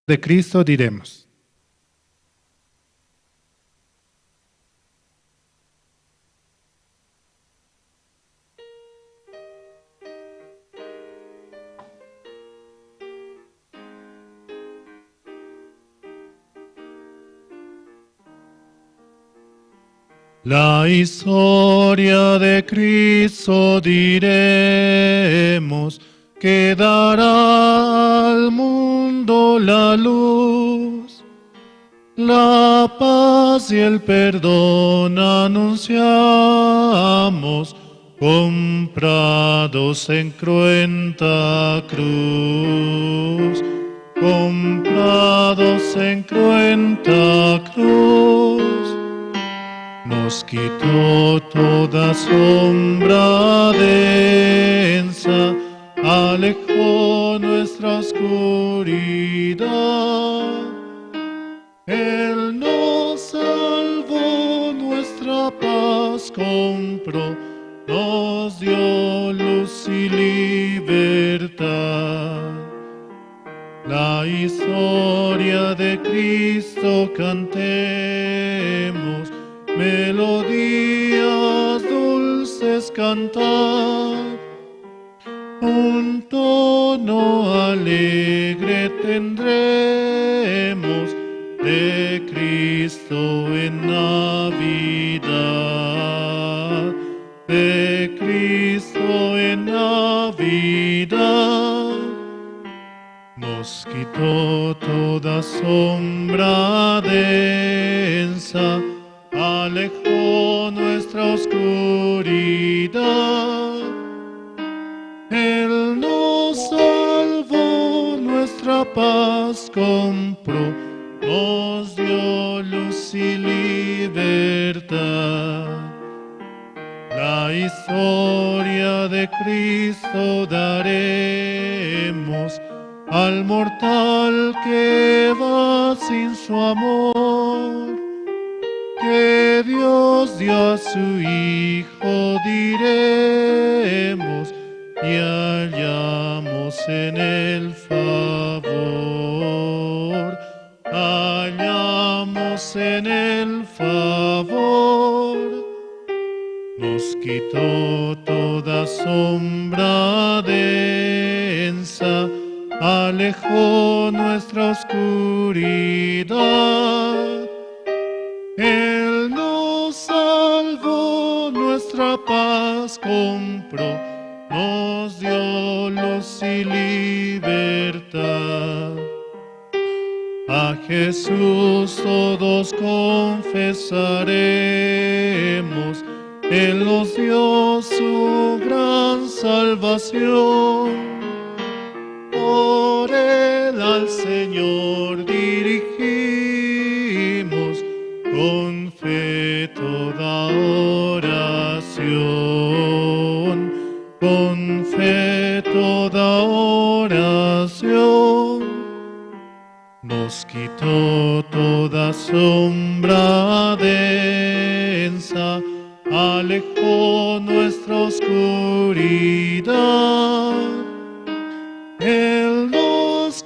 De Cristo diremos. La historia de Cristo diremos, que dará al mundo la luz. La paz y el perdón anunciamos, comprados en cruenta cruz, comprados en cruenta cruz. Nos quitó toda sombra densa, alejó nuestra oscuridad. Él nos salvó, nuestra paz compró, nos dio luz y libertad. La historia de Cristo cantemos, melodías dulces cantad. Un tono alegre tendremos de Cristo en Navidad, de Cristo en Navidad. Nos quitó toda sombra densa, alejó nuestra oscuridad. Él nos salvó, nuestra paz compró, nos dio luz y libertad. La historia de Cristo daremos al mortal que va sin su amor. Que Dios dio a su Hijo diremos, y hallamos en el favor, hallamos en el favor. Nos quitó toda sombra densa, alejó nuestra oscuridad. Él nos salvó, nuestra paz compró, nos dio luz y libertad. A Jesús todos confesaremos, Él nos dio su gran salvación. Por Él al Señor dirigimos con fe toda oración, con fe toda oración. Nos quitó toda sombra densa, alejó nuestra oscuridad. Él nos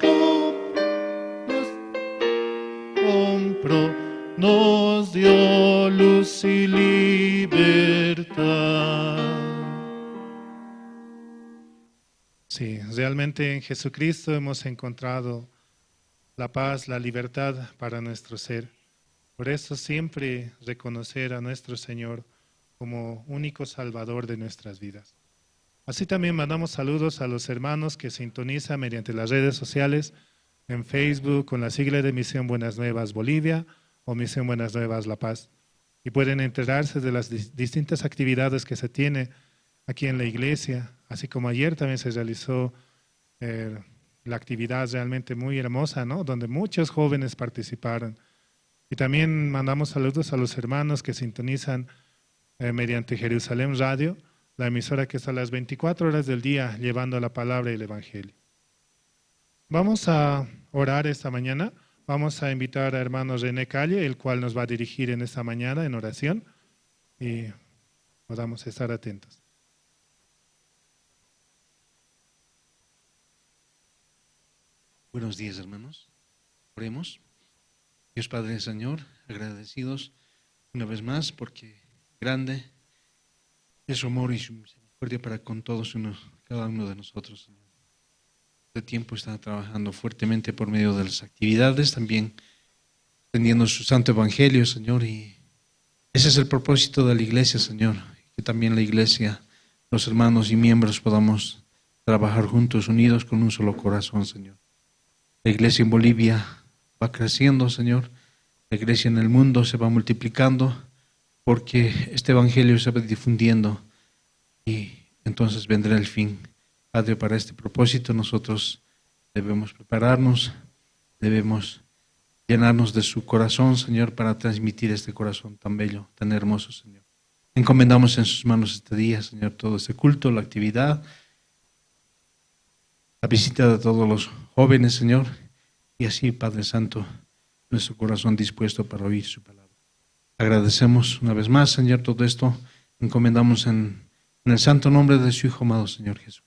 compró, nos dio luz y libertad. Sí, realmente en Jesucristo hemos encontrado la paz, la libertad para nuestro ser. Por eso siempre reconocer a nuestro Señor como único Salvador de nuestras vidas. Así también mandamos saludos a los hermanos que sintonizan mediante las redes sociales. en Facebook con la sigla de Misión Buenas Nuevas Bolivia o Misión Buenas Nuevas La Paz. Y pueden enterarse de las distintas actividades que se tiene aquí en la iglesia, así como ayer también se realizó la actividad realmente muy hermosa, ¿no? Donde muchos jóvenes participaron. Y también mandamos saludos a los hermanos que sintonizan mediante Jerusalén Radio, la emisora que está a las 24 horas del día llevando la palabra y el Evangelio. Vamos a orar esta mañana. Vamos a invitar a hermano René Calle, el cual nos va a dirigir en esta mañana en oración, y podamos estar atentos. Buenos días, hermanos. Oremos. Dios Padre, Señor, agradecidos una vez más porque grande es su amor y su misericordia para con todos cada uno de nosotros, Señor. Este tiempo está trabajando fuertemente por medio de las actividades, también extendiendo su santo evangelio, Señor, y ese es el propósito de la iglesia, Señor, que también la iglesia, los hermanos y miembros podamos trabajar juntos, unidos con un solo corazón, Señor. La iglesia en Bolivia va creciendo, Señor. La iglesia en el mundo se va multiplicando porque este evangelio se va difundiendo y entonces vendrá el fin. Padre, para este propósito nosotros debemos prepararnos, debemos llenarnos de su corazón, Señor, para transmitir este corazón tan bello, tan hermoso, Señor. Encomendamos en sus manos este día, Señor, todo este culto, la actividad, la visita de todos los jóvenes, Señor, y así, Padre Santo, nuestro corazón dispuesto para oír su palabra. Agradecemos una vez más, Señor, todo esto. Encomendamos en el santo nombre de su Hijo amado, Señor Jesucristo.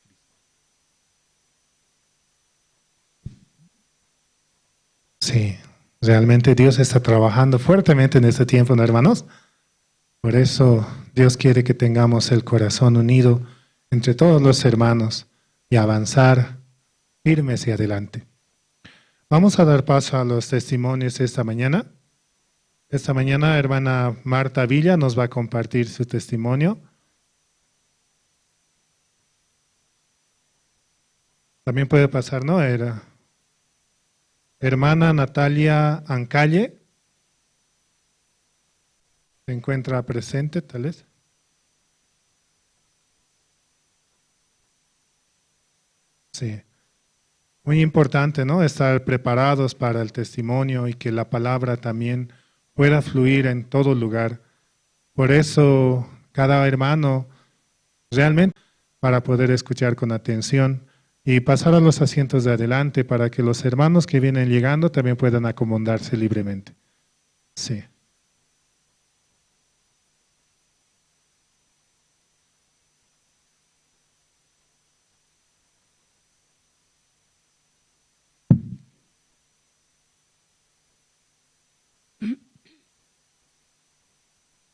Sí, realmente Dios está trabajando fuertemente en este tiempo, ¿no, hermanos? Por eso Dios quiere que tengamos el corazón unido entre todos los hermanos y avanzar firmes y adelante. Vamos a dar paso a los testimonios esta mañana. Esta mañana, hermana Marta Villa nos va a compartir su testimonio. También puede pasar, ¿no? Hermana Natalia Ancalle. Se encuentra presente, tal vez. Sí. Muy importante, ¿no? Estar preparados para el testimonio y que la palabra también pueda fluir en todo lugar. Por eso, cada hermano realmente para poder escuchar con atención y pasar a los asientos de adelante para que los hermanos que vienen llegando también puedan acomodarse libremente. Sí.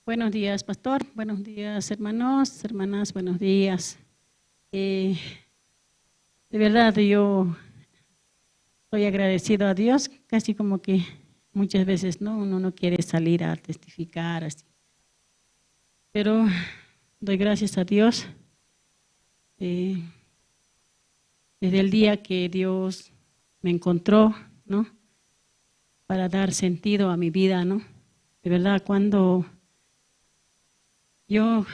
Buenos días, pastor. Buenos días, hermanos, hermanas, buenos días. De verdad, yo estoy agradecido a Dios, casi como que muchas veces no, uno no quiere salir a testificar así. Pero doy gracias a Dios. Desde el día que Dios me encontró, ¿no? Para dar sentido a mi vida, ¿no? De verdad, cuando yo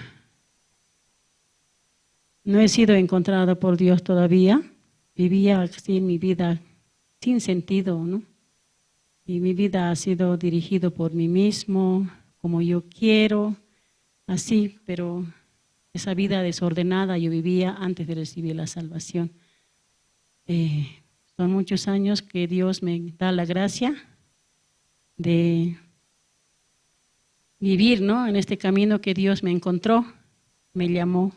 no he sido encontrado por Dios todavía, vivía así mi vida sin sentido, ¿no? Y mi vida ha sido dirigido por mí mismo, como yo quiero, así, pero esa vida desordenada yo vivía antes de recibir la salvación. Son muchos años que Dios me da la gracia de vivir, ¿no? En este camino que Dios me encontró, me llamó,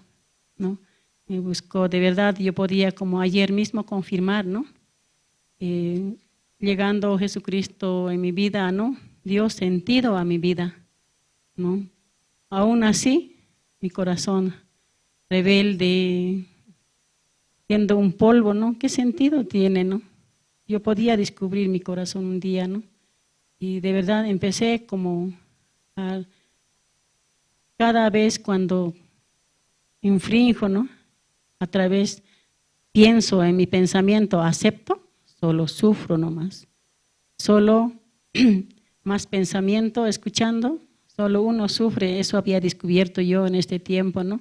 ¿no? Me buscó. De verdad, yo podía, como ayer mismo, confirmar, ¿no? Llegando Jesucristo en mi vida, ¿no? Dio sentido a mi vida, ¿no? Aún así, mi corazón rebelde, siendo un polvo, ¿no? ¿Qué sentido tiene, no? Yo podía descubrir mi corazón un día, ¿no? Y de verdad empecé como cada vez cuando infrinjo, ¿no? A través, pienso en mi pensamiento, acepto, Solo sufro nomás. Solo más pensamiento escuchando, solo uno sufre. Eso había descubierto yo en este tiempo, ¿no?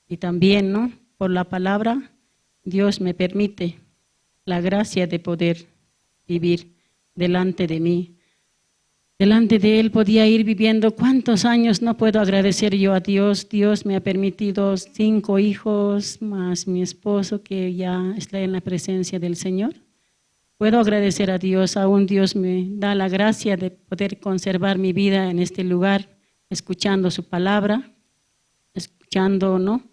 Y también, ¿no? Por la palabra, Dios me permite la gracia de poder vivir delante de mí. Delante de Él podía ir viviendo. ¿Cuántos años no puedo agradecer yo a Dios? Dios me ha permitido 5 hijos, más mi esposo que ya está en la presencia del Señor. Puedo agradecer a Dios, aún Dios me da la gracia de poder conservar mi vida en este lugar, escuchando su palabra, escuchando, ¿no?,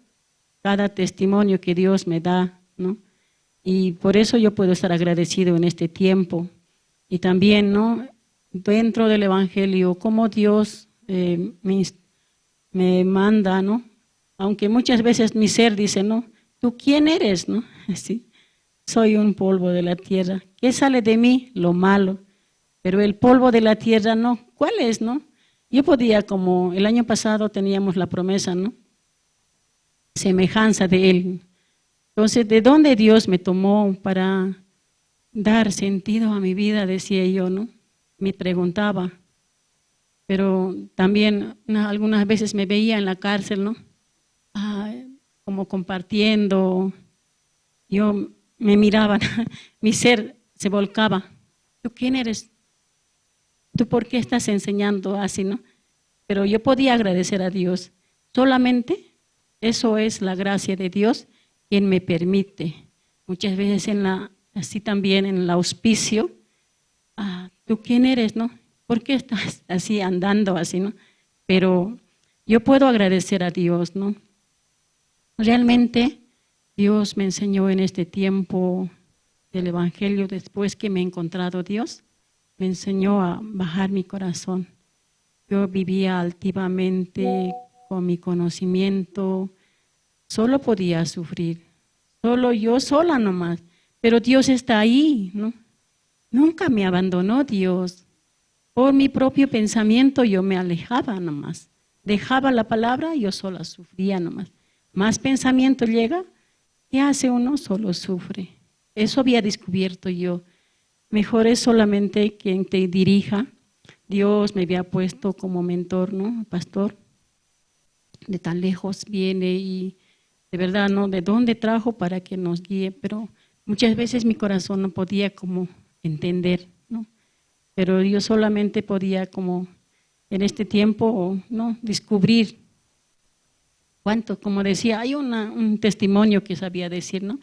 cada testimonio que Dios me da, ¿no? Y por eso yo puedo estar agradecido en este tiempo. Y también, ¿no?, dentro del Evangelio, cómo Dios me manda, ¿no? Aunque muchas veces mi ser dice, ¿no? ¿Tú quién eres, no? Sí, soy un polvo de la tierra. ¿Qué sale de mí? Lo malo. Pero el polvo de la tierra, no. ¿Cuál es, no? Yo podía, como el año pasado teníamos la promesa, ¿no? Semejanza de Él. Entonces, ¿de dónde Dios me tomó para dar sentido a mi vida? Decía yo, ¿no? Me preguntaba, pero también algunas veces me veía en la cárcel, ¿no? Como compartiendo, yo me miraba, mi ser se volcaba. ¿Tú quién eres? ¿Tú por qué estás enseñando así, no? Pero yo podía agradecer a Dios. Solamente eso es la gracia de Dios quien me permite. Muchas veces así también en el auspicio, ¿tú quién eres, no? ¿Por qué estás así andando así, no? Pero yo puedo agradecer a Dios, ¿no? Realmente Dios me enseñó en este tiempo del Evangelio, después que me he encontrado Dios, me enseñó a bajar mi corazón. Yo vivía altivamente con mi conocimiento, solo podía sufrir, solo yo sola nomás, pero Dios está ahí, ¿no? Nunca me abandonó Dios. Por mi propio pensamiento yo me alejaba nomás. Dejaba la palabra, yo sola sufría nomás. Más pensamiento llega, ¿qué hace uno? Solo sufre. Eso había descubierto yo. Mejor es solamente quien te dirija. Dios me había puesto como mentor, ¿no? Pastor, de tan lejos viene y de verdad, ¿no? ¿De dónde trajo para que nos guíe? Pero muchas veces mi corazón no podía como entender, ¿no? Pero yo solamente podía como en este tiempo, ¿no?, descubrir cuánto, como decía, hay un testimonio que sabía decir, ¿no?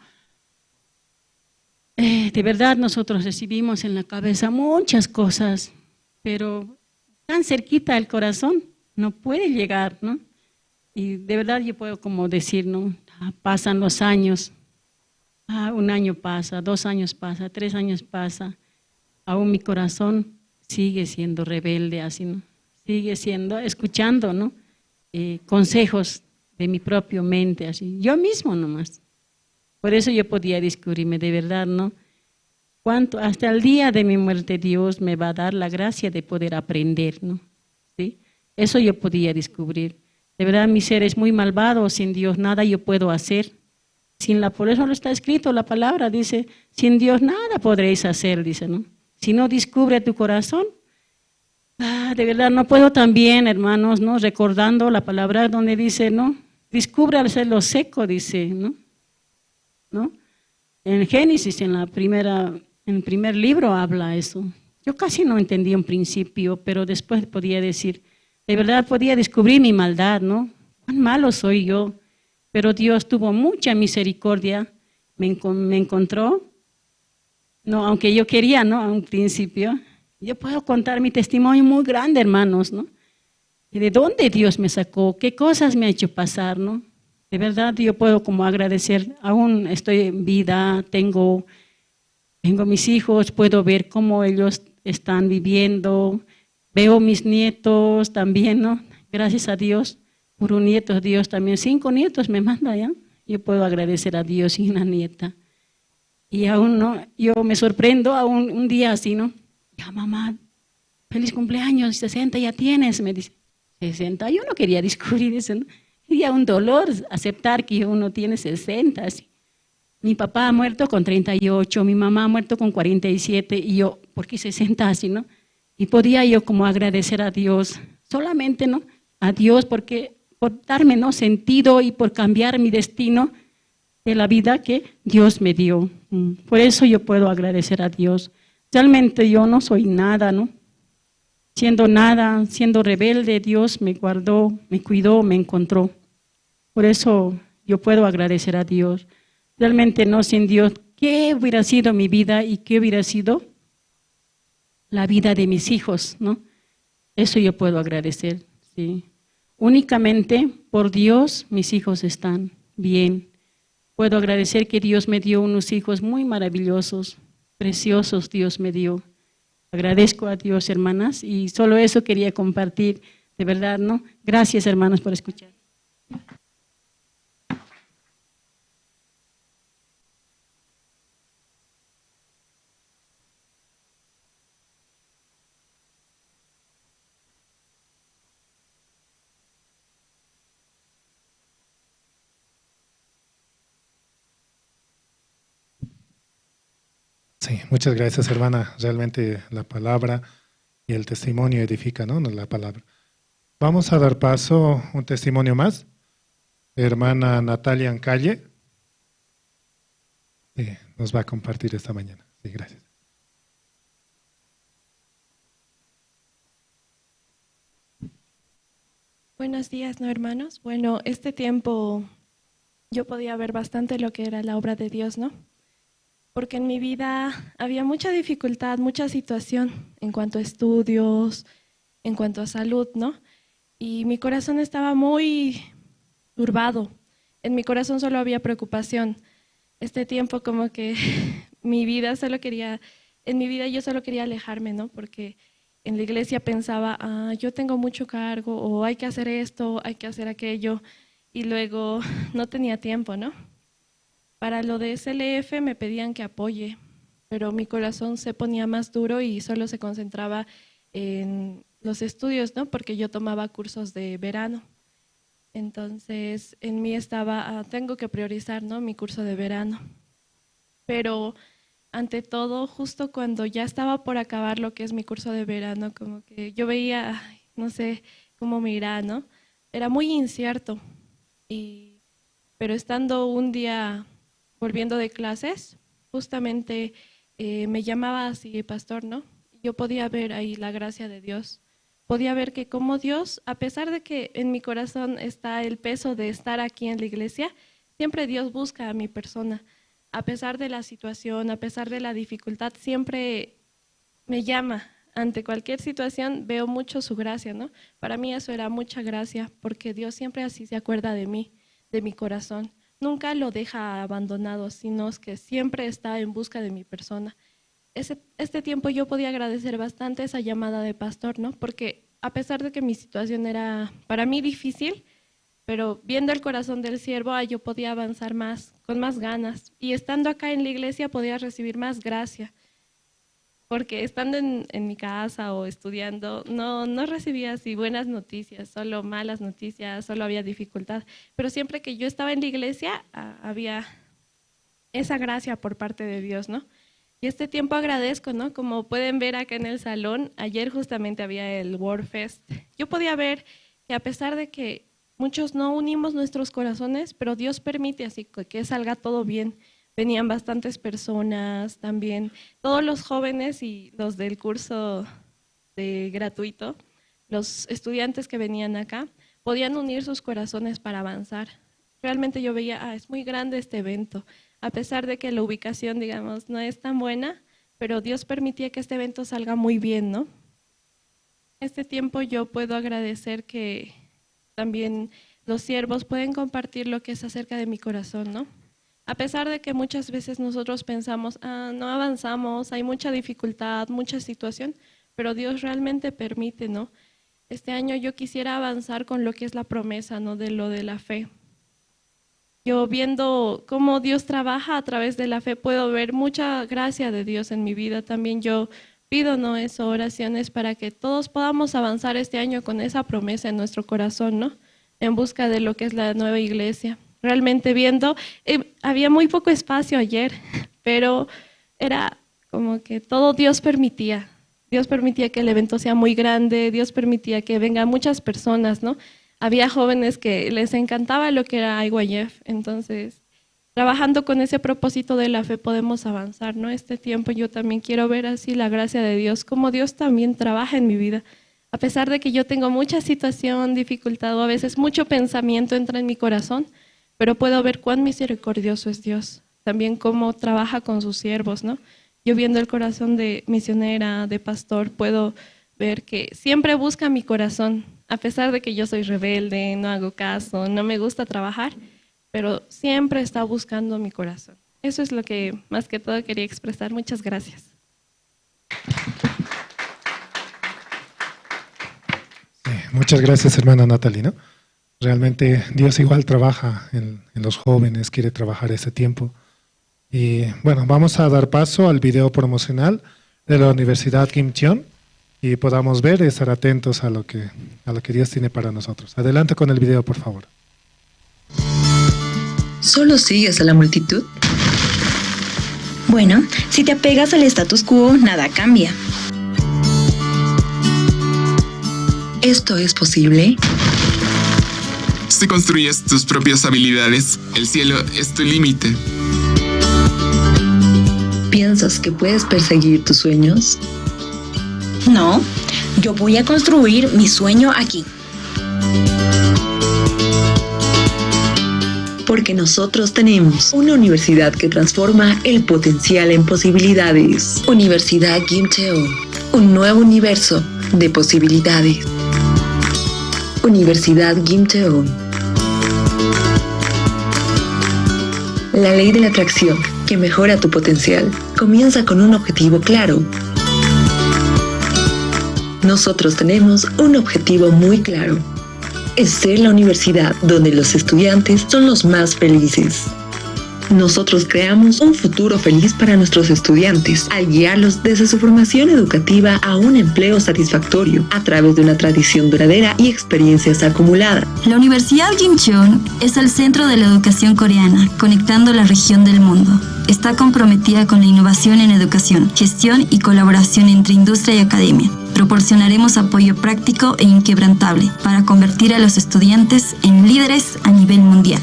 De verdad nosotros recibimos en la cabeza muchas cosas, pero tan cerquita al corazón no puede llegar, ¿no? Y de verdad yo puedo como decir, ¿no? Pasan los años, un año pasa, 2 años pasa, 3 años pasa, aún mi corazón sigue siendo rebelde, así, ¿no? Sigue siendo, escuchando, ¿no? Consejos de mi propia mente, así, yo mismo nomás. Por eso yo podía descubrirme de verdad, ¿no? Cuánto, hasta el día de mi muerte Dios me va a dar la gracia de poder aprender, ¿no? ¿Sí? Eso yo podía descubrir. De verdad mi ser es muy malvado, sin Dios nada yo puedo hacer. Por eso lo está escrito, la palabra dice, sin Dios nada podréis hacer, dice, ¿no? Si no descubre tu corazón, de verdad no puedo también, hermanos, ¿no? Recordando la palabra donde dice, ¿no? Descubre al ser lo seco, dice, ¿no? ¿No? En Génesis, en el primer libro habla eso. Yo casi no entendí en principio, pero después podía decir, de verdad podía descubrir mi maldad, ¿no? Cuán malo soy yo. Pero Dios tuvo mucha misericordia, me encontró, no, aunque yo quería, ¿no? A un principio. Yo puedo contar mi testimonio muy grande, hermanos, ¿no? ¿De dónde Dios me sacó? ¿Qué cosas me ha hecho pasar, no? De verdad yo puedo como agradecer, aún estoy en vida, tengo mis hijos, puedo ver cómo ellos están viviendo, veo mis nietos también, ¿no? Gracias a Dios. Por un nieto, Dios también, 5 nietos me manda ya. Yo puedo agradecer a Dios y una nieta. Y aún no, yo me sorprendo aún un día así, ¿no? Ya mamá, feliz cumpleaños, 60 ya tienes, me dice. 60, yo no quería descubrir eso, ¿no? Quería un dolor aceptar que uno tiene 60, así. Mi papá ha muerto con 38, mi mamá ha muerto con 47 y yo, ¿por qué 60 así, no? Y podía yo como agradecer a Dios, solamente, ¿no? A Dios porque por darme, ¿no?, sentido y por cambiar mi destino de la vida que Dios me dio. Por eso yo puedo agradecer a Dios. Realmente yo no soy nada, ¿no? Siendo nada, siendo rebelde, Dios me guardó, me cuidó, me encontró. Por eso yo puedo agradecer a Dios. Realmente no, sin Dios, ¿qué hubiera sido mi vida y qué hubiera sido la vida de mis hijos, ¿no? Eso yo puedo agradecer, sí. Únicamente por Dios mis hijos están bien. Puedo agradecer que Dios me dio unos hijos muy maravillosos, preciosos Dios me dio. Agradezco a Dios, hermanas, y solo eso quería compartir, de verdad, ¿no? Gracias, hermanas, por escuchar. Sí, muchas gracias, hermana. Realmente la palabra y el testimonio edifica, ¿no? La palabra. Vamos a dar paso a un testimonio más. Hermana Natalia Ancalle, sí, nos va a compartir esta mañana. Sí, gracias. Buenos días, ¿no, hermanos? Bueno, este tiempo yo podía ver bastante lo que era la obra de Dios, ¿no? Porque en mi vida había mucha dificultad, mucha situación en cuanto a estudios, en cuanto a salud, ¿no? Y mi corazón estaba muy turbado. En mi corazón solo había preocupación. Este tiempo como que mi vida solo quería, en mi vida yo solo quería alejarme, ¿no? Porque en la iglesia pensaba, ah, yo tengo mucho cargo, o hay que hacer esto, hay que hacer aquello, y luego no tenía tiempo, ¿no? Para lo de SLF me pedían que apoye, pero mi corazón se ponía más duro y solo se concentraba en los estudios, ¿no? Porque yo tomaba cursos de verano. Entonces, en mí estaba, ah, tengo que priorizar, ¿no?, mi curso de verano. Pero ante todo, justo cuando ya estaba por acabar lo que es mi curso de verano, como que yo veía, ay, no sé cómo me irá, ¿no? Era muy incierto. Pero estando un día volviendo de clases, justamente me llamaba así, pastor, ¿no? Yo podía ver ahí la gracia de Dios. Podía ver que como Dios, a pesar de que en mi corazón está el peso de estar aquí en la iglesia, siempre Dios busca a mi persona. A pesar de la situación, a pesar de la dificultad, siempre me llama. Ante cualquier situación veo mucho su gracia, ¿no? Para mí eso era mucha gracia, porque Dios siempre así se acuerda de mí, de mi corazón. Nunca lo deja abandonado, sino es que siempre está en busca de mi persona. Este tiempo yo podía agradecer bastante esa llamada de pastor, ¿no? Porque a pesar de que mi situación era para mí difícil, pero viendo el corazón del siervo, yo podía avanzar más, con más ganas. Y estando acá en la iglesia podía recibir más gracia, porque estando en mi casa o estudiando, no recibía así buenas noticias, solo malas noticias, solo había dificultad. Pero siempre que yo estaba en la iglesia, había esa gracia por parte de Dios, ¿no? Y este tiempo agradezco, ¿no? Como pueden ver acá en el salón, ayer justamente había el World Fest. Yo podía ver que a pesar de que muchos no unimos nuestros corazones, pero Dios permite así que salga todo bien. Venían bastantes personas también, todos los jóvenes y los del curso de gratuito, los estudiantes que venían acá, podían unir sus corazones para avanzar. Realmente yo veía, es muy grande este evento, a pesar de que la ubicación, digamos, no es tan buena, pero Dios permitía que este evento salga muy bien, ¿no? Este tiempo yo puedo agradecer que también los siervos pueden compartir lo que es acerca de mi corazón, ¿no? A pesar de que muchas veces nosotros pensamos, no avanzamos, hay mucha dificultad, mucha situación, pero Dios realmente permite, ¿no? Este año yo quisiera avanzar con lo que es la promesa, ¿no? De lo de la fe. Yo viendo cómo Dios trabaja a través de la fe, puedo ver mucha gracia de Dios en mi vida. También yo pido, ¿no?, eso, oraciones para que todos podamos avanzar este año con esa promesa en nuestro corazón, ¿no? En busca de lo que es la nueva iglesia. Realmente viendo, había muy poco espacio ayer, pero era como que todo Dios permitía. Dios permitía que el evento sea muy grande, Dios permitía que vengan muchas personas, ¿no? Había jóvenes que les encantaba lo que era IYF, entonces trabajando con ese propósito de la fe podemos avanzar, ¿no? Este tiempo yo también quiero ver así la gracia de Dios, cómo Dios también trabaja en mi vida. A pesar de que yo tengo mucha situación, dificultad o a veces mucho pensamiento entra en mi corazón, pero puedo ver cuán misericordioso es Dios, también cómo trabaja con sus siervos, ¿no? Yo viendo el corazón de misionera, de pastor, puedo ver que siempre busca mi corazón, a pesar de que yo soy rebelde, no hago caso, no me gusta trabajar, pero siempre está buscando mi corazón. Eso es lo que más que todo quería expresar. Muchas gracias. Sí, muchas gracias, hermana Natalie, ¿no? Realmente Dios igual trabaja en los jóvenes, quiere trabajar ese tiempo. Y bueno, vamos a dar paso al video promocional de la Universidad Gimcheon y podamos ver y estar atentos a lo que Dios tiene para nosotros. Adelante con el video, por favor. ¿Solo sigues a la multitud? Bueno, si te apegas al status quo, nada cambia. ¿Esto es posible? Si construyes tus propias habilidades, el cielo es tu límite. ¿Piensas que puedes perseguir tus sueños? No, yo voy a construir mi sueño aquí. Porque nosotros tenemos una universidad que transforma el potencial en posibilidades. Universidad Gimcheon, un nuevo universo de posibilidades. Universidad Gimcheon. La ley de la atracción que mejora tu potencial comienza con un objetivo claro. Nosotros tenemos un objetivo muy claro. Es ser la universidad donde los estudiantes son los más felices. Nosotros creamos un futuro feliz para nuestros estudiantes al guiarlos desde su formación educativa a un empleo satisfactorio a través de una tradición duradera y experiencias acumuladas. La Universidad Gimcheon es el centro de la educación coreana, conectando la región del mundo. Está comprometida con la innovación en educación, gestión y colaboración entre industria y academia. Proporcionaremos apoyo práctico e inquebrantable para convertir a los estudiantes en líderes a nivel mundial.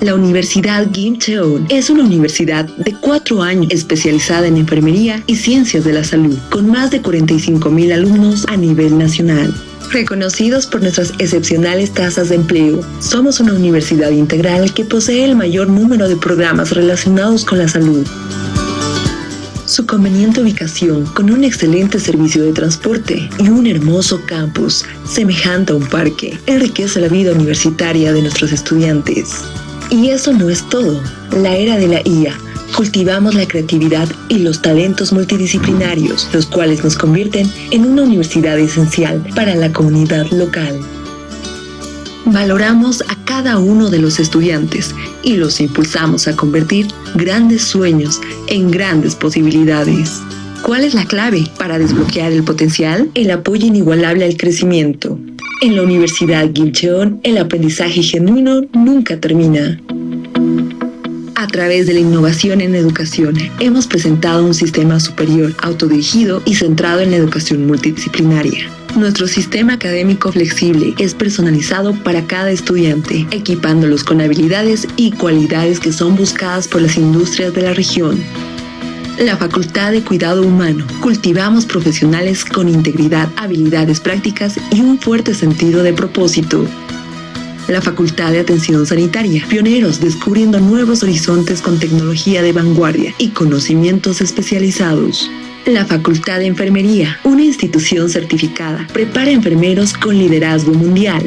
La Universidad Gimcheon es una universidad de 4 años especializada en enfermería y ciencias de la salud, con más de 45,000 alumnos a nivel nacional. Reconocidos por nuestras excepcionales tasas de empleo, somos una universidad integral que posee el mayor número de programas relacionados con la salud. Su conveniente ubicación, con un excelente servicio de transporte y un hermoso campus semejante a un parque, enriquece la vida universitaria de nuestros estudiantes. Y eso no es todo. La era de la IA. Cultivamos la creatividad y los talentos multidisciplinarios, los cuales nos convierten en una universidad esencial para la comunidad local. Valoramos a cada uno de los estudiantes y los impulsamos a convertir grandes sueños en grandes posibilidades. ¿Cuál es la clave para desbloquear el potencial? El apoyo inigualable al crecimiento. En la Universidad Gimcheon, el aprendizaje genuino nunca termina. A través de la innovación en educación, hemos presentado un sistema superior, autodirigido y centrado en la educación multidisciplinaria. Nuestro sistema académico flexible es personalizado para cada estudiante, equipándolos con habilidades y cualidades que son buscadas por las industrias de la región. La Facultad de Cuidado Humano. Cultivamos profesionales con integridad, habilidades prácticas y un fuerte sentido de propósito. La Facultad de Atención Sanitaria. Pioneros descubriendo nuevos horizontes con tecnología de vanguardia y conocimientos especializados. La Facultad de Enfermería, una institución certificada, prepara enfermeros con liderazgo mundial.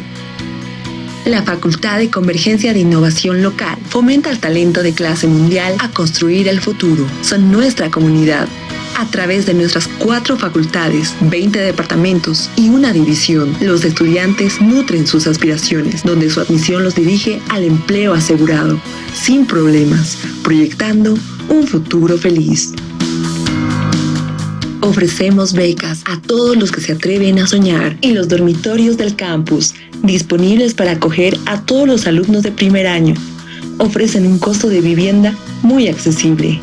La Facultad de Convergencia de Innovación Local fomenta el talento de clase mundial a construir el futuro. Son nuestra comunidad. A través de nuestras 4 facultades, 20 departamentos y una división, los estudiantes nutren sus aspiraciones, donde su admisión los dirige al empleo asegurado, sin problemas, proyectando un futuro feliz. Ofrecemos becas a todos los que se atreven a soñar y los dormitorios del campus disponibles para acoger a todos los alumnos de primer año. Ofrecen un costo de vivienda muy accesible.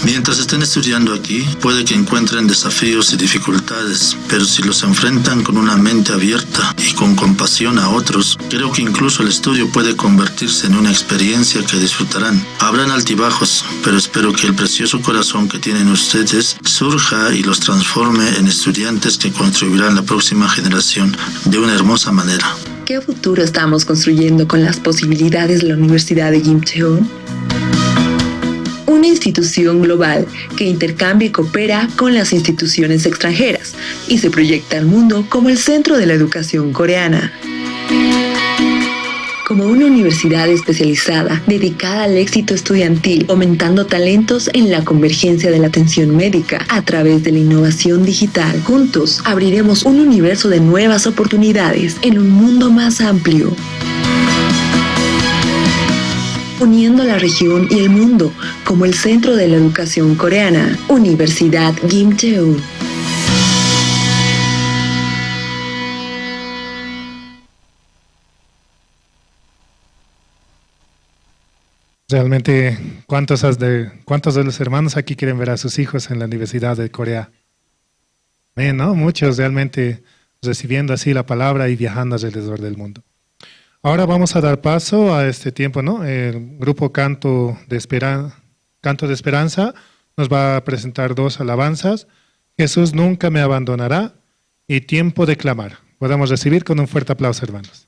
Mientras estén estudiando aquí, puede que encuentren desafíos y dificultades, pero si los enfrentan con una mente abierta y con compasión a otros, creo que incluso el estudio puede convertirse en una experiencia que disfrutarán. Habrán altibajos, pero espero que el precioso corazón que tienen ustedes surja y los transforme en estudiantes que construirán la próxima generación de una hermosa manera. ¿Qué futuro estamos construyendo con las posibilidades de la Universidad de Gimcheon? Una institución global que intercambia y coopera con las instituciones extranjeras y se proyecta al mundo como el centro de la educación coreana. Como una universidad especializada dedicada al éxito estudiantil, fomentando talentos en la convergencia de la atención médica a través de la innovación digital. Juntos abriremos un universo de nuevas oportunidades en un mundo más amplio, uniendo la región y el mundo como el centro de la educación coreana. Universidad Gimcheon. Realmente, ¿cuántos de los hermanos aquí quieren ver a sus hijos en la Universidad de Corea? ¿No? Muchos realmente recibiendo así la palabra y viajando alrededor del mundo. Ahora vamos a dar paso a este tiempo, ¿no? El grupo Canto de Esperanza nos va a presentar dos alabanzas: Jesús nunca me abandonará y Tiempo de clamar. Podemos recibir con un fuerte aplauso, hermanos.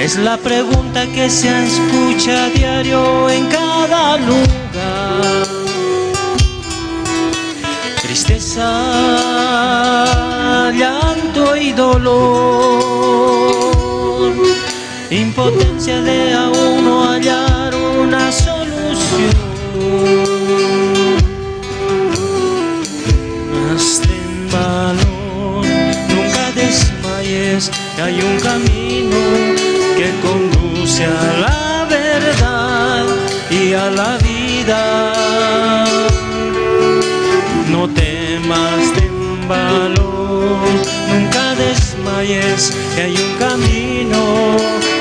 Es la pregunta que se escucha a diario en cada lugar. Tristeza, llanto y dolor, impotencia de aún no hallar una solución. Mas ten valor, nunca desmayes, que hay un camino que conduce a la verdad y a la vida. No temas, ten valor, nunca desmayes, que hay un camino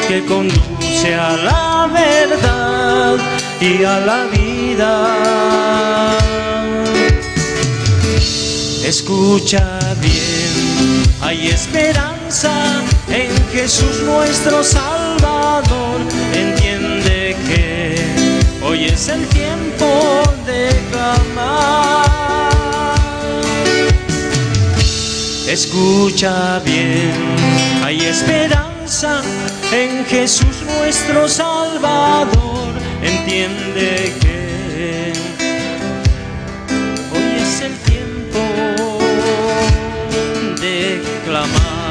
que conduce a la verdad y a la vida. Escucha bien, hay esperanza en Jesús nuestro Salvador. Entiende que hoy es el tiempo de clamar. Escucha bien, hay esperanza en Jesús nuestro Salvador. Entiende que hoy es el tiempo de clamar.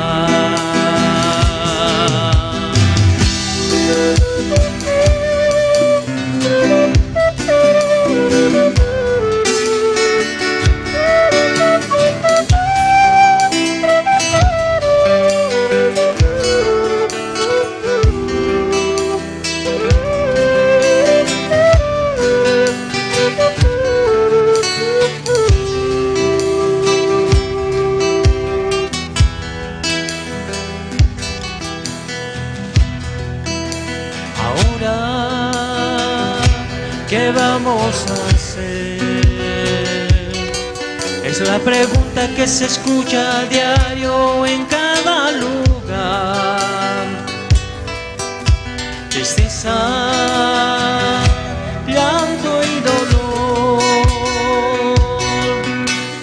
Ahora, ¿Qué vamos a hacer? Es la pregunta que se escucha a diario en cada lugar. Tristeza, llanto y dolor,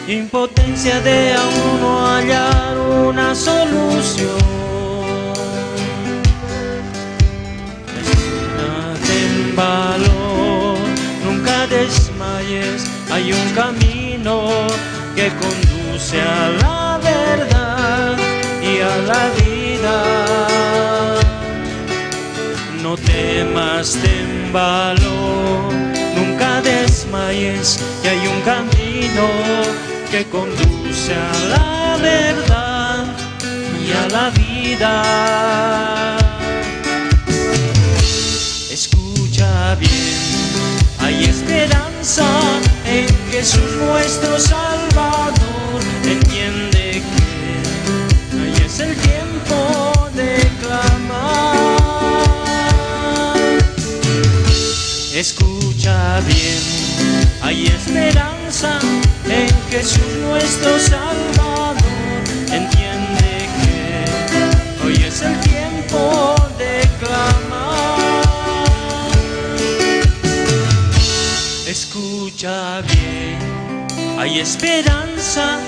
impotencia de aún no hallar una solución. Ten valor, nunca desmayes, hay un camino que conduce a la verdad y a la vida. No temas, ten valor, nunca desmayes, que hay un camino que conduce a la verdad y a la vida. Escucha bien, hay esperanza en Jesús nuestro Salvador. Entiende que ahí es el tiempo de clamar. Escucha bien, hay esperanza en Jesús nuestro Salvador. Entiende que hoy es el tiempo de clamar. Escucha bien, hay esperanza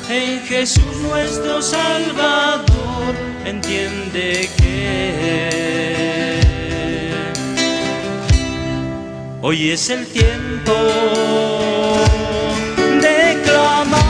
en Jesús nuestro Salvador. Entiende que hoy es el tiempo de clamar.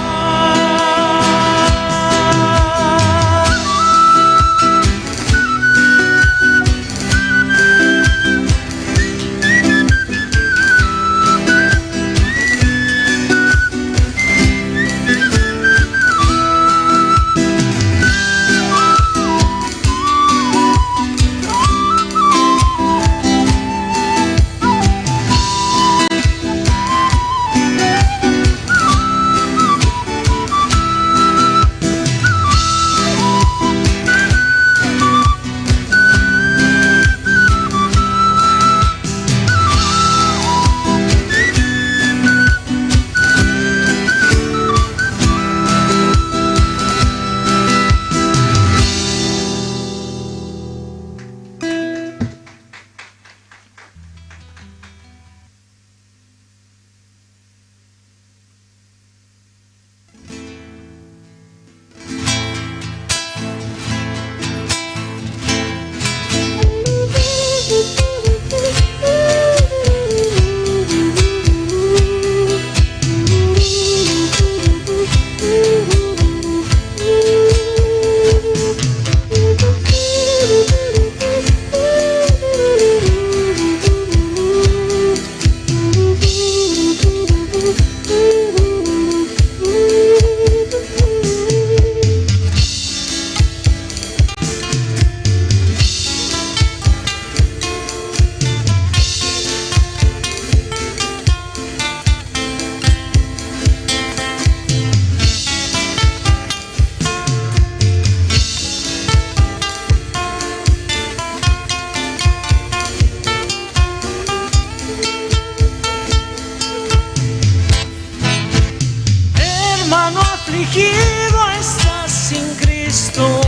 Hermano afligido, estás sin Cristo.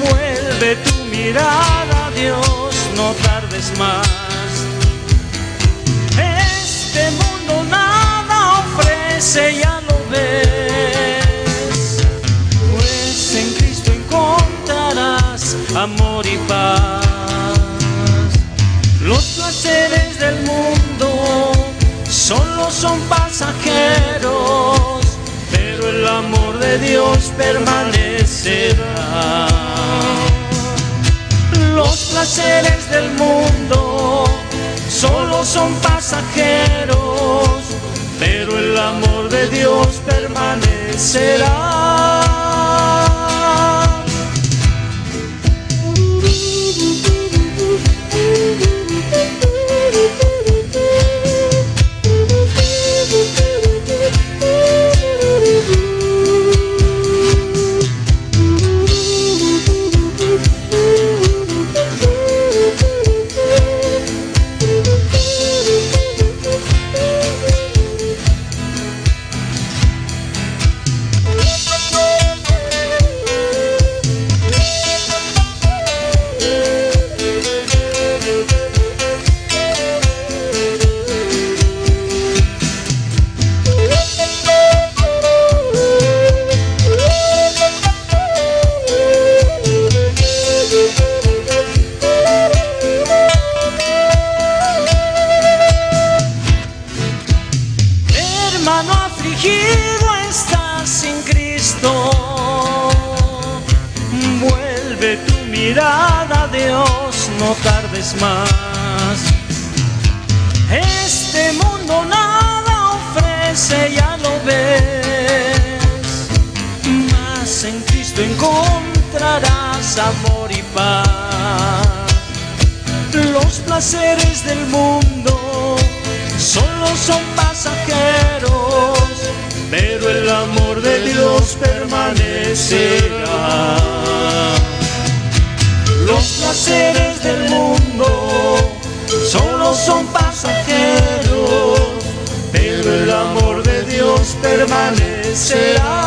Vuelve tu mirada a Dios, no tardes más. Este mundo nada ofrece, ya lo ves, pues en Cristo encontrarás amor y paz. Los placeres del mundo solo son pasajeros, pero el amor de Dios permanecerá. Los placeres del mundo solo son pasajeros, pero el amor de Dios permanecerá. mirada a Dios, no tardes más. Este mundo nada ofrece, ya lo ves, mas en Cristo encontrarás amor y paz. Los placeres del mundo solo son pasajeros, pero el amor de Dios permanecerá. Los placeres del mundo solo son pasajeros, pero el amor de Dios permanecerá.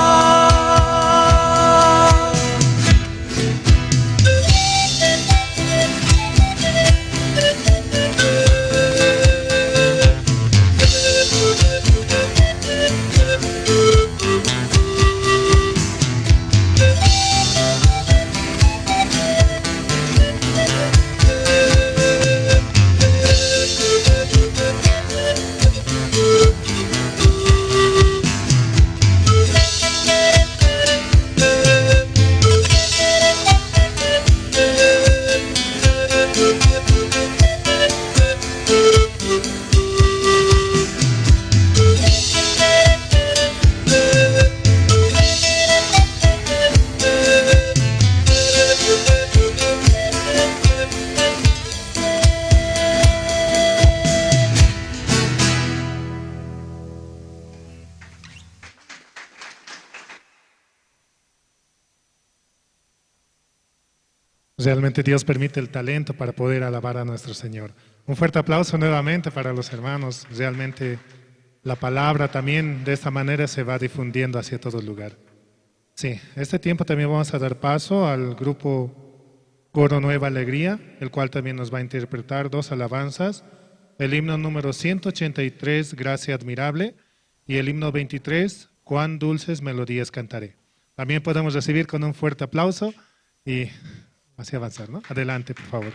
Realmente Dios permite el talento para poder alabar a nuestro Señor. Un fuerte aplauso nuevamente para los hermanos. Realmente la palabra también de esta manera se va difundiendo hacia todo lugar. Sí, este tiempo también vamos a dar paso al grupo Coro Nueva Alegría, el cual también nos va a interpretar dos alabanzas. El himno número 183, Gracia Admirable, y el himno 23, Cuán Dulces Melodías Cantaré. También podemos recibir con un fuerte aplauso y así avanzar, ¿no? Adelante, por favor.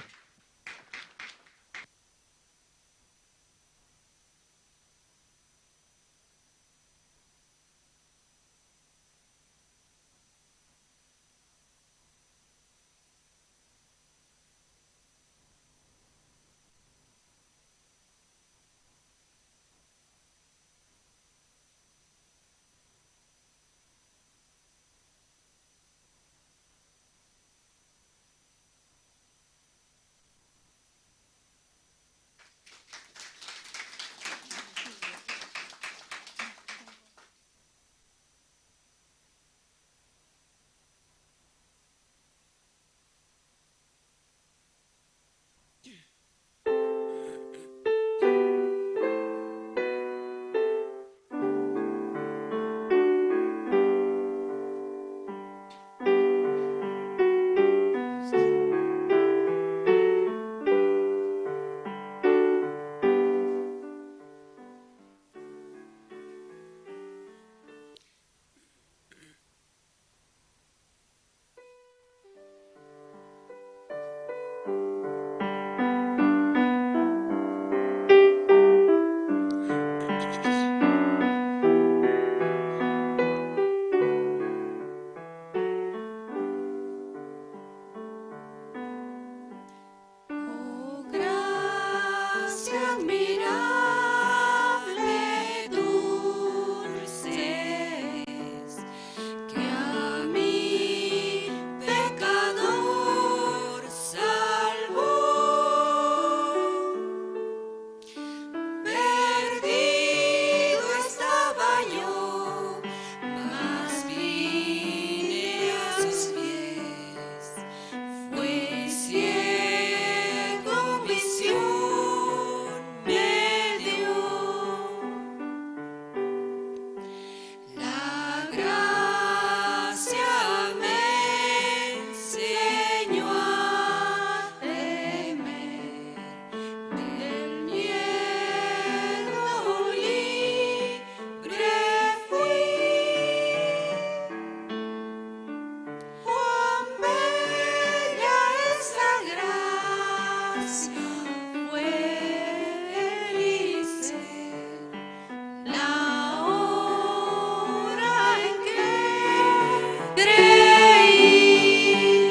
Creí.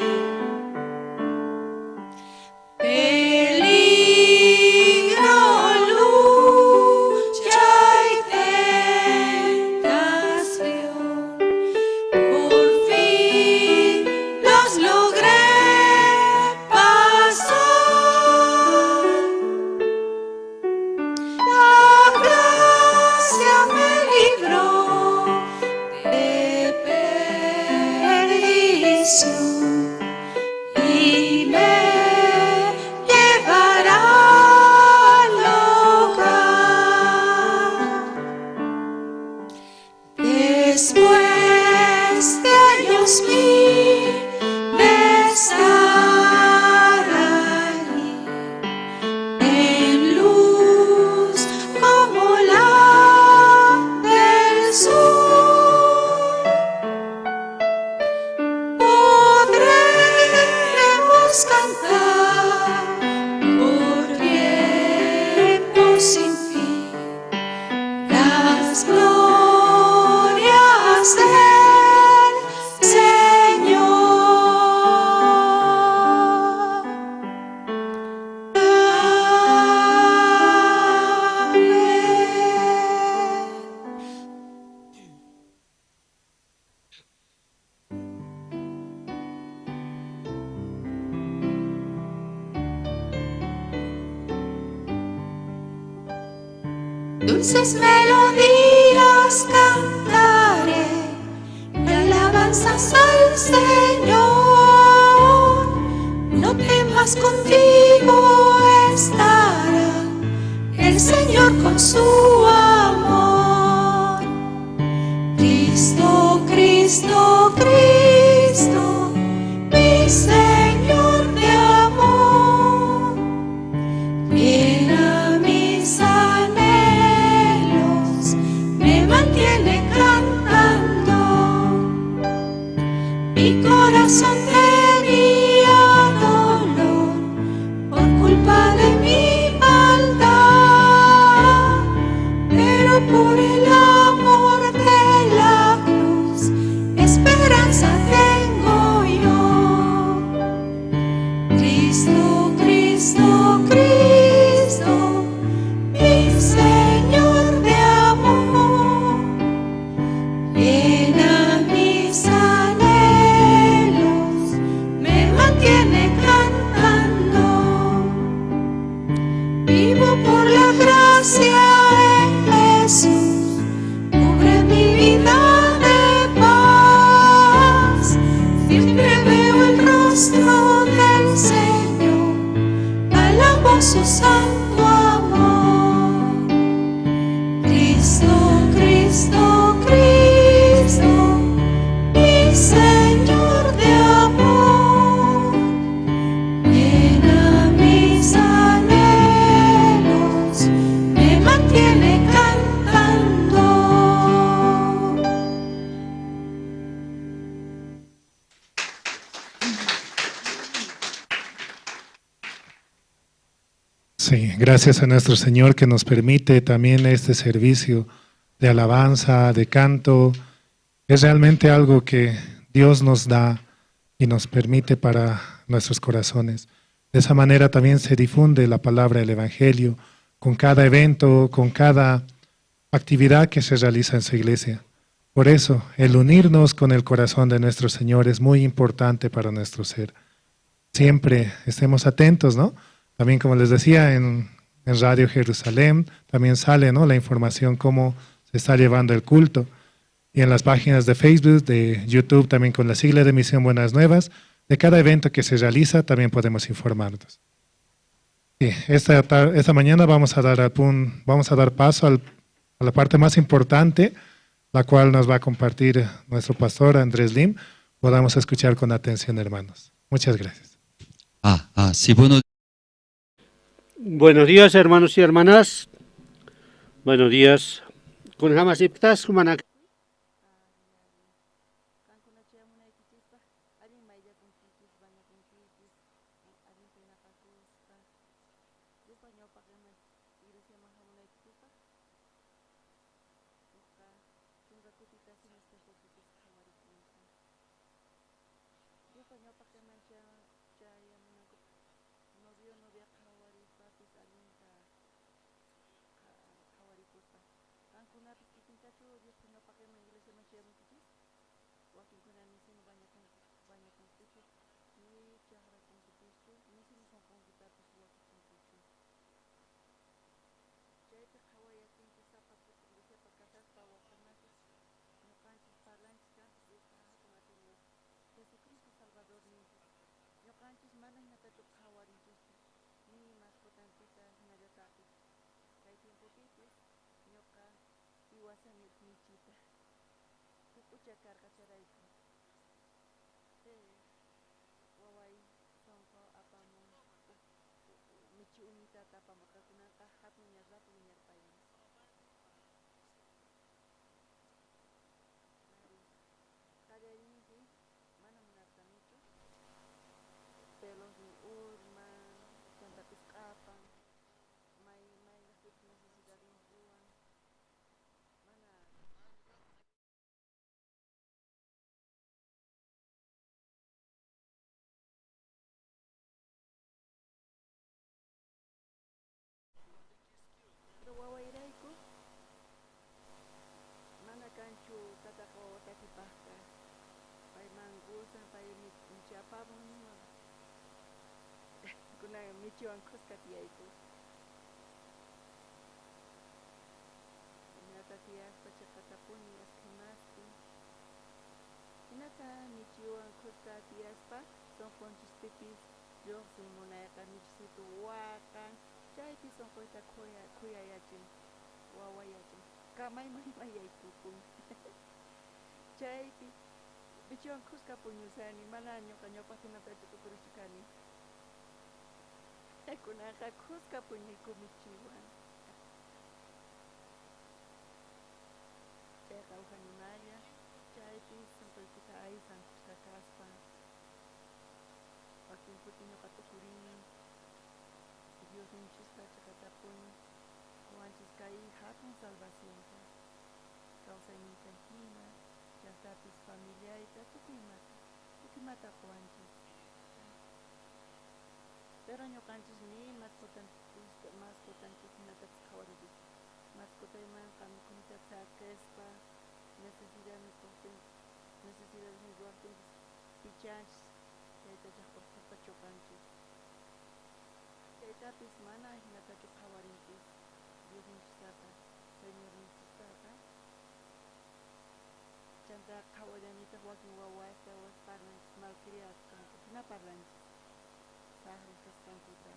Dulces melodías cantaré, y alabanzas al Señor. No temas, contigo estará el Señor con su amor. Cristo, Cristo, Cristo, mi Señor de amor, llena mis anhelos, me mantiene cantando. Mi corazón tenía dolor por culpa de mi maldad, pero por el amor de la cruz esperanza tengo yo. Cristo, Cristo, Cristo, mi Señor de amor, llena mis anhelos, me mantiene cantando. Vivo por la gracia en Jesús, cubre mi vida de paz. Siempre veo el rostro del Señor, alabo su santo amor. Cristo, Cristo, Cristo, mi Señor de amor, llena mis anhelos, me mantiene cantando. Sí, gracias a nuestro Señor que nos permite también este servicio de alabanza, de canto. Es realmente algo que Dios nos da y nos permite para nuestros corazones. De esa manera también se difunde la palabra del Evangelio con cada evento, con cada actividad que se realiza en su iglesia. Por eso, el unirnos con el corazón de nuestro Señor es muy importante para nuestro ser. Siempre estemos atentos, ¿no? También, como les decía, en Radio Jerusalén también sale, ¿no?, la información cómo se está llevando el culto. Y en las páginas de Facebook, de YouTube, también con la sigla de Misión Buenas Nuevas, de cada evento que se realiza también podemos informarnos. Sí, esta mañana vamos a dar paso a la parte más importante, la cual nos va a compartir nuestro pastor Andrés Lim. Podamos escuchar con atención, hermanos. Muchas gracias. Sí, bueno. Buenos días, hermanos y hermanas. Buenos días. Con tiyaspa cheqatapuni askha imaspi. Hinata michiwan khuska tiyaspa sonqonchispipis lluqsin munayqa, michisitu waqan, chaypi sonqoyta khuyayachin, wawayachin, kamayman ima yaykupun. Chaypi michiwan khuska puñusani, mana ñuqa ñawpaqtinatachu t'ukurischu kani. Kunanqa khuska puñuyku michiwan. Chayqa uj animalla, chaypi sonqoykita aysan khuska kaspa. Wakin kuti ñuqa t'ukurini, Diosninchista cheqatapuni qowanchis kay hatun salvacionta, kawsayninta hina, chantapis familiayta, tukuy imata, tukuy imata qowanchis. Pero ñuqanchis ni mascotanchis hinatapis qhawarinchis. Mascotaymanqa mikhunita saqispa, necesidad necesidades ruwaqtinpis pichanchis, chayta chaqpaspa chuqanchis. Chaytapis mana hinatachu qhawarinchis Diosninchistaqa, Señorninchistaqa. Chanta qhawallanitaq wakin wawasta parlanchis malcriados kanku, hina parlanchis saqra kasqankuta.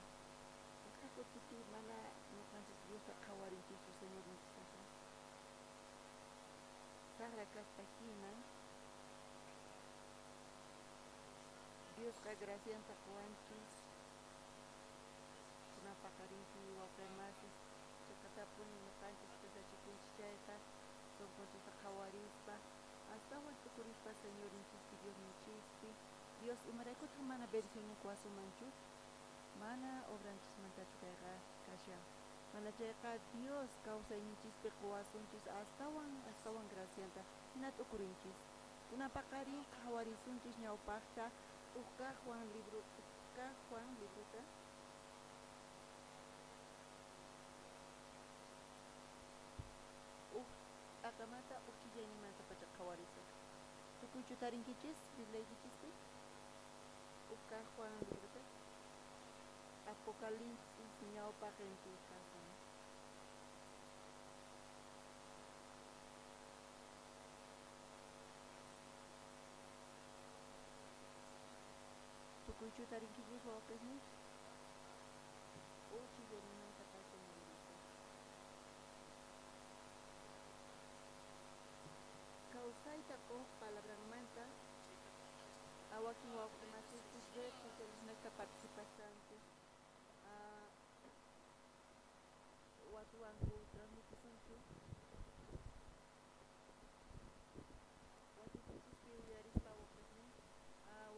Ashkha kutipi mana ñuqanchis Diosta qhawarinchischu Señorninchistaqa. Saqra kaspa hina Diosqa gracianta qowanchis, kunan paqarinpi wawqimasis cheqatapuni ñuqanchis pesachikunchis chayqa sonqonchista qhawarispa, astawan t'ukurispa Señorninchispi, Diosninchispi. Dios imaraykutaq mana bendicionnin qowasunmanchu? Mana obranchismantachu kayqa kashan. Mana chayqa Dios kawsayninchispi qowasunchis astawan astawan gracianta hina t'ukurinchis. Kunan paqarin qhawarisunchis ñawpaqta uj kaq Juan libro, uj kaq Juan librota. Uj t'aqamanta uj chillayninmantapacha qhawarisaq. Tukuychu tarinkichis Bibliaykichispi? Uj kaq Juan librota. Apocalipsis ñawpaqinpi kasan. Tukuychu tarinkichis wawqisniy? Uj chillayninmantapacha ñawirisaq. Kawsayta quq palabranmanta wakin wawqimasispis redes socialesnejta participasqanku, watuwanku transmitisunchu. Wasiykichispi uyarispa wawqisniy,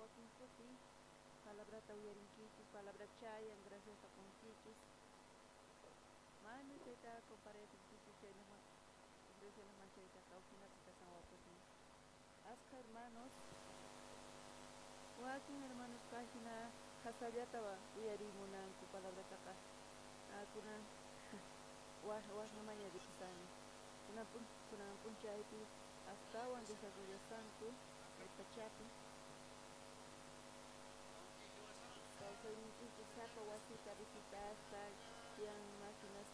wakin kuti palabrata uyarinkichis, palabra chayan, graciasta qunkichis. Mana chayta comparaytinkichis chaynejman iglesianejman chaytaqa ujinapi kasan wawqisniy. Ashkha hermanos, wakin hermanosqa hina qhasallata uyariy munanku palabrataqa. Kunan wajnamaña ripusani. Kunan p'unchaypi astawan desarrollasanku kay pachapi. Kawsayninchispi sapa wasita visitaspa tiyan máquinas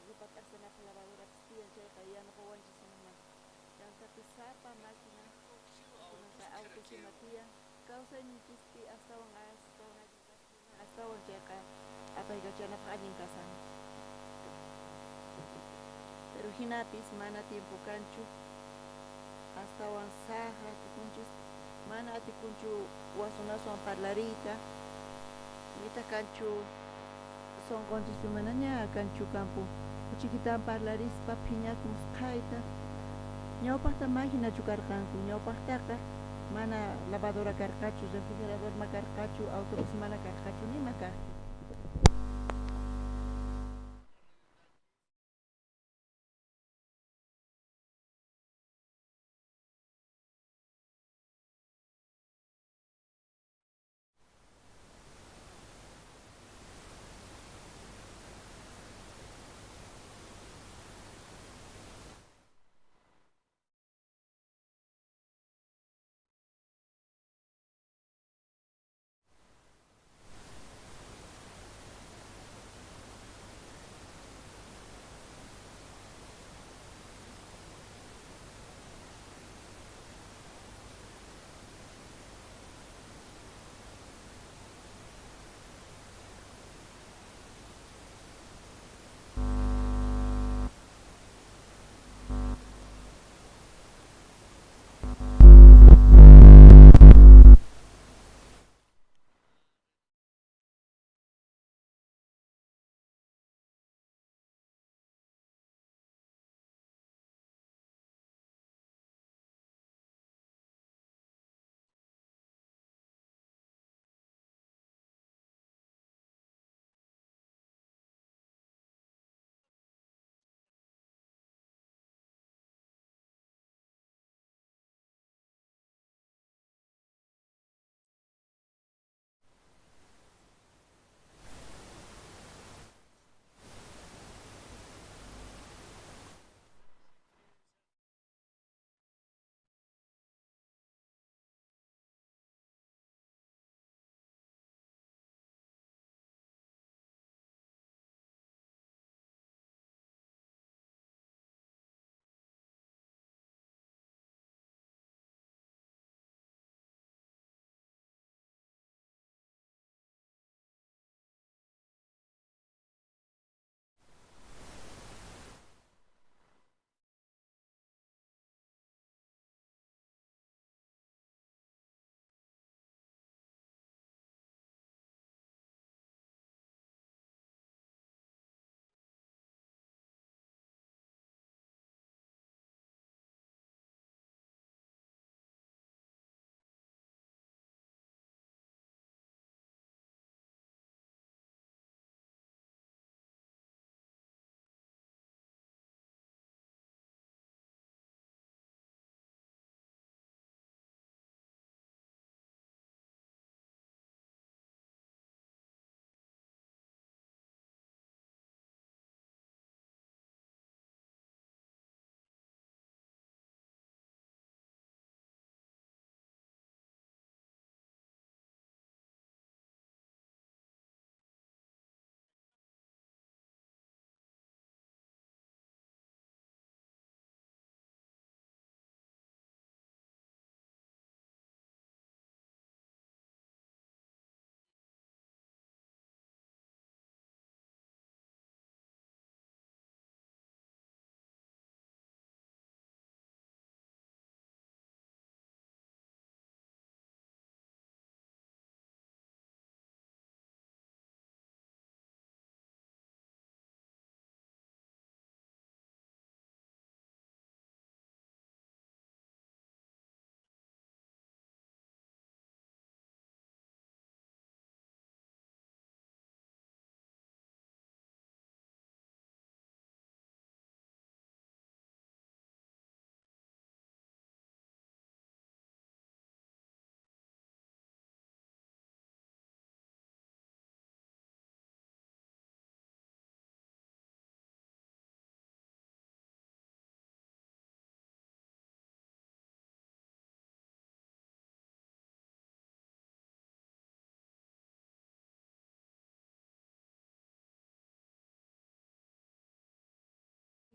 ropa t'aqsanapaq lavadorapis tiyan chayqa yanapawanchis hinamanta. Chantapis sapa máquina kunanqa autos ima tiyan kawsayninchispi astawan astawan allin kashan, astawan chayqa apaykachanapaq allin kasan. Pero hinapis mana tiempo kanchu, astawan saqra tukunchis, mana atikunchu wasunaswan parlariyta, nitaq kanchu sonqonchispi manaña kanchu campo. Uchikitan parlarispa phiñakun usqhayta. Ñawpaqta ma hinachu karqanku, ñawpaqtaqa mana lavadora karqachu, refrigerador ma karqachu, autobús mana karqachu, nima kaqchu.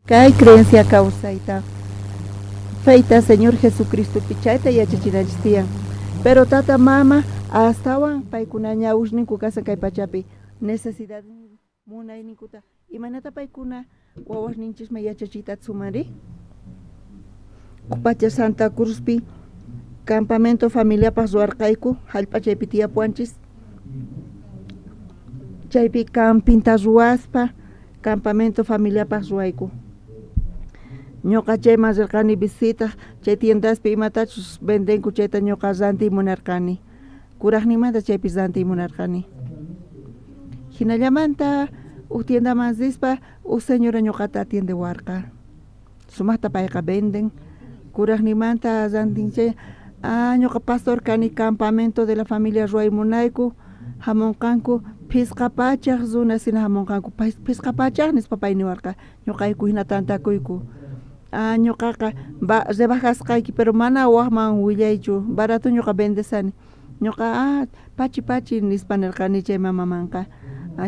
Kay creencia kawsayta feyta Señor Jesucristopi chayta yachachinanchis tiyan. Pero tata mama astawan paykuna ñawisninku kasan kay pachapi necesidad munayninkuta imaynata paykuna wawasninchisman yachachiyta atisunmanri? Pacha Santa Cruzpi campamento familiapaj ruwarqayku jallp'a chaypi tiyapuwanchis chaypi campinta ruwaspa campamento familiapaj ruwayku. Ñuqa chayman rirqani visita chay tiendaspi imatachus vendenku chayta ñuqa rantiy munarqani kuraqninmanta chaypi rantiy munarqani. Jinallamanta uj tiendaman rispa uj señora ñuqata atiendewarqa sumaqta payqa venden kuraqninmanta rantin chay ah ñuqa pastor kani campamento de la familia ruway munayku hamunqanku phisqa pachaq runa hina hamunqanku phisqa pachaq nispa pay niwarqa ñuqayku hina tantakuyku ah ñuqaqa rebajasqayki pero mana waqman willaychu barato ñuqa vendesani ñuqa ah pachi pachi nispa nirqani chay mamamanqa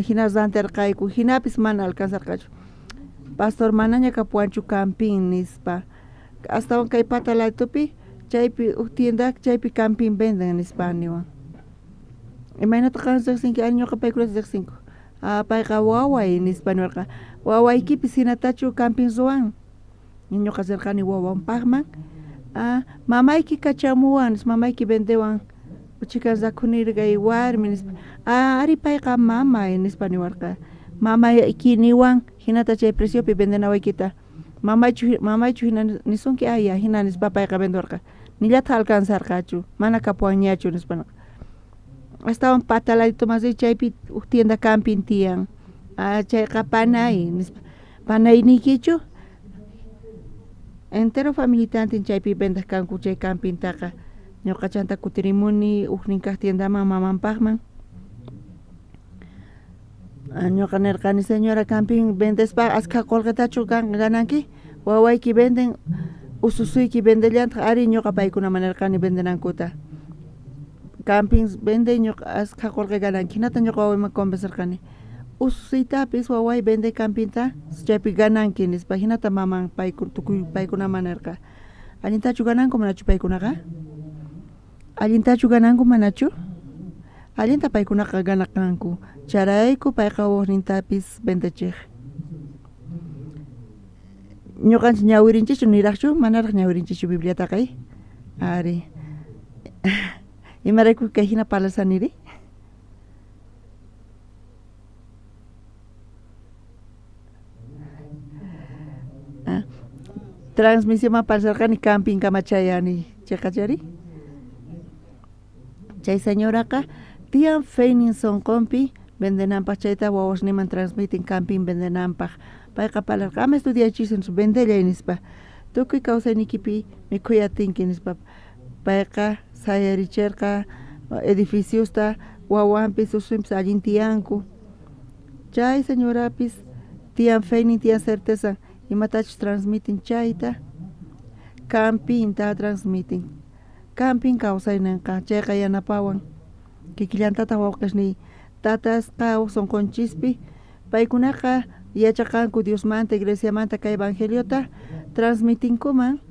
hina rantirqayku hinapis mana alcanzarqachu pastor manaña kapuwanchu campín nispa astawan kay pata ladopi chaypi uj tienda chaypi campín venden nispa niwan imaynata qan riqsinki ari ñuqa paykunata riqsinku ah payqa waway nispa niwarqa wawaykipis hinatachu campín ruwan ñuqa rirqani wawanpaqman ah mamayki kachamuwan nispa mamayki vendewan chikan rakhunirqay warmi nispa ah ari payqa mamay nispa niwarqa mamayki niwan hinata chay preciopi vendenawaykita mamaychu mamaychu hina nisunki aya hina nispa payqa vendewarqa nillataq alcanzarqachu mana kapuwanñachu nispa astawan pata laditoman riy chaypi uj tienda camping tiyan ah chayqa panay nispa panayniykichu entero familitantin chaypi vendeq kanku chay campintaqa ñuqa chanta kutirimuni ujnin kaq tiendaman mamanpaqman ñuqa nirqani señora camping vendespa askha qullqitachu gananki wawayki venden ususuyki vendellantaq ari ñuqa paykunaman nirqani vendenankuta camping vende ñuqa askha qullqi gananki hinata ñuqa wawayman convencerqani ususuytapis waway vende campinta chaypi gananki nispa hinata maman tukuy paykunaman nirqa allintachu gananku manachu paykunaqa allintachu gananku manachu allinta paykunaqa ganaqanku chayrayku payqa wawasnintapis vendechiq ñuqanchik ñawirinchikchu niraqchu manaraq ñawirinchikchu bibliataqa ari imarayku kay hina parlasaniri transmisionman pasarqani camping kamachayani chayqachari chay señoraqa tiyan feynin sonqonpi vendenanpaq chayta wawasninman transmiten camping vendenanpaq payqa parlarqa ama estudiaychis vendellay nispa tukuy kawsaynikipi mikhuy atinki nispa payqa sayaricherqa edificiosta wawanpis ususinpis allin tiyanku chay señorapis tiyan feynin tiyan certeza imatachus transmiten chayta campinta transmiten camping kawsayninqa chayqa yanapawan kikillantataq wawqisniy tatasqa sunqunchispi paykunaqa yachaqanku Diosmanta iglesiamanta kay evangeliota transmitinkuman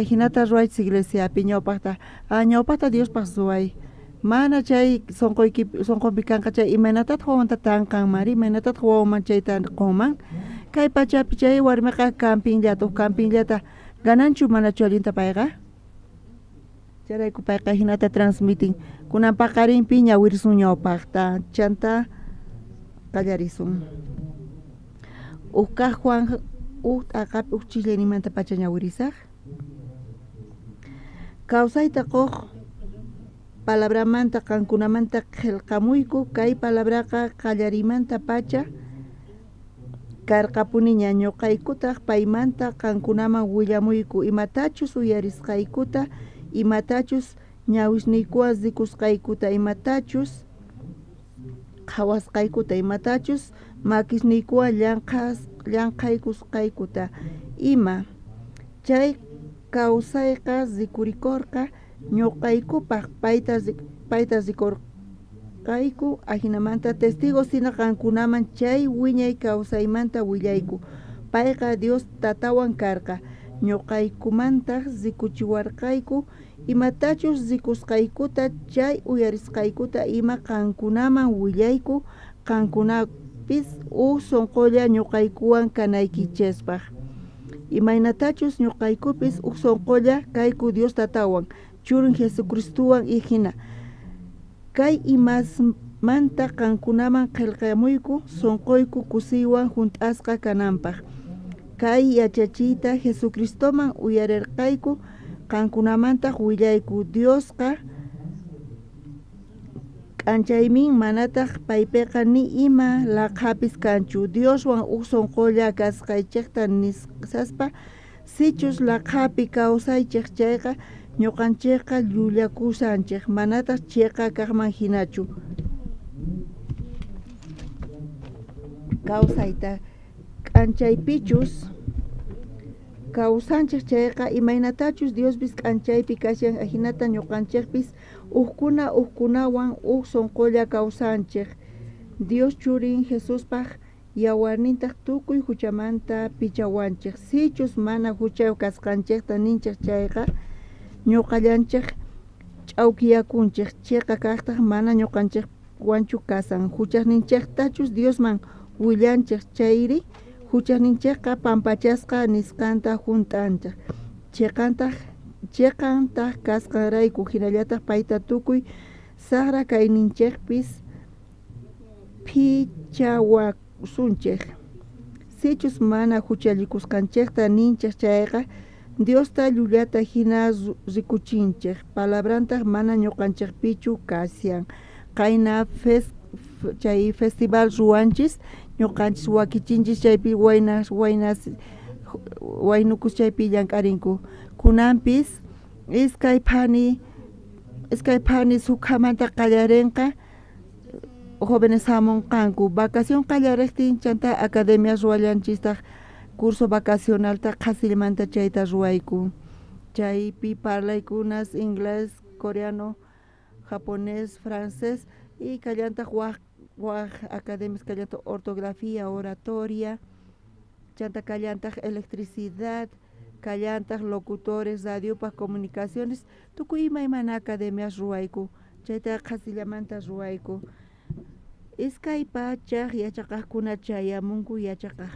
jinata ruwaychis iglesiapi ñawpaqta ñawpaqta Diospaq ruway mana chay sunquykipi sunqunpi kanqa chay imaynatataq wawanta tanqanmari imaynatataq wawaman chayta qunman kay pachapi chay warmiqa campinllata uj campinllata gananchu manachu allinta payqa chayrayku payqa hinata transmitin kunan paqarinpi ñawirisun ñawpaqta chanta qallarisun uj kaq Juan uj t'aqapi uj chisllaynimanta pacha ñawirisaq kawsayta quq palabramanta qankunamanta qillqamuyku kay palabraqa qallarimanta pacha karqapuniña ñuqaykutaq paymanta qankunaman willamuyku imatachus uyarisqaykuta imatachus ñawisniykuwan rikusqaykuta imatachus qhawasqaykuta imatachus makisniykuwan llanqhaykusqaykuta ima chay kawsayqa rikurikurqa ñuqaykupaq payta rikurqayku ajinamanta testigos hina qankunaman chay wiñay kawsaymanta willayku Payqa Dios Tatawan karqa. Ñoqaykumantaj rikuchiwarqayku imatachus rikusqaykuta chay uyarisqaykuta ima qankunaman willayku, qankunapis uj sonqolla ñoqaykuwan kanaykichespaj. Imaynatachus ñoqaykupis uj sonqolla kayku Dios Tatawan, Churin Jesucristowan hina. Kay imasmanta qankunaman qhelqamuyku sonqoyku kusiywan junt'asqa kananpaj. Kay yachachiyta Jesucristoman uyarerqayku, qankunamantaj willayku. Diosqa k'anchaymin, manataj paypeqa ni ima laqhapis kanchu. Dioswan uj sonqolla kasqaychejta nisaspa, sichus laqhapi kawsaychej chayqa, ñuqanchejqa llullakusanchej, manataj cheqa kaqman hinachu. Kawsayta k'anchaypichus kawsanchej chayqa, imaynatachus Diospis k'anchaypi kashan, ajinata ñuqanchejpis ujkuna ujkunawan uj sonqolla kawsanchej. Dios Churin Jesuspaj yawarnintaj tukuy huchamanta pichawanchej. Sichus mana huchayuq kasqanchejta ninchej chayqa, ñuqallanchej ch'awkiyakunchej, cheqa kaqtaj mana ñuqanchejwanchu kasan. Huchasninchejtachus Diosman willanchej chayri, huchasninchejqa pampachasqa nisqanta junt'anchej. Cheqantaj kasqanrayku, hinallataj payta tukuy sajra kayninchejpis phichawasunchej. Sichus mana huchallikusqanchejta ninchej chayqa, Diosta llullata hina rikuchinchej, palabrantaj mana ñuqanchejpichu kashan. Qayna chay festival ruwanchis, ñuqanchis wakichinchis chaypi waynas waynukus chaypi llank'arinku. Kunanpis iskay phani sukhamanta qallarinqa, jóvenes hamunqanku. Vacación qallarejtin chanta academia ruwallanchistaq curso vacacionalta qhasilmanta chayta ruwayku. Chaypi parlaykunas inglés, coreano, japonés, francés y kallantaq waj academias kallantaq ortografía, oratoria, chanta kallantaq electricidad, kallantaq locutores, radiopaj comunicaciones, tukuy imaymana academias ruwayku. Chayta qhasillamanta ruwayku. 200 yachaqajkuna chayamunku yachaqaj.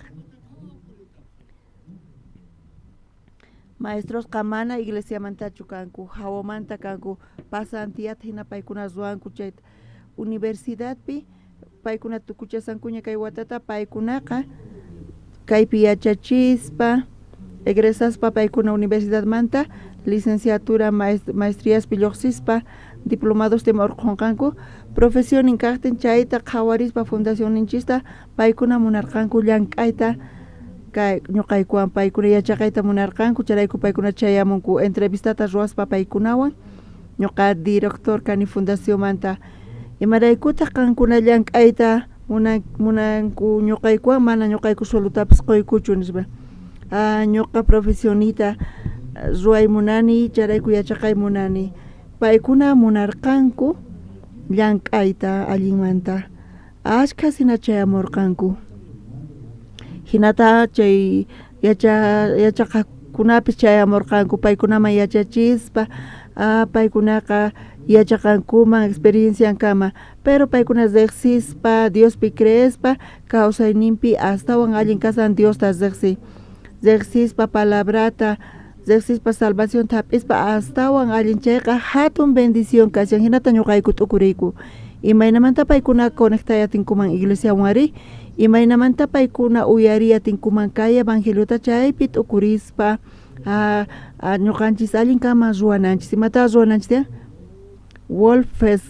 Maestrosqa mana iglesiamantachu kanku, hawamanta kanku, pasantiyata hina paykuna ruwanku chayta. Universidadpi paykuna tukuchasankuña kay watata, paykunaqa kaypi yachachispa, egresaspa paykuna universidadmanta licenciatura, maestriaspi lluqsispa, diplomados tema urqhunqanku. Profesionin kaqtin chayta qhawarispa fundacionninchista paykuna munarqanku llank'ayta kay ñuqaykuwan, paykuna yachaqayta munarqanku, chayrayku paykuna chayamunku entrevistata ruwaspa paykunawan. Ñuqa director kani fundacionmanta. Imaraykutaq qankuna llank'ayta munanku ñuqaykuwan, mana ñuqayku sueldotapis quykuchu nispa. Ñuqa profesionita ruway munani, chayrayku yachaqay munani. Paykuna munarqanku llank'ayta allinmanta. Ashkhas hina chayamurqanku. Hinata chay yachaqajkunapis chayamurqanku, paykunaman yachachispa, paykunaqa yachaqankuman experienciankama, pero paykuna riqsispa, Diospi creespa, kawsayninpi astawan allin kasan Diosta riqsi. Riqsispa palabrata, riqsispa salvación hap'ispa astawan allin chayqa hatun bendición kashan. Hinata ñuqayku t'ukuriyku. Imaynamanta paykuna conectay atinkuman iglesiawan ari, imaynamanta paykuna uyariy atinkuman kay evangeliota chaypi t'ukurispa, ñuqanchis allin kama ruwananchis. Imata ruwananchis tiyan? Wolfes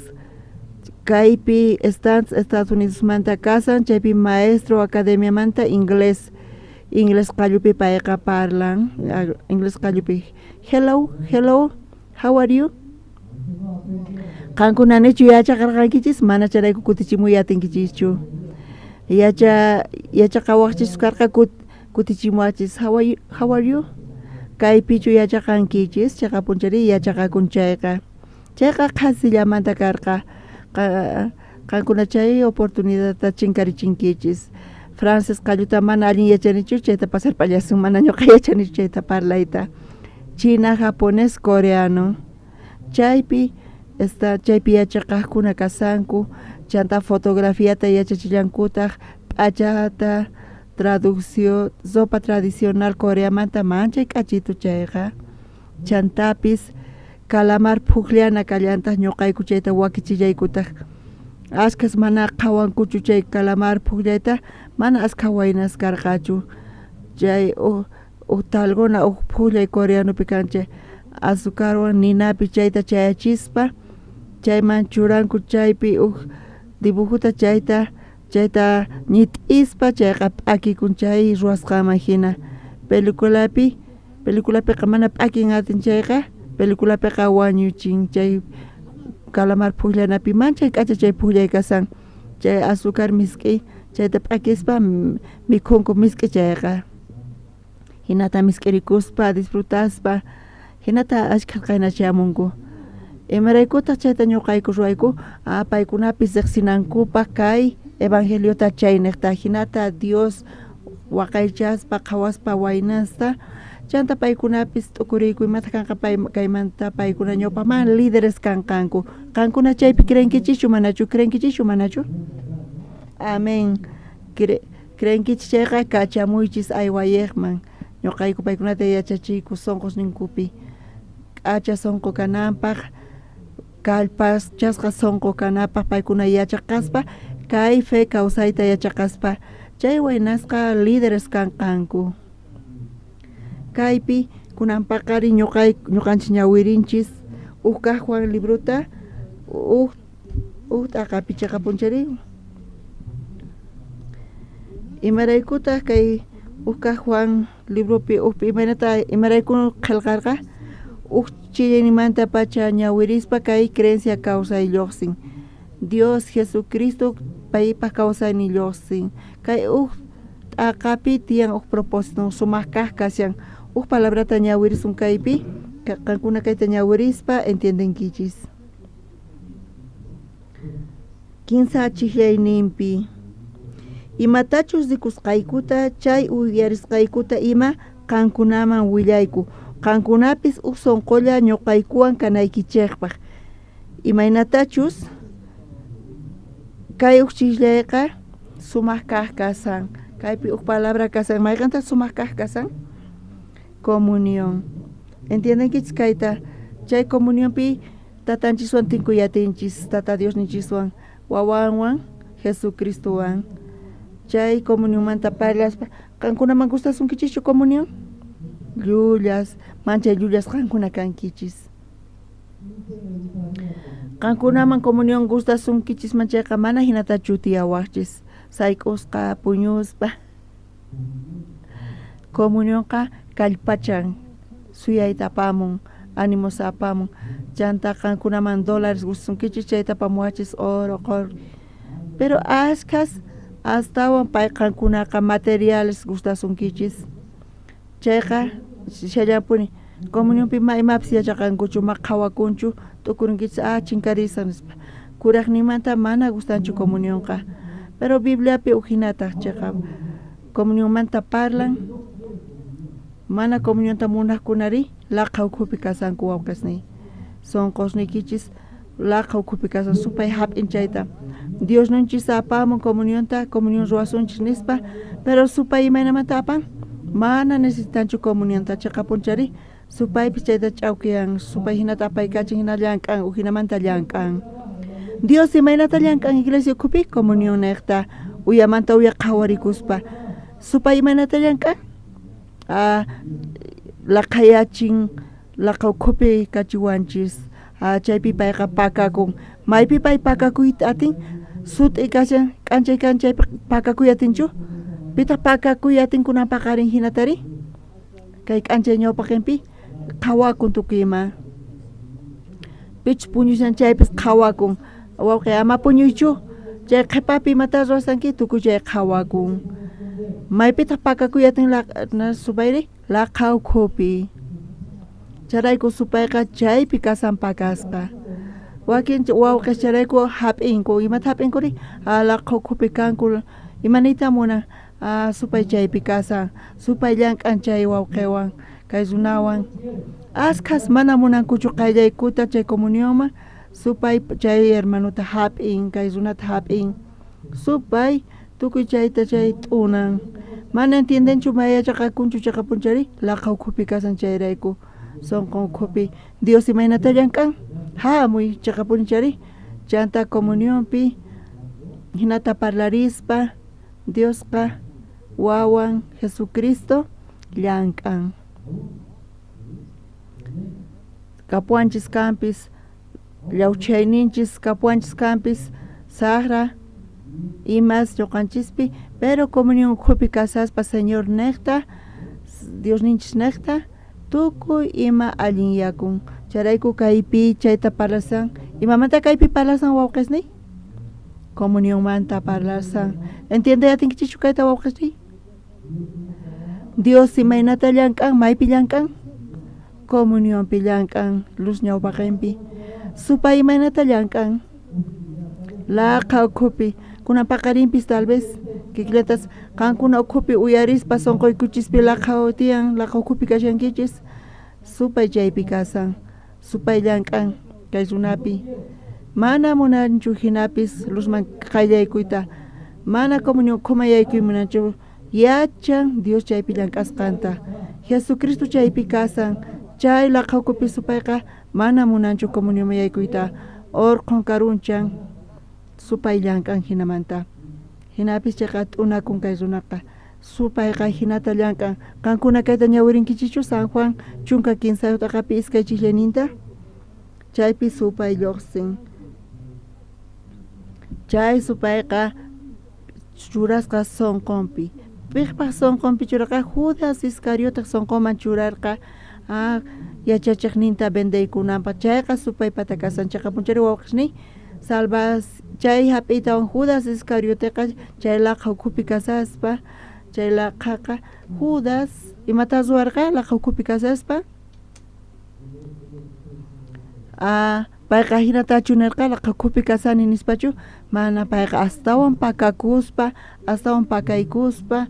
kaypi Estados Unidosmanta kasan, chaypi maestro academiamanta inglés qallupi payqa parlan, inglés qallupi. Hello, hello, how are you? Qankuna nichu yachaqarqankichis, mana chayrayku kutichimuy atinkichischu. Yachaqawaqchis karqa kutichimuwachis, how are you? Kaypichu yachaqankichis, chaqapunchari yachaqakun chayqa. Chayqa qhasillamanta karqa. Qankuna chay oportunidadta chinkarichinkichis. Frances qalluta mana allin yachanichu chayta pasarpallasun mana ñuqa yachanichu chayta parlayta. China, japonés, coreano. Chaypi esta chaypi yachaqaqkuna kasanku chanta fotografiata yachachillankutaq p'achata traducción ropa tradicional Coreamanta manchay k'achitu chayqa chantapis calamar phukllana kallantaq ñuqayku chayta wakichillaykutaq ashkhas mana qhawankuchu chay calamar phukllayta mana ashkha waynas karqachu chay uj talgona uj phukllay coreanopi kan chay azucarwan ninapi chayta chayachispa chayman churanku chaypi uj dibujota chayta chayta ñit'ispa chayqa p'akikun chay ruwasqanman hina peliculapi peliculapiqa mana p'akin atin chayqa peliculapiqa wañuchin chay calamar phukllanapi manchay k'acha chay phukllay kasan chay azúcar misk'i chayta p'akispa mikhunku misk'i chayqa hinata misk'irikuspa disfrutaspa hinata ashkha qaynachamunku imaraykutaq chayta ñuqayku ruwayku a paykunapis riqsinankupaq kay evangeliota chayniqta hinata Dios waqaychaspa qhawaspa waynasta chanta paykunapis t'ukuriyku imataq kanqa pay kaymanta paykuna ñawpaqman líderes kanqanku qankuna chaypi creenkichischu manachu creenkichischu manachu amén creenkichis chayqa kachamuychis aywayiqman ñuqayku paykunata yachachiyku sunqusninkupi k'acha sunqu kananpaq kallpachasqa sunqu kanapaq paykuna yachaqaspa kay fe kawsayta yachaqaspa chay waynasqa líderes kanqanku kaypi kunan paqarin ñuqay ñuqanchis ñawirinchis uj kaq Juan librota uj uj t'aqapi chiqapunchari imaraykutaq kay uj kaq Juan libropi ujpi imaynata imarayku qillqarqa uj chillayninmantapacha ñawirispa kay creencia kawsay lluqsin Dios Jesucristo paypaq kawsaynin lluqsin kay uj t'aqapi tiyan uj propósito sumaq kaq kashan uj palabrata ñawirisun kaypi qankuna kayta ñawirispa entiendenkichis kinsa chijllayninpi imatachus rikusqaykuta chay uyarisqaykuta ima qankunaman willayku qankunapis uj sunqulla ñuqaykuwan kanaykichikpaq imaynatachus kay uj chijllayqa sumaq kaq kasan kaypi uj palabra kasan mayqantaq sumaq kaq kasan comunión entiendenkichis kayta chay comunionpi tatanchiswan tinkuyatinchis tata Diosninchiswan wawanwan Jesucristowan chay comunionmanta parlaspa qankunaman gustasunkichikchu comunión llullas manchay llullas qankuna kankichis qankunaman comunión gustasunkichis chayqa mana hinatachu tiyawaqchis sayk'usqa puñuspa comunionqa kallpachan suyayta apamun ánimos apamun chanta qankunaman dólares gustasunkichis chayta apamuwachis oro qori pero ashkhas astawan pay qankunaqa materiales gustasunkichis chayqa shallanpuni comunionpi ma imapis yachaqankuchu ma qhawakunchu t'ukurinkichis a chinkarisa nispa kuraqninmanta mana gustanchu comunionqa pero Bibliapi uj hinataq chayqa comunionmanta parlan mana comunionta munaqkunari laqha ukhupi kasanku wawqisniy sunqusniykichis laqha ukhupi kasan supay hap'in chayta Diosninchis apamun comunionta comunión ruwasunchis nispa pero supay imaynamanta apan mana necesitanchu comunionta chiqapunchari supaypis chayta ch'awkiyan supay hinata apaykachin hina llank'an uj hinamanta llank'an Dios imaynata llank'an iglesia ukhupi comunión niqta uyamanta uya qhawarikuspa supay imaynata llank'an a laqhayachin laqa ukhupi kachiwanchis chaypi payqa pakakun maypi pay pakakuyta atin sut'i kashan k'anchay kan chaypi pakakuy atinchu pitaq pakakuy atin kunan paqarin hinatari kay k'anchay ñawpaqinpi qhawakun tukuy ima pichus puñushan chaypis qhawakun wawqi ama puñuychu chay qhipapi imata ruwasanki tukuy chay qhawakun maypitaq pakakuy atin supayri laqha ukhupi chayrayku supayqa chaypi kasan pakasqa wakin wawqis chayrayku hap'inku imata hap'inkuri laqha ukhupi kanku imaniyta munan Ah, supay chaypi kasan, supay llank'an chay wawqiwan, kay runawan. Askhas mana munankuchu qayllaykuta chay comunionman, supay chay hermanuta hap'in, kay runata hap'in. Supay tukuy chayta chay t'unan. Mana entiendenchu may yachaqakunchu chaqapunchari, laqa ukhupi kasan chayrayku, sunqun ukhupi. Dios imaynata llank'an, hamuy chaqapunchari, chanta comunionpi hinata parlarispa, Diosqa wawan Jesucristo llank'an. Kapuwanchis kanpis, llawchayninchis kapuwanchis kanpis, saqra imas ñuqanchispi, pero comunión ukhupi kasaspa Señor niqta, Diosninchis niqta, tukuy ima allinyakun. Chayrayku kaypi chayta parlasan, imamanta kaypi parlasan wawqisniy? Comunionmanta parlasan. Entiende atinkichikchu kayta wawqisniy? Dios imaynata llank'an, maypi llank'an? Comunionpi llank'an, luz ñawpaqinpi. Supay imaynata llank'an? Laqa ukhupi. Kunan paqarinpis tal vez kikillatas qankuna ukhupi uyarispa sunquykuchispi laqa tiyan, laqa ukhupi kashankichis, supay chaypi kasan, supay llank'an kay runapi. Mana munanchu hinapis luzman qayllaykuyta, mana comunión ukhuman yaykuy munanchu, yachan Dios chaypi llank'asqanta. Jesucristo chaypi kasan, chay laqa ukhupi supayqa mana munanchu comunionman yaykuyta, urqhun karunchan, supay llank'an hinamanta. Hinapis chayqa t'unakun kay runaqa. Supayqa hinata llank'an. Qankuna kayta ñawirinkichikchu San Juan 13 t'aqapi 2 chijllayninta? Chaypi supay lluqsin. Chay supayqa churasqa sunqunpi. Piqpaq sunqunpi churarqa? Judas Iscarioteq sunqunman churarqa yachachiqninta vendeykunanpaq. Chayqa supaypata kasan. Chaqapunchari wawqisniy, salvas chay hap'iytawan Judas Iscarioteqa chay laqa ukhupi kasaspa, chay laqhaqa Judas imata ruwarqa laqa ukhupi kasaspa? Payqa hinatachu nirqa laqa ukhupi kasani nispachu? Mana, payqa astawan pakakuspa, astawan pakaykuspa,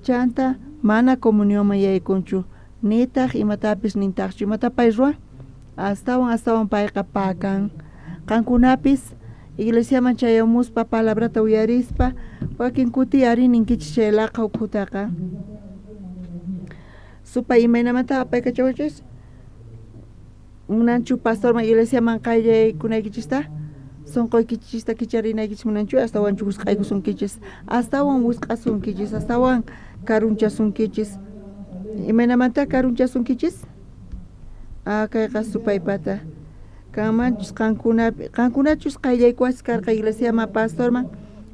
chanta mana comunionman yaykunchu, nitaq imatapis nintaqchu. Imata pay ruwan? Astawan astawan payqa pakan. Qankunapis iglesiaman chayamuspa palabrata uyarispa wakin kuti ari ninkichis chay laqa ukhutaqa. Supay imaynamanta apaykachawachis? Munanchu pastorman iglesiaman qayllaykunaykichista? Sunquykichista kicharinaykichis munanchu? Astawanchu wisq'aykusunkichis, astawan wisq'asunkichis, astawan karunchasunkichis. Imaynamanta karunchasunkichis? Kayqa supaypata. Kanmanchus qankunapi, qankunachus qayllaykuwachis karqa iglesiaman pastorman,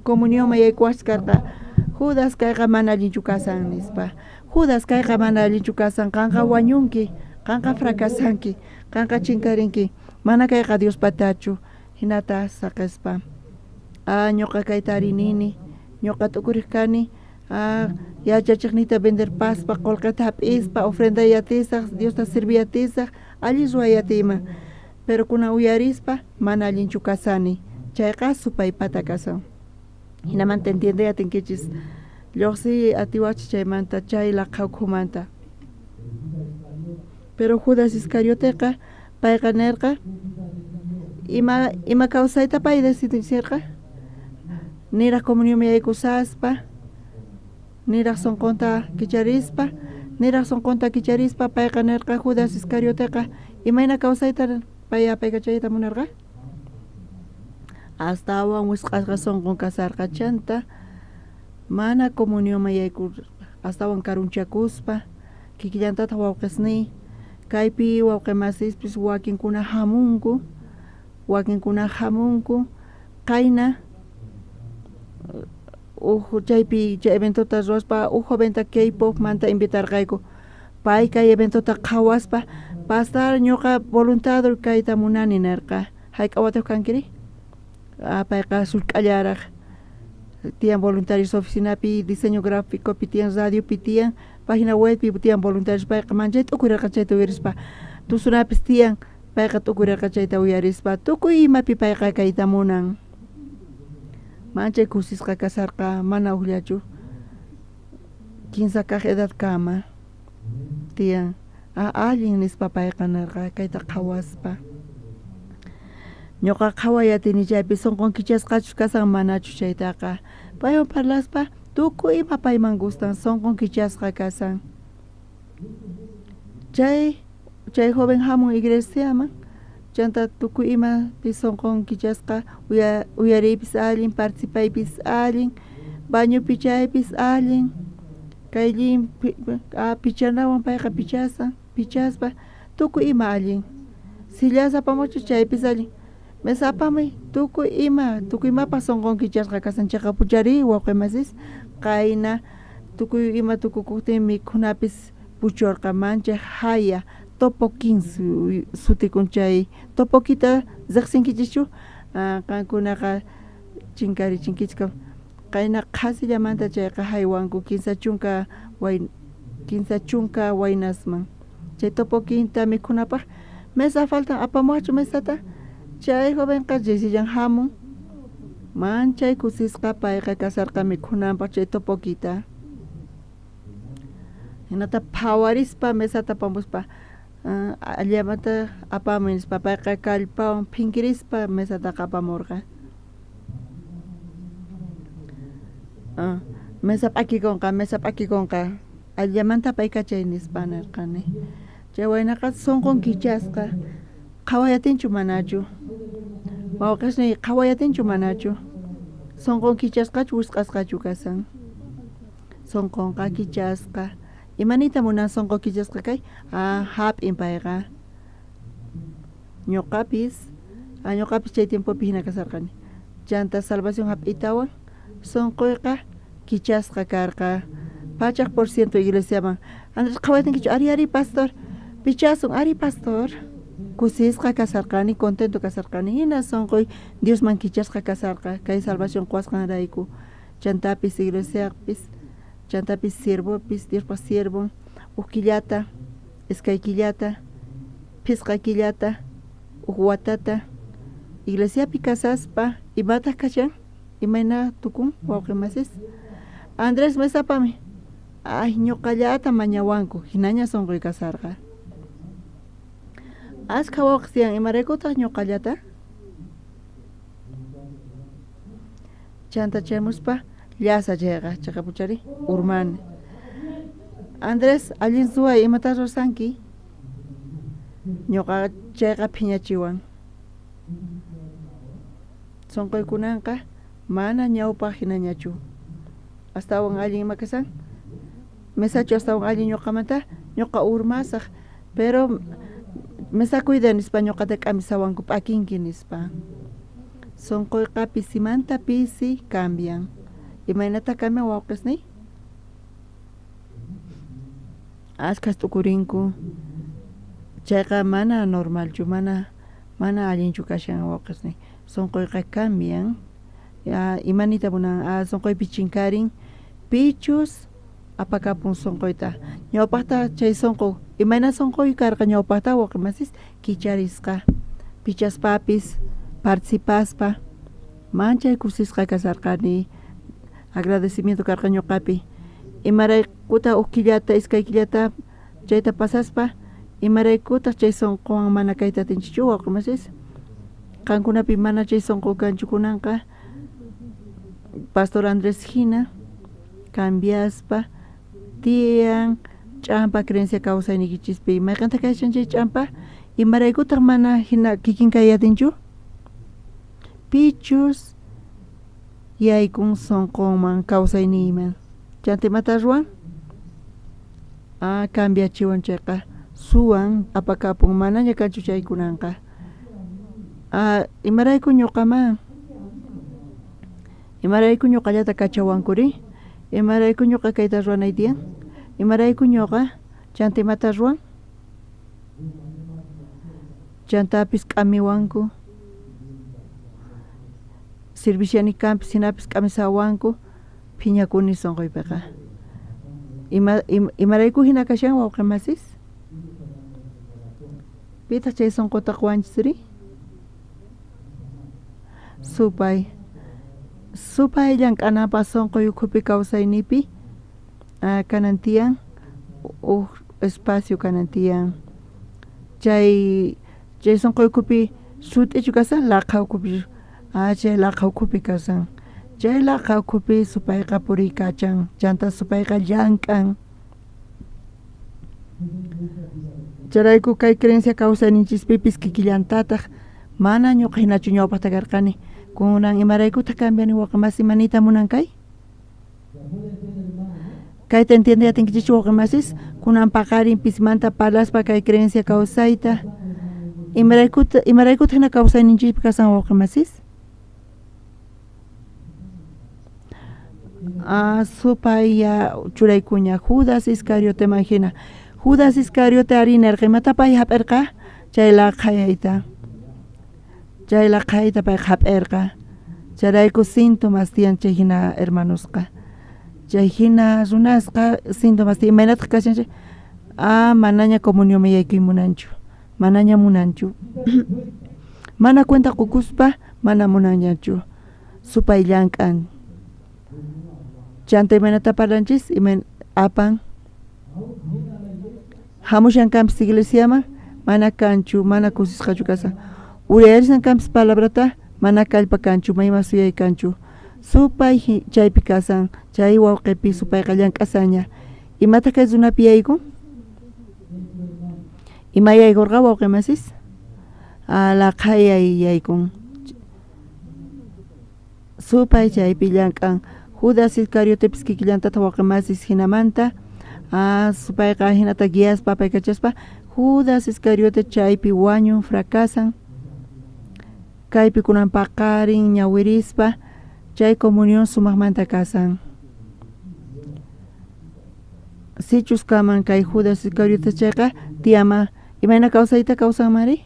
comunionman yaykuwachis karqa. Judas kayqa mana allinchu kasan nispa. Judas kayqa mana allinchu kasan, qanqa wañunki, qanqa fracasanki, qanqa chinkarinki, mana kayqa Diospatachu. Hinata saqispa. Ñuqa kayta arinini, ñuqa t'ukuriq kani, yachachiqniyta venderpaspa, qullqita hap'ispa, ofrenda yatisaq, Diosta sirviyatisaq, allin ruwayatiyman. Pero kunan uyarispa mana allinchu kasani, chayqa supaypata kasan. Hinamanta entiende atinkichis, lluqsiy atiwachis chaymanta, chay laqa ukhumanta. Pero Judas Iscarioteqa payqa nirqa, ima kawsayta pay decidirqa? Niraq comunionman yaykusaspa, niraq sunqunta kicharispa, niraq sunqunta kicharispa payqa nirqa Judas Iscarioteqa imayna kawsayta pay apaykachayta munarqa? Astawan wisq'asqa sunqun kasarqa, chanta mana comunionman yaykur, astawan karunchakuspa, kikillantataq wawqisniy, kaypi wawqimasispis wakinkuna hamunku, wakinkuna hamunku, qayna uj chaypi chay eventota ruwaspa uj joventa K-pop manta invitarqayku, pay kay eventota qhawaspa, pastor ñuqa voluntado kayta munani nirqa. Hayk'a watayuq kankiri? Payqa sullk'allaraq tiyan voluntarios oficinapi, diseño gráficopi tiyan, radiopi tiyan, página webpi tiyan voluntarios. Payqa manchay t'ukurirqa chayta uyarispa, tusunapis tiyan, payqa t'ukurirqa chayta uyarispa, tukuy imapi payqa kayta munan. Manchay kusisqa kasarqa, mana ujllachu. Kinsa kaj edadkama tiyan. Allin nispa payqa nerqa kayta qhawaspa. Ñuqa qhaway atini chaypi sunqun kichasqachus kasan manachus chaytaqa. Paywan parlaspa tukuy ima payman gustan sunqun kichasqa kasan. Chay joven hamun iglesiaman chanta tukuy imapi sunqun kichasqa uyariypis allin participaypis allin bañupi chaypis allin kay llimpi pichanawan payqa pichasan pichaspa tukuy ima allin sillas apamuchu chaypis allin mesa apamuy tukuy ima tukuy imapaq sunqun kichasqa kasan chayqa wawqi masis qayna tukuy ima tukukuqtin mikhunapis puchurqa manchay haya topokin sutikun chay topokita riqsinkichischu qankunaqa chinkarichinkichik qayna qhasillamanta chayqa haywanku kinsa chunka waynasman chay topokinta mikhunapaq mesa faltan apamuwaqchu mesata chay jovenqa risillan hamun manchay kusisqa payqa kasarqa mikhunanpaq chay topokita hinata phawarispa mesata apamuspa allamanta apamuy nispa payqa kallpawan phinkirispa mesataqa apamurqa mesa p'akikunqa allamanta apaykachay nispa nirqani chay waynaqa sunqun kichasqa qhaway atinchu manachu wawqisniy qhaway atinchu manachu sunqun kichasqachu wisq'asqachu kasan sunqunqa kichasqa imaniyta munan sunqu kichasqa kay hap'in payqa ñuqapis chay tiempopi hina kasarqani chanta salvación hap'itawan sunquyqa kichasqa karqa 100% iglesiaman Andrés qhaway atinkichu ari ari pastor pichasun ari pastor kusisqa kasarqani contento kasarqani hina sunquy Diosman kichasqa kasarqa kay salvación quwasqanrayku chantapis iglesiapis chantapis siervopis Diospaq siervon huk killata iskay killata phisqa killata huk watata iglesiapi kasaspa imataq kashan imayna tukun wawqi masis Andrés mesapami ay ñuqallata mañawanku hinaña sunquy kasarqa askha wawqis tiyan imaraykutaq ñuqallata chanta chamuspa llasa chayqa chayqa urmani Andrés allin suway imata rusanki ñuqa chayqa phiñachiwan sunquykunanqa mana ñawpaq hinañachu astawan allin ima kasan mesachu astawan allin ñuqamanta ñuqa urmasaq pero mesa cuida nispa ñuqata k'amisawanku p'akinki nispa sunquyqa pisimanta pisi cambian imaynata cambian wawqisniy askhas t'ukurinku chayqa mana normalchu mana allinchu kashan wawqisniy sunquyqa cambian imaniyta munan sunquypi chinkarin pichus apakapun sunquyta ñawpaqta chay sunqu imayna sunquy karqa ñawpaqta wawqi masis kicharisqa pichaspapis participaspa manchay kusisqa kasarqani agradecimiento karqa ñuqapi imaraykuta huk killata iskay killata chayta pasaspa imaraykutaq chay sunquwan mana kayta atinchikchu wawqi masis qankunapi mana chay sunqu kanchu kunanqa Pastor Andrés hina cambiaspa tiyan ch'ampa creencia kawsayniykichispi mayqanta kashan chay ch'ampa imaraykutaq mana hina kikin kay atinchu pichus yaykun sunqunman kawsayniyman chanta imata ruwan cambiachiwan chayqa suwan apakapun manaña kanchu chaykunanqa imarayku ñuqaman imarayku ñuqallata kachawankuri imarayku ñuqa kayta ruwanay tiyan imarayku ñuqa chanta imata ruwan chantapis k'amiwanku serviciani kanpis hinapis k'amisawanku phiñakuni sunquypiqa imarayku hina kashan wawqi masis pitaq chay sunquta quwanchisri supay supay llank'anapaq sunquy ukhupi kawsaynipi Kanan tiyan uj espacio kanan tiyan. Chay chay sunqu ukhupi sut'ichu kasan laqha ukhupi chay laqha ukhupi kasan. Chay laqha ukhupi supayqa puriykachan chanta supayqa llank'an. Chayrayku kay creencia kawsayninchispipis kikillantataq mana ñuqa hinachu ñawpaqta karqani. Kunan imaraykutaq cambiani wawqi masi ima munan kay? Kayta entiende atinkichikchu wawqi masis? Kunan paqarin pismanta parlaspa kay creencia kawsayta. Imaraykutaq hina kawsayninchikpi kasan wawqi masis? Supay ya churaykuña Judas Iscarioteman hina. Judas Iscariote ari nirqa imata pay hap'irqa? Chay laqhayayta. Chay laqhayta payqa hap'irqa. Chayrayku síntomas tiyan chay hina hermanosqa. Chay hina runasqa síntomas tiyan imaynataq kashan chay? Manaña comunionman yaykuy munanchu. Manaña munanchu. Mana cuenta qukuspa mana munanñachu. Supay llank'an. Chanta imaynata parlanchis? Imayn apan. Hamushan kanpis iglesiaman mana kanchu, mana kusisqachu kasan. Uyarishan kanpis palabrata mana kallpa kanchu, mayman suyay kanchu. Supay chaypi kasan, chay wawqipi supayqa llank'asaña. Imataq kay runapi yaykun? Ima yaykurqa wawqi masis? Laqhayay yaykun. Supay chaypi llank'an. Judas Iscariotepis kikillantataq wawqi masis hinamanta supayqa hinata guiaspa apaykachaspa Judas Iscariote chaypi wañun fracasan. Kaypi kunan paqarin ñawirispa chay comunión sumaqmanta kasan. Sichus kaman kay Judas Iscariote chayqa tiyama imayna kawsayta kawsanmari?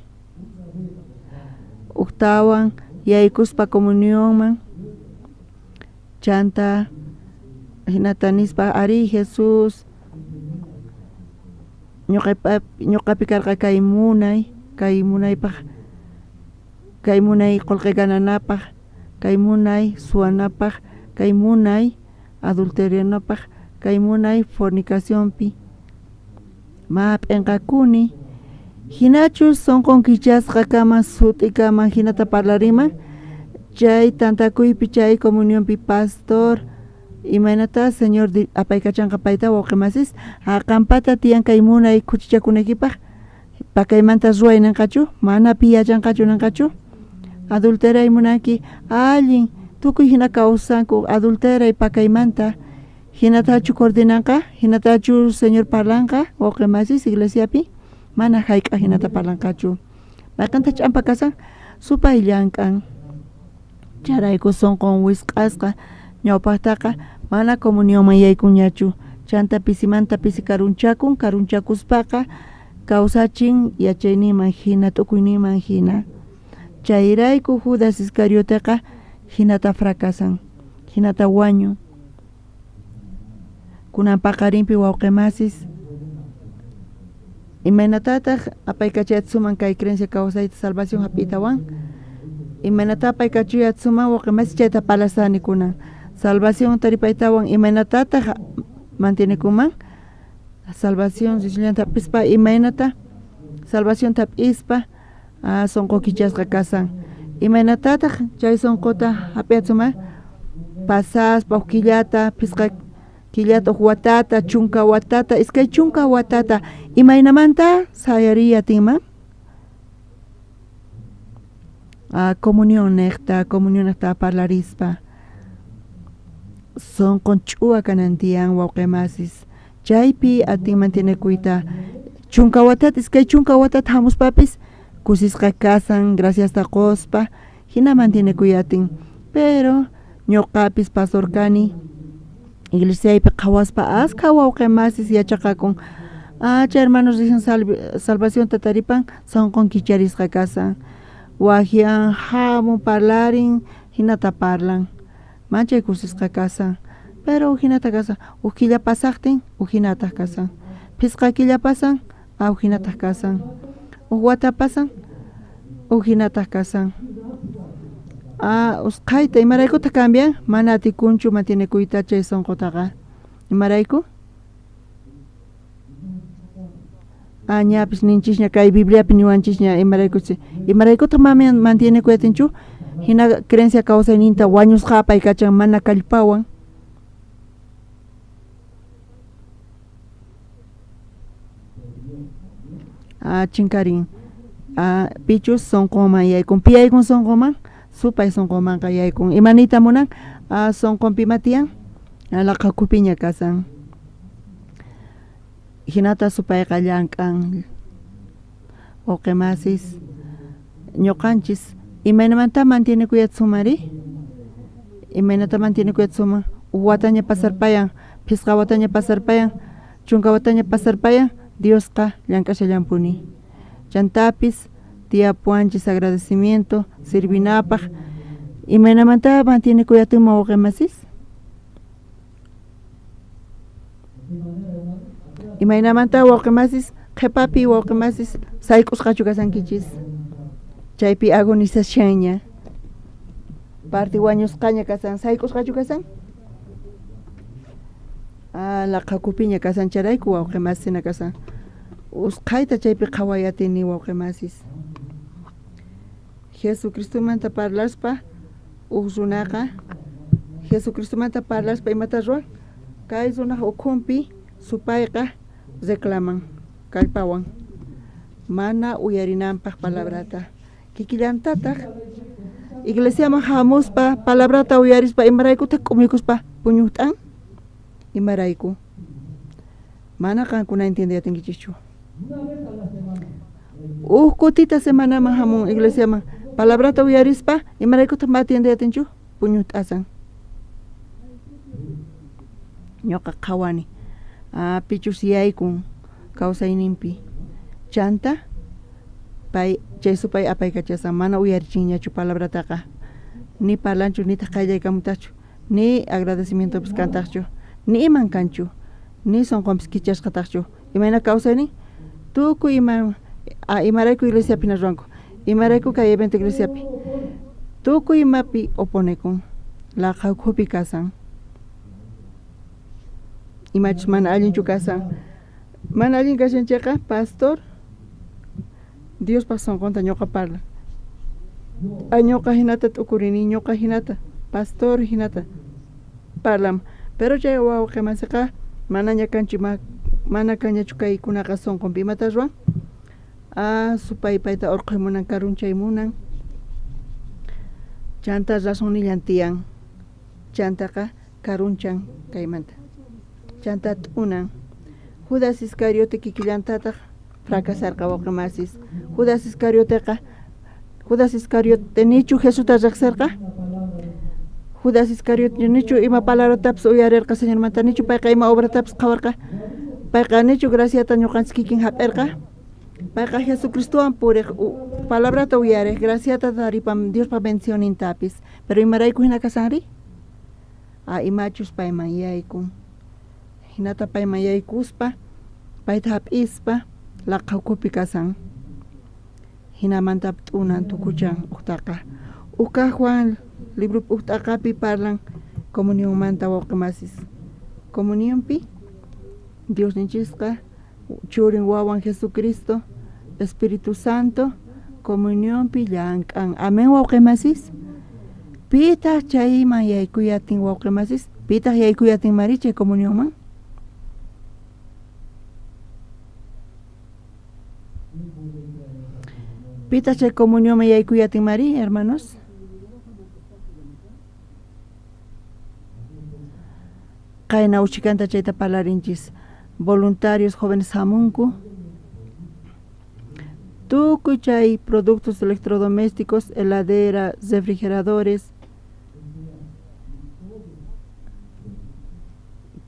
Uktawan yaykuspa comunionman chanta hinata nispa ari Jesús ñuqapi karqa kay munay, kay munaypaq, kay munay qullqi gananapaq, kay munay suwanapaq, kay munay adulterianapaq, kay munay fornicacionpi. Ma p'inqakuni. Hinachus sunqun kichasqa kaman sut'i kaman hinata parlariman chay tantakuypi chay comunionpi pastor imaynata Señor apaykachanqa payta wawqi masis qampata tiyan kay munay khuchichakunaykipaq pakaymanta ruway ninqachu mana pi yachanqachu ninqachu adulteray munanki allin tukuy hina kawsanku adulteray pakaymanta hinatachu coordinanqa hinatachu Señor parlanqa wawqi masis iglesiapi mana hayk'aq hinata parlanqachu mayqintaq ch'ampa kasan supay llank'an chayrayku sunqun wisq'asqa ñawpaqtaqa mana comunionman yaykunñachu chanta pisimanta pisi karunchakun karunchakuspaqa kawsachin yachayninman hina t'ukuyninman hina chayrayku Judas Iscarioteqa hinata fracasan hinata wañun kunan paqarinpi wawqi masis imaynatataq apaykachayatsuman kay creencia kawsayta salvación hap'iytawan imaynata apaykachayatsuman wawqi masis chayta parlasani kunan salvación taripaytawan imaynatataq mantienekuman salvación risllanta hap'ispa imaynata salvacionta hap'ispa sunqu kichasqa kasan imaynatataq chay sunquta hap'iyatsuman pasaspa huk killata phisqa killata huk watata chunka watata iskay chunka watata imaynamanta sayariy atinman comunión niqta comunión niqta parlarispa sunqun ch'uwa kanan tiyan wawqi masis chaypi atinman tienekuyta chunka watata iskay chunka watata hamuspapis kusisqa kasan graciasta quspa hina mantienekuy atin pero ñuqapis pastor kani iglesiaypi qhawaspa askha wawqi masis yachaqakun chay hermanos recién salvacionta taripan sunqun kicharisqa kasan waqyan hamun parlarin hinata parlan manchay kusisqa kasan pero hinata kasan huk killa pasaqtin huk hinataq kasan phisqa killa pasan huk hinataq kasan huk wata pasan huk hinataq kasan usqhayta imaraykutaq cambian mana atikunchu mantienekuyta chay sunqutaqa imarayku Ah, ñapis ninchisña kay Bibliapi niwanchisña imaraykuchus imaraykutaq mami mantienekuyatinchu hina creencia kawsayninta wañusqa apaykachan mana kallpawan. Ah, chinkarin. Ah, pichus sonqonman yaykun. Pi yaykun sonqonman? Supay sonqonmanqa yaykun. Ima niyta munan? Ah, sonqonpi ima tiyan? Laqhakupiña kasan. Hinata supayqa llank'an. Wawqi masis, ñuqanchis imaynamanta mantienekuyatsunmanri? Imaynata mantienekuyatsunman? Huk wataña pasarpayan, phisqa wataña pasarpayan, chunka wataña pasarpayan, Diosqa llank'ashallanpuni. Chantapis tiyapuwanchis agradecimiento sirvinapaq. Imaynamanta mantienekuyatunman wawqi masis? Imaynamanta wawqi masis qhipapi wawqi masis sayk'usqachu kasankichis? Chaypi agonizashanña. Parte wañusqaña kasan, sayk'usqachu kasan? Ah, laqhakupiña kasan chayrayku wawqi masina kasan. Usqhayta chaypi qhaway atini wawqi masis. Jesucristomanta parlaspa uj runaqa Jesucristomanta parlaspa imata ruwan? Kay runaj ukhunpi supayqa reclaman kallpawan mana uyarinanpaq palabrata. Kikillantataq iglesiaman hamuspa palabrata uyarispa imaraykutaq k'umuykuspa puñujt'an? Imarayku? Mana qankuna entiendeyatinkichikchu. Uj kutita semanaman hamun iglesiaman palabrata uyarispa imaraykutaq ma atiendeyatinchu? Puñujt'asan. Ñuqa qhawani. Ah, pichus yaykun kawsayninpi. Chanta pay chay supay apaykachasan mana uyarichinñachu palabrataqa. Ni parlanchu nitaq qayllaykamutaqchu ni agradecimientopis kantaqchu ni iman kanchu ni sonqonpis kichasqataqchu. Imayna kawsaynin? Tukuy ima imarayku iglesiapi hina ruwanku, imarayku kay evento iglesiapi. Tukuy imapi oponekun, laqha ukhupi kasan. Imachus mana allinchu kasan. Mana allin kashan chayqa, pastor Diospaq sonqonta ñuqa parlan. Ñuqa hinata t'ukurini, ñuqa hinata, pastor hinata parlan. Pero chay wawqi masiqa manaña kanchu mana kanñachu kaykunaqa sonqonpi. Imata ruwan? Ah, supay payta urqhuy munan, karunchay munan. Chanta razonnillan tiyan. Chantaqa karunchan kaymanta. Chanta t'unan. Judas Iscariote kikillantataq fracasarqa wawqi masis. Judas Iscarioteqa Judas Iscariote nichu Jesusta riqsirqa? Judas Iscariote nichu ima palabratapis uyarirqa Señormanta? Nichu payqa ima obratapis qhawarqa? Payqa nichu graciata ñuqanchis kikin hap'irqa? Payqa Jesucristowan puriq, palabrata uyariq, graciata taripam Diospa bendicionintapis. Pero imarayku hina kasanri? Ah, imachus payman yaykun. Hinata payman yaykuspa, payta hap'ispa, laqha ukhupi kasan. Hinamanta t'unan tukuchan ujtaqa. Uj kaj Juan libropi uj t'aqapi parlan comunionmanta wawqi masis. Comunionpi Diosninchisqa churin wawan Jesucristo, Espíritu Santo comunionpi llank'an. Amén wawqi masis. Pitaq chayman yaykuyatin wawqi masis? Pitaq yaykuyatin mari chay comunionman? Pitaq chay comunionman yaykuyatin mari, hermanos? Qayna uchikanta chayta parlarinchis. Voluntarios jóvenes hamunku. Tukuy chay productos electrodomésticos, heladera, refrigeradores,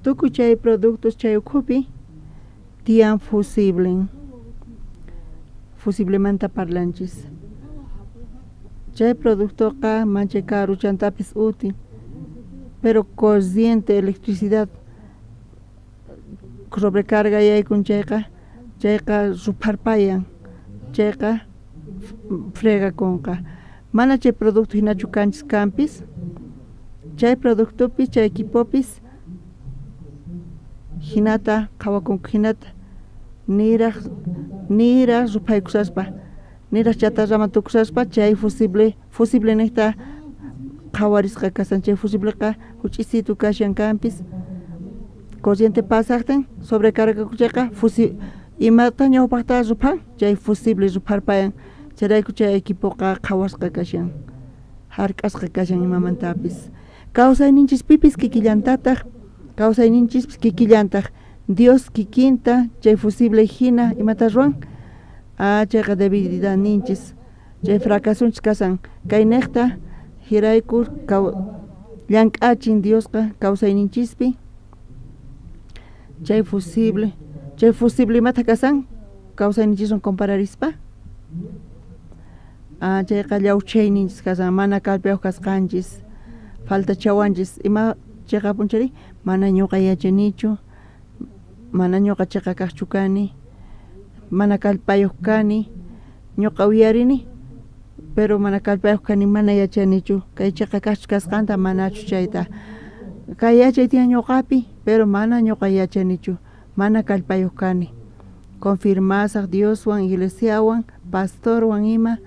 tukuy chay productos chay ukhupi tiyan fusible. Fusiblemanta parlanchis. Chay productoqa manchay karu chantapis útil, pero corriente, electricidad sobrecarga yaykun chayqa, chayqa rupharpayan, chayqa fregakunqa. Mana chay producto hinachu kanchis kanpis, chay productopis, chay equipopis hinata qhawakunku, hinata Niraj niraj ruphaykushaspa niraj chatarraman tukushaspa chay fusible fusible niqta qhawarisqa kashan chay fusibleqa huch'isitu kashan kanpis corriente pasaqtin sobrecargakuq chayqa fusi imata ñawpaqta ruphan chay fusible rupharpayan chayrayku chay equipoqa qhawasqa kashan hark'asqa kashan imamantapis. Kawsayninchispipis kikillantataq kawsayninchispis kikillantaq Dios kikinta chay fusible hina imata ruwan ah chayqa debilidadninchis chay fracasunchis kashan kayniqta hirayku llank'achin Diosqa kawsayninchispi chay fusible chay fusible imata kashan kawsayninchiswan compararispa ah chayqa llawchayninchis kashan mana kallpayuq kasqanchis faltachawanchis ima chiqapunchari mana ñuqa yachanichu mana ñuqa chiqa kaqchu kani mana kallpayuq kani ñuqa uyarini pero mana kallpayuq kani mana yachanichu kay chiqa kaqchu kasqanta manachu chayta kay yachay tiyan ñuqapi pero mana ñuqa yachanichu mana kallpayuq kani confirmasaq Dioswan iglesiawan pastorwan ima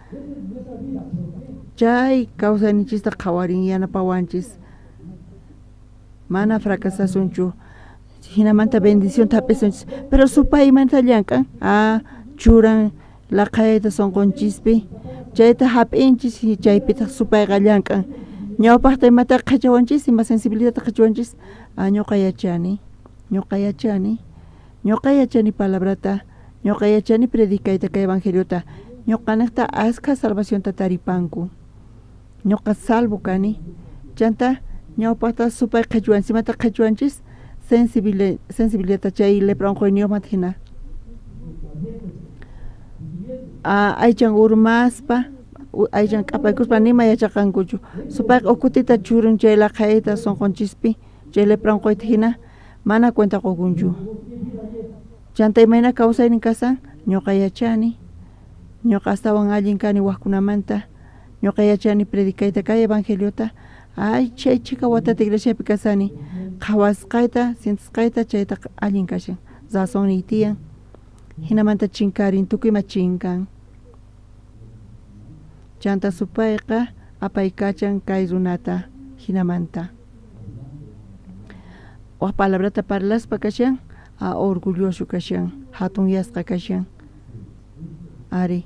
chay kawsayninchista qhawarin yanapawanchis mana fracasasunchu hinamanta bendicionta hap'isunchis pero supay imanta llank'an ah churan laqhayayta sunqunchispi chayta hap'inchis chaypitaq supayqa llank'an ñawpaqta imata qhichawanchis ima sensibilidadta qhichawanchis ah ñuqa yachani ñuqa yachani ñuqa yachani palabrata ñuqa yachani predicayta kay evangeliota ñuqaniqta askha salvacionta taripanku ñuqa salvo kani chanta ñawpaqta supay qhichwanchis imata qhichwanchis sensible sensibilidadta chay lepra unquyniyuqmanta hina aychan urmaspa aychan k'apaykuspa nima yachaqankuchu supayqa huk kutita churun chay laqhayta sunqunchispi chay lepra unquyta hina mana cuenta qukunchu chanta imayna kawsaynin kashan ñuqa yachani ñuqa astawan allin kani waqkunamanta ñuqa yachani predicayta kay evangeliota ay chay chhika watata iglesiapi kasani qhawasqayta sientisqayta chayta allin kashan razonniy tiyan hinamanta chinkarin tukuy ima chinkan chanta supayqa apaykachan kay runata hinamanta waq palabrata parlaspa kashan a orgulloso kashan hatunyasqa kashan ari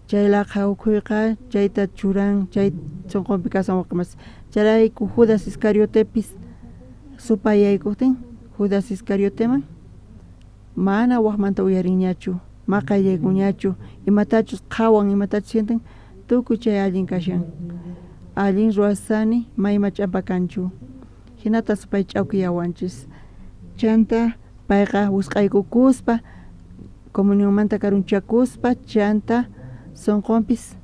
chay laqha ukhuyqa chayta churan chay sunqunpi kashan waqmas chayrayku Judas Iscariotepis supay yaykuqtin Judas Iscarioteman mana waqmanta uyarinñachu maqallaykuñachu imatachus qhawan imatachus sienten tukuy chay allin kashan allin ruwasani mayma ch'ampa kanchu hinata supay ch'awkiyawanchis chanta payqa wisq'aykukuspa comunionmanta karunchakuspa chanta sunqunpis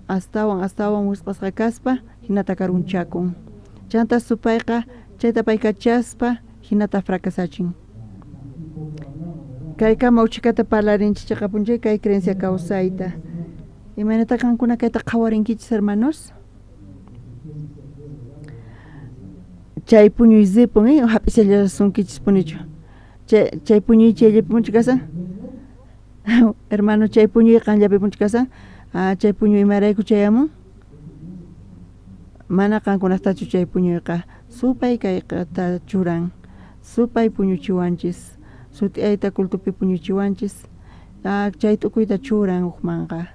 astawan astawan wisq'asqa kaspa hinata karunchakun chanta supayqa chayta paykachaspa hinata fracasachin kaykama uchikata parlarinchis chiqapunchay kay creencia kawsayta imaynata qankuna kayta qhawarinkichis hermanos chay puñuy ripun hap'ishallasunkichispunichu chay puñuy chayllapipunchu kashan hermano chay puñuy qanllapipunchu kashan chay puñuy imarayku chayamun mana qankunaqtachu chay puñuyqa supay kayqata churan supay puñuchiwanchis sut'iyayta cultopi puñuchiwanchis chay t'ukuyta churan hukmanqa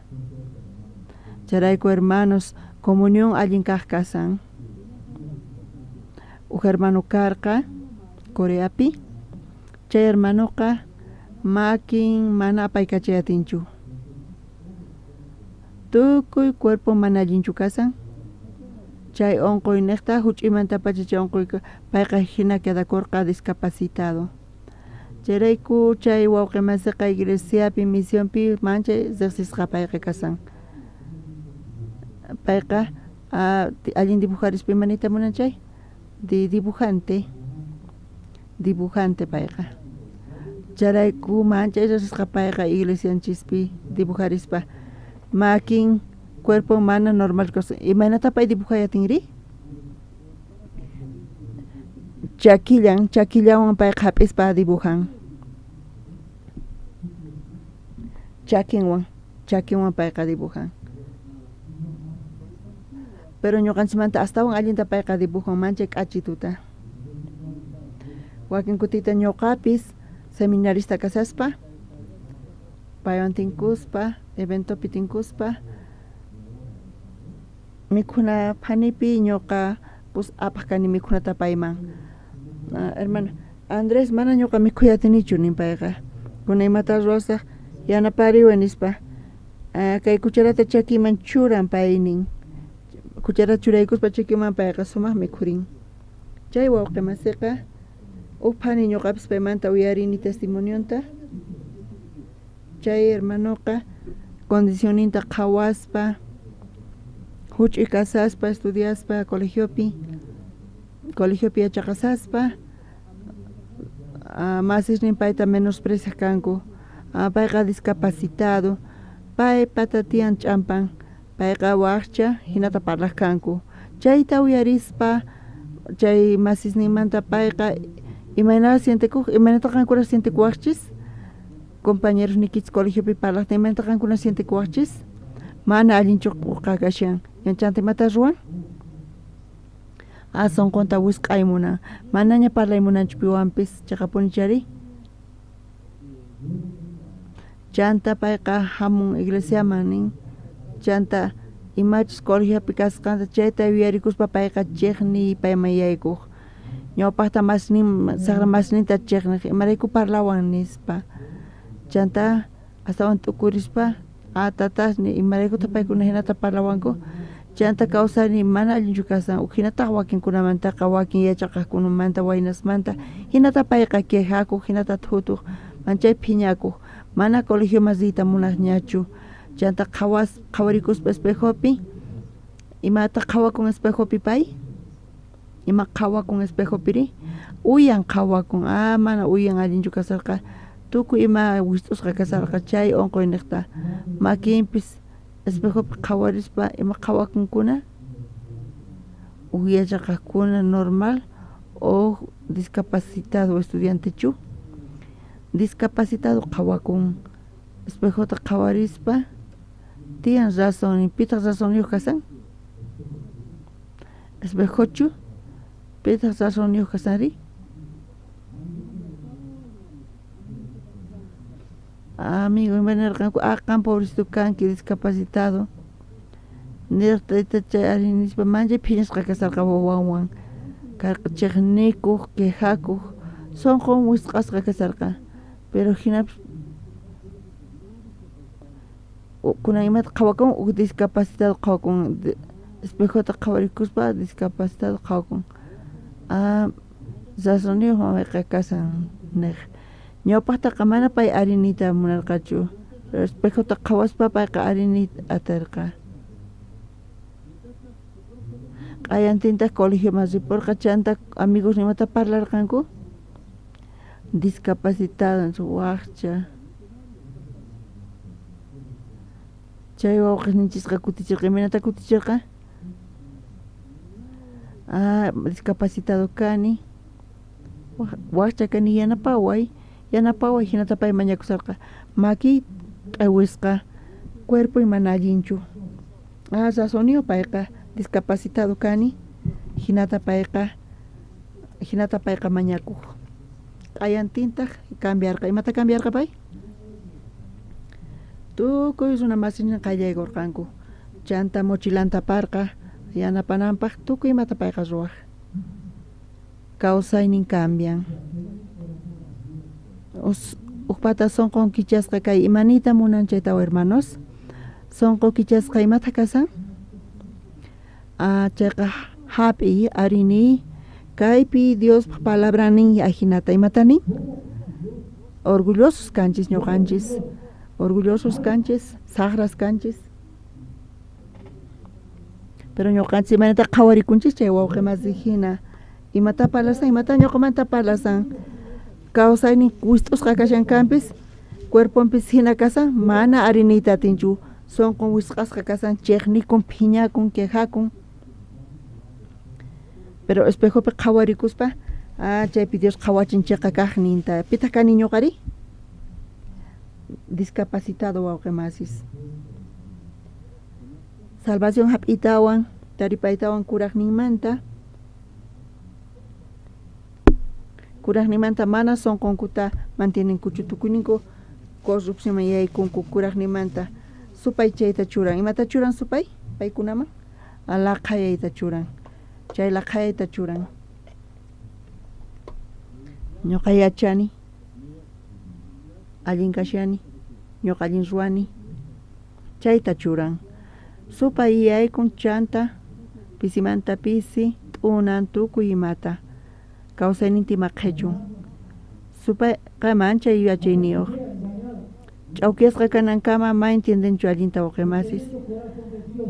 chayrayku hermanos comunión allin kaq kashan huk hermano karqa Coreapi chay hermanoqa makin mana apaykachay atinchu tukuy cuerpo mana allinchu kashan chay unquyniqta huch'uymantapacha chay unquyqa payqa hina quedakurqa discapacitado chayrayku chay wawqi masiqa iglesiapi misionpi manchay riqsisqa payqa kashan payqa allin dibujarispa ima niyta munan chay dibujante dibujante payqa chayrayku manchay riqsisqa payqa iglesianchispi dibujarispa makin cuerpo mana normal kashan imaynata pay dibujay atinri chakillan chakillawan payqa hap'ispa dibujan Chakinwan, chakinwan payqa dibujan. Pero ñuqanchikmanta astawan allinta payqa dibujan manchay k'achituta. Wakin kutita ñuqapis seminarista kasaspa paywan tinkuspa, eventopi tinkuspa, mikhuna phanipi ñuqa pus apaq kani mikhunata payman. Hermano Andrés, mana ñuqa mikhuy atinichu nin payqa. Kuna imata ruwasaq yanapariway nispa. Kay cucharata chakiman churan pay nin. Cucharata churaykuspa chakiman payqa sumaq mikhurin. Chay wawqi masiqa uj phani ñuqapis paymanta uyarini testimonionta. Chay hermanoqa condicionninta qhawaspa, huch'uy kasaspa, estudiaspa colegiopi, colegiopi yachaqasaspa, masisnin payta menospreciaq kanku. Payqa discapacitado, paypata tiyan ch'ampan, payqa waqcha, hinata parlaq kanku. Chayta uyarispa, chay masisninmanta payqa imayna sientekuq, imaynata qankuna sientekuwaqchis? Compañeros nikichis colegiopi parlaqtin, imaynata qankuna sientekuwaqchis? Mana allinchu uqa kashan. Chanta imata ruwan? Sunqunta wisq'ay munan. Manaña parlay munanchu piwanpis, chaqapuni chari. Chanta payqa hamun iglesiaman nin. Chanta imachus colegiopi kasqanta chayta yuyarikuspa payqa chiqniy payman yaykuq. Ñawpaqta masnin saqra masninta chiqniq, imarayku parlawan nispa. Chanta astawan t'ukurispa, tatasni imaraykutaq paykuna hinata parlawanku. Chanta kawsayni mana allinchu kasan, uj hinataq wakinkunamantaqa, wakin yachaqaqkunamanta, waynasmanta, hinata payqa quejakuq, hinata thutuq, manchay phiñakuq, mana colegioman riyta munaqñachu. Chanta qhawas qhawarikuspa espejopi, imata qhawakun espejopi pay? Ima qhawakun espejopiri? Uyan qhawakun, mana uyan allinchu kasarqa, tukuy ima wist'usqa kasarqa chay unquyniqta. Makinpis espejopi qhawarispa ima qhawakunkuna? Uj yachaqaqkuna normal o discapacitado estudiantechu? Discapacitado qhawakun. Espejota qhawarispa tiyan razón, pitaq razonniyuq kasan? Espejochu? Pitaq razonniyuq kasanri? Amigo, ima nirqanku, qan pobrecito kanki discapacitado. Niraq taytacha ari nispa manchay phiñasqa kasarqa wawanwan. Karqa chiqnikuq, quejakuq, sunqun wisq'asqa kasarqa. Pero hinapis kunan imata qhawakun, uj discapacitado qhawakun, espejota qhawarikuspa discapacitado qhawakun. Razonniyuq mamayqa kasan niq. Ñawpaqtaqa mana pay ariniyta munarqachu. Espejota qhawaspa payqa ariniyta atirqa. Q'ayantintaq colegioman ripurqa, chanta amigos imata parlarqanku? Discapacitado, waqcha. Chay wawqisninchisqa kutichirqa, imaynata kutichirqa? Discapacitado kani, waqcha kani, yanapaway, yanapaway, hinata pay mañakusarqa. Makiy q'awisqa, cuerpoy mana allinchu. Razonniyuq payqa, discapacitado kani, hinata payqa mañakuq. Q'ayantintaq cambiarqa, imata cambiarqa pay? Tukuy runa masinin qallaykurqanku. Chanta mochilanta aparqa yanapananpaq, tukuy imata payqa ruwaq. Kawsaynin cambian. Ujpata sunqun kichasqa kay imaniyta munan chaytawa hermanos? Sunqu kichasqa imata kasan? Chayqa hap'iy, arini, kaypi Diospaq palabra nin ajinata, imata nin? Orgullosos kanchis ñuqanchis, orgullosos kanchis, saqras kanchis. Pero ñuqanchis imaynata qhawarikunchis chay wawqi masi hina, imata parlasan, imata ñuqamanta parlasan. Kawsaynin wist'usqa kashan kanpis, cuerponpis hina kasan, mana ariniyta atinchu, sunqun wisq'asqa kasan, chiqnikun, phiñakun, quejakun. Pero espejopi qhawarikuspa, chaypi Dios qhawachin chiqa kaqninta. Pitaq kani ñuqari? Discapacitado wawqi masis. Salvación hap'itawan taripaytawan kurajninmanta kurajninmanta mana sonqonkuta mantienenkuchu tukuyninku corrupcionman yaykunku kurajninmanta supay chayta churan. Imata churan supay paykunaman? Laqhayayta churan. Chay laqhayayta churan. Ñuqa yachani, allin kashani, ñuqa allin ruwani, chayta churan. Supay yaykun chanta pisimanta pisi t'unan tukuy imata kawsayninta ima qhichun. Supayqa manchay yachayniyuq. Ch'awkiyasqa kanankama ma entiendenchu allinta wawqi masis.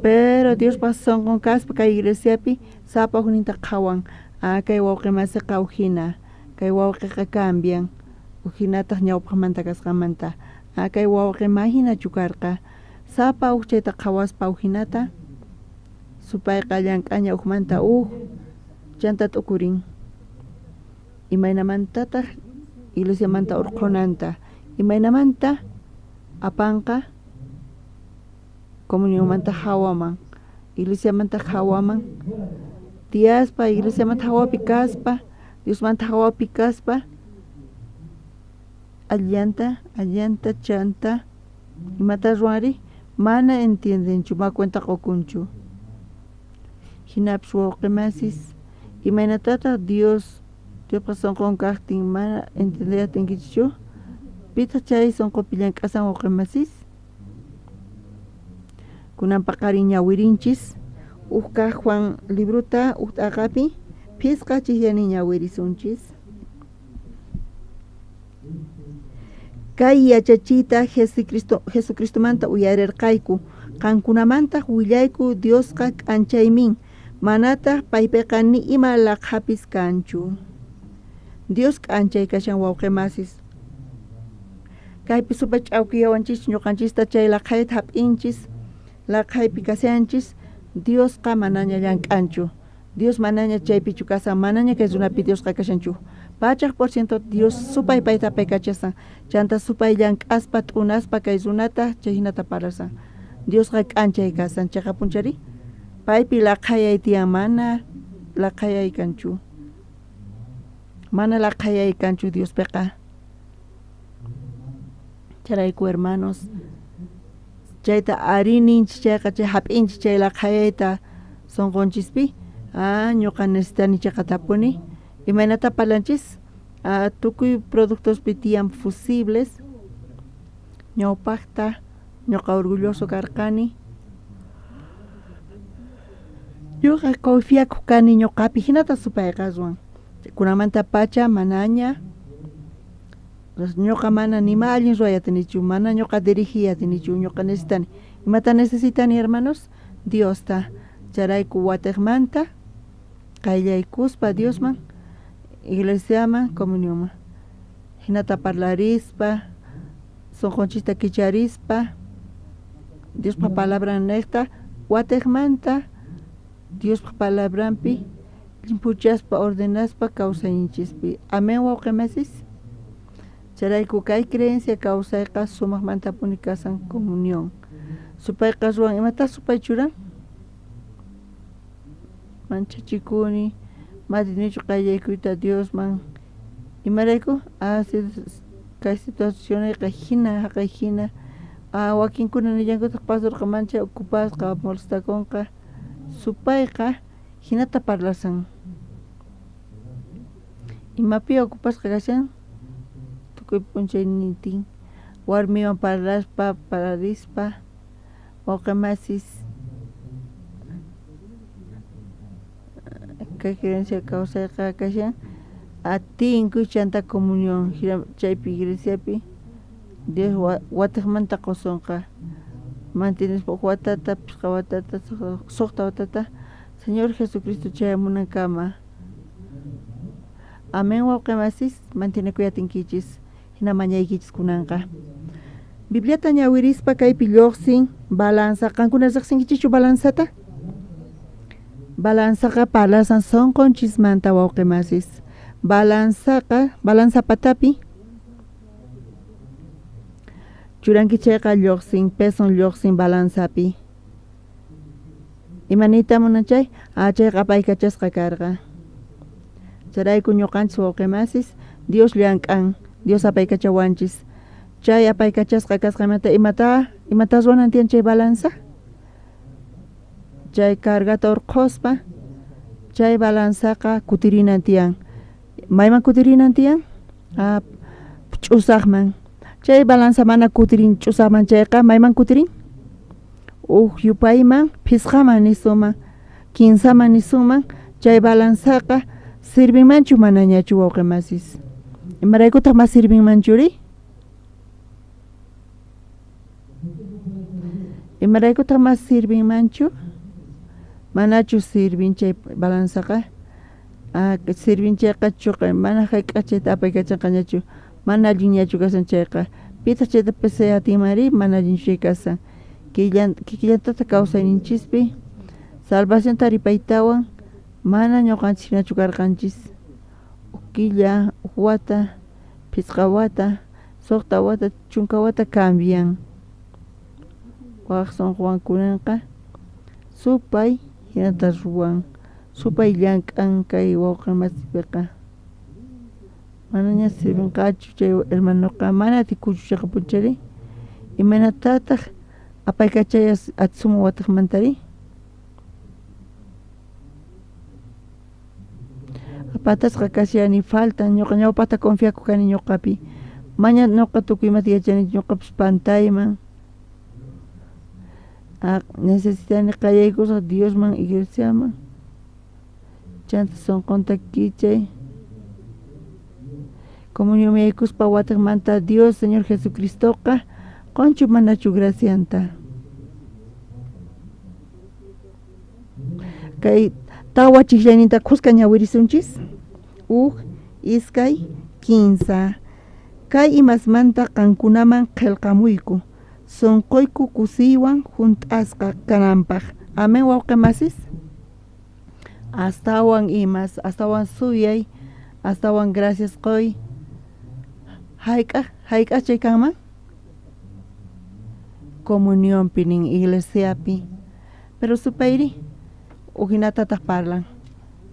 Pero Diospaq sunqun kaspa kay iglesiapi sapa ujninta qhawan. Ah, kay wawqi masiqa ujina, kay wawqiqa cambian, ujinataq ñawpaqmanta kasqanmanta. Ah, kay wawqi ma jinachu karqa. Sapa uj chayta qhawaspa ujinata supayqa llank'aña ujmanta uj chanta t'ukurin. Imaynamantataq iglesiamanta urqhunanta, imaynamanta apanqa comunionmanta hawaman, iglesiamanta hawaman, tiyaspa iglesiamanta hawapi kaspa, Diosmanta hawapi kaspa, allanta, allanta chanta imata ruwanri mana entiendenchu, ma cuenta qukunchu. Jinapis wawqi masis imaynatataq Dios Diospa sunqun kaqtin mana entiendey atinkichikchu? Pitaq chay sunqupi llank'asan wawqi masis? Kunan paqarin ñawirinchis uj kaq Juan librota uj t'aqapi phisqa chikllani ñawirisunchis. Kay yachachiyta Jesucristo Jesucristomanta uyarirqayku, qankunamantaq willayku Diosqa k'anchaymin, manataq paypiqa ni ima laqhapis kanchu. Dios k'anchay kashan wawqi masis. Kaypi supay ch'awkiyawanchis ñuqanchista chay laqhayta hap'inchis, laqhaypi kashanchis, Diosqa manaña llank'anchu. Dios manaña chaypichu kasan, manaña kay runapi Diosqa kashanchu. Pachaj por ciento Dios supay payta paykachasan, chanta supay llank'aspa t'unaspa kay runata chay hinata parlasan. Diosqa k'anchay kasan, chayqapunchari paypi laqhayay tiyan, mana laqhayay kanchu. Mana laqhayay kanchu Diospiqa. Chayrayku hermanos, chayta ari ninchis chayqa chay hap'inchis chay laqhayayta sunqunchispi, ah, ñuqa necesitani chayqatapuni. Imaynata parlanchis? Ah, tukuy productospi tiyan fusibles. Ñawpaqta ñuqa orgulloso karqani. Ñuqa confiakuq kani ñuqapi hinata supayqa ruwan. Kunamanta pacha manaña ñuqa mana nima allin ruway atinichu, mana ñuqa dirigiy atinichu, ñuqa necesitani. Imata necesitani hermanos? Diosta. Chayrayku watiqmanta qayllaykuspa Diosman, iglesiaman, comunionman. Hinata parlarispa, sunqunchista kicharispa, Diospa palabran niqta watiqmanta Diospa palabranpi llimpuchaspa ordenaspa kawsayninchispi. Amén wawqi masis. Chayrayku kay creencia kawsayqa sumaqmantapuni kasan comunión. Supayqa ruwan imata supay churan? Manchachikuni, matinichu qayllaykuyta Diosman. Imarayku? Ah, kay situacionayqa hina, haqay hina. Ah, wakinkuna nillankutaq pastorqa manchay ocupasqa molestakunqa. Supayqa hinata parlasan. Imapi ocupasqa kashan? Tukuy p'unchaynintin warmiwan parlaspa, parlarispa, wawqi masis kay creencia kawsayqa kashan atinku chanta comunión chaypi iglesiapi Dios watiqmanta qusunqa mantienespa uj watata, phisqa watata, suqta watata Señor Jesucristo chayamunankama. Amén wawqi masis, mantienekuy atinkichis, hina mañaykichis kunanqa. Bibliata ñawirispa kaypi lluqsin balanza, qankuna riqsinkichikchu balanzata? Balanzaqa parlasan sunqunchismanta wawqi masis. Balanzaqa, balanza patapi Churanki chayqa lluqsin, peson lluqsin balanzapi. Ima niyta munan chay? Ah, chayqa apaykachasqa karqa. Chayrayku ñuqanchis wawqimasis Dios llank'an, Dios apaykachawanchis. Chay apaykachasqa kasqanmanta imata imata ruwanan tiyan chay balanza? Chay cargata urqhuspa chay balanzaqa kutirinan tiyan. Mayman kutirinan tiyan? Ah, ch'usaqman. Chay balanza mana kutirin ch'usaqman chayqa mayman kutirin? Uj yupayman, phisqaman nisunman, kinsaman nisunman, chay balanzaqa sirvinmanchu manañachu wawqimasis? Imaraykutaq ma sirvinmanchuri? Imaraykutaq ma sirvinmanchu? Manachu sirvin chay balanzaqa? Ah, sirvin chayqa chuqa mana hayk'aq chayta apaykachanqañachu, mana allinñachu kashan chayqa. Pitaq chayta pesay atinmanri? Mana allinchu chay kashan. Kikillantataq kawsayninchispi salvación taripaytawan mana ñuqanchis hinachu karqanchis. Huk killa, huk wata, phisqa wata, suqta wata, chunka wata cambian. Waq sunquwan kunanqa supay hinata ruwan, supay llank'an kay wawqi masipiqa. Manaña sirvinqachu chay hermanoqa, mana atikuchu chayqa imaynatataq apaykachayas atisunman wataqmantari? Patasqa kashani faltan ñuqa ñawpaqta confiakuq kani ñuqapi. Maña ñuqa tukuy imata yachanichu ñuqapas pantayman. Ah, necesitani qayaykusaq Diosman iglesiaman. Chanta sunqunta kichay. Comunión yaykuspa wataqmanta Dios Señor Jesucristoqa qonchu manachu gracianta. Kay tawa chijllayninta khuska ñawirisunchis. Uj, iskay, kinsa. Kay imasmanta qankunaman qhelqamuyku, sunquyku kusiywan hunt'asqa kananpaq. Amén wawqi masis. Astawan imas, astawan suyay, astawan gracias qoy. Hayk'aq, hayk'aq chay kanman? Comunionpi nin iglesiapi. Pero supayri ujinatataq parlan.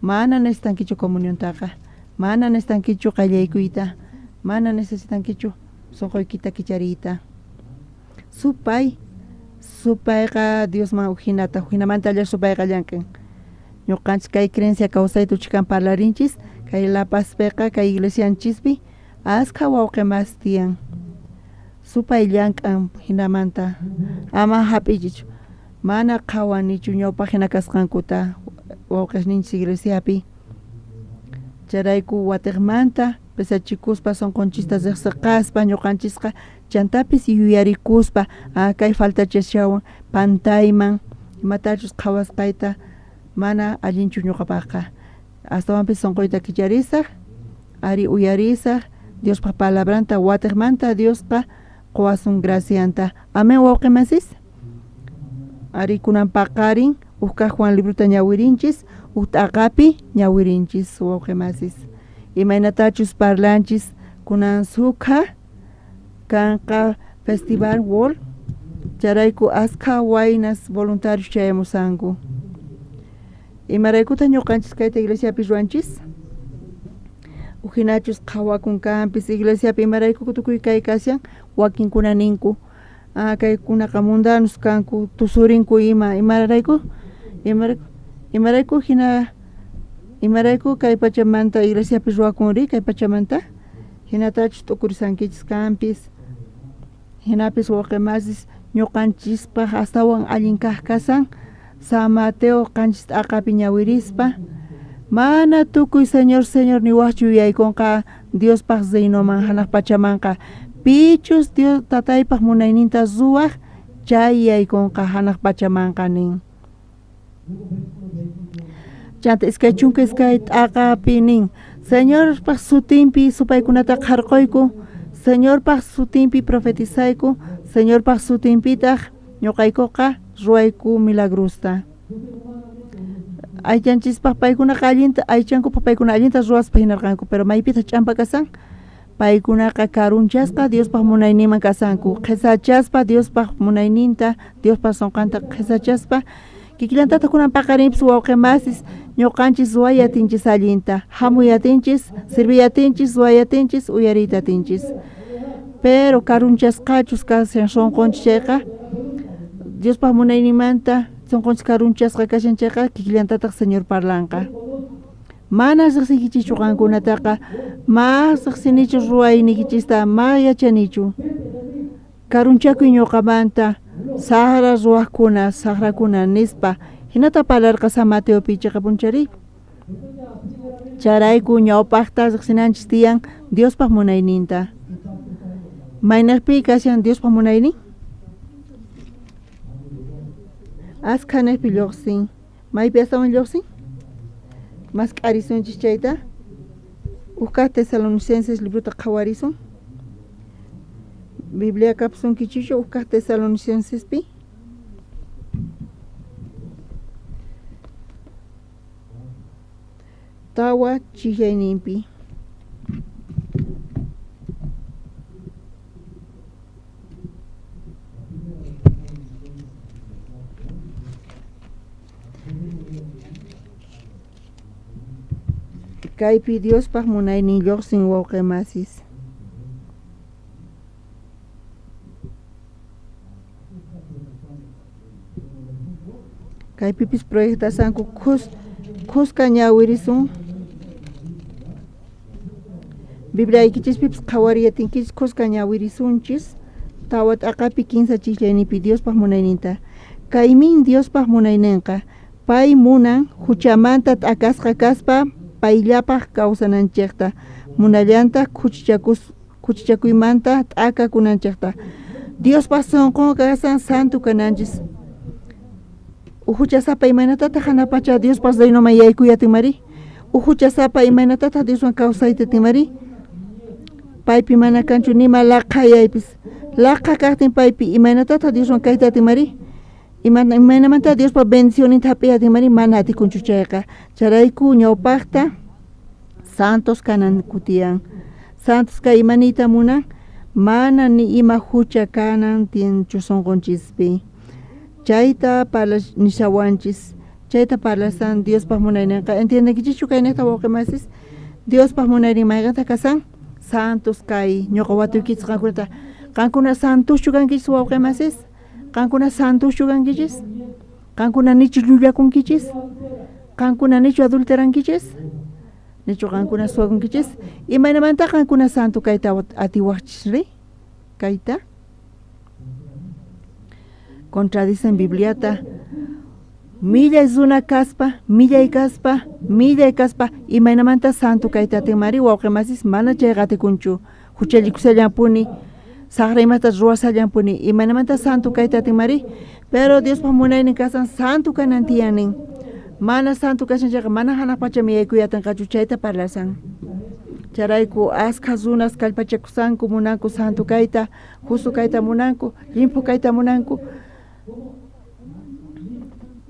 Mana necesitankichu comuniontaqa, mana necesitankichu qallaykuyta, mana necesitankichu sunquykita kichariyta. Supay, supayqa Diosman ujinata, ujinamanta supayqa llank'an. Ñuqanchis kay creencia kawsayta uchikan parlarinchis, kay La Pazpiqa, kay iglesianchispi askha wawqi mas tiyan. Supay llank'an hinamanta, ama hap'ichichu. Mana qhawanichu ñawpaq hina kasqankuta wawqisninchis iglesiapi. Chayrayku watiqmanta pesachikuspa sunqunchista riqsiqaspa ñuqanchisqa chantapis yuyarikuspa ah, kay faltachashawan pantayman imatachus qhawasqayta mana allinchu ñuqapaqqa. Astawanpis sunquyta kicharisaq, ari uyarisaq Diospaq palabranta watiqmanta Diosqa quwasun gracianta. Amén wawqi masis. Ari kunan paqarin huk kaq Juan librota ñawirinchis, huk t'aqapi ñawirinchis wawqi masis. Imaynatachus parlanchis kunan sukha kanqa Festival World, chayrayku askha waynas voluntarios chayamusanku. Imaraykutaq ñuqanchis kayta iglesiapi ruwanchis? Ujinachus qhawakun kanpis iglesiapi imarayku tukuy kay kashan wakinkuna ninku ah, kaykunaqa mundanos kanku tusurinku ima imarayku imarayku imarayku hina imarayku kay pachamanta iglesiapi ruwakunri kay pachamanta hinatachus t'ukurisankichis kanpis hinapis wawqi masis ñuqanchispaq astawan allin kaq kasan San Mateo qanchis t'aqapi ñawirispa mana tukuy Señor Señor niwaqchu yuyaykunqa Diospaq reinoman hanaq pachamanqa pichus Dios tataypaq munayninta ruwaq chay yaykunqa hanaq pachamanqa nin. Chanta 22 t'aqapi nin Señorpaq sutinpi supaykunata qharquyku, Señorpaq sutinpi profetizayku, Señorpaq sutinpitaq ñuqaykuqa ruwayku milagrosta. Aychanchispaq paykunaqa allinta aychankupaq paykuna allinta ruwaspa hinarqanku, pero maypitaq ch'ampa kasan? Paykunaqa karunchasqa Diospaj munayninman kasanku, qhesachaspa Diospaj munayninta, Diospaj sunqanta qhesachaspa, kikillantataq kunan paqarinpis wawqi masis ñuqanchis ruway atinchis allinta, hamuy atinchis, sirviy atinchis, ruway atinchis, uyariyta atinchis. Pero karunchasqachus kashan sunqunchis chayqa, Diospaj munayninmanta sunqunchis karunchasqa kashan chayqa, kikillantataq Señor parlanqa. Mana riqsiykichikchu qankunataqa, ma riqsinichu ruwayniykichista, ma yachanichu. Karunchakuy ñuqamanta, saqra ruwaqkuna, saqrakuna nispa, hinata parlarqa San Mateopi chiqapunchari. Chayrayku ñawpaqta riqsinanchis tiyan Diospaj munayninta. Maynejpi kashan Diospaj munaynin? Askhanejpi lluqsin. Maypi astawan lluqsin? Mask'arisunchis chayta. Uj Tesalonicenses librota qhawarisun. Biblia kapusunkichikchu uj Tesalonicensespi? Tawa chijayninpi. Kaypi Diospaj munaynin lluqsin wawqi masis. Kaypipis proyectasanku khuska ñawirisun. Bibliaykichispipis qhawariyatinkichis khuska ñawirisunchis. Tawa t'aqapi kinsa chijllayninpi Diospaj munayninta. Kaymin Diospaj munayninqa. Pay munan huchamanta t'akasqa kaspa payllapaj kawsananchikta, munallantaq khuchichakuymanta t'akakunanchikta. Diospaj sunqun kasan santo kananchis. Uhuchasapa imaynatataq hanaq pacha Diospaj reinoman yaykuyatinmari? Uhuchasapa imaynatataq Dioswan kawsayta atinmari? Paypi mana kanchu nima laqhayaypis. Laqha kaqtin paypi imaynatataq Dioswan kayta atinmari? Imaynamanta Diospa bendicionninta hap'iy atinmari? Mana atikunchu chayqa. Chayrayku ñawpaqta santos kananku tiyan. Santos kay imaniyta munan? Mana ni ima hucha kanan tiyanchu sunqunchispi. Chayta nishawanchis. Chayta parlasan Diospaj munayninqa. Entiendenkichischu kaynejta wawqi masis? Diospaj munaynin mayqanta kasan? Santos kay ñuqa watuykichis qankunata. Qankuna santoschu kankichis wawqi masis? Qankuna santoschu kankichis? Qankuna nichu llullakunkichis? Qankuna nichu adulterankichis? Nichu qankuna suwakunkichis? Imaynamanta qankuna santo kayta atiwaqchisri? Kayta? Contradicen Bibliata. Millay runa kaspa, millay kaspa, millay kaspa, imaynamanta santo kayta atinmari wawqi masis mana chayqa atikunchu. Huchallikushallanpuni, saqra imata ruwasallanpuni, imaynamanta santo kayta atinmari? Pero Diospaj munaynin kasan santo kanan tiyanin. Mana santo kashan chayqa mana hanaq pachami yaykuy atinqachu chayta parlasan. Chayrayku askha runas kallpachakusanku munanku santo kayta, justo kayta munanku, llimphu kayta munanku.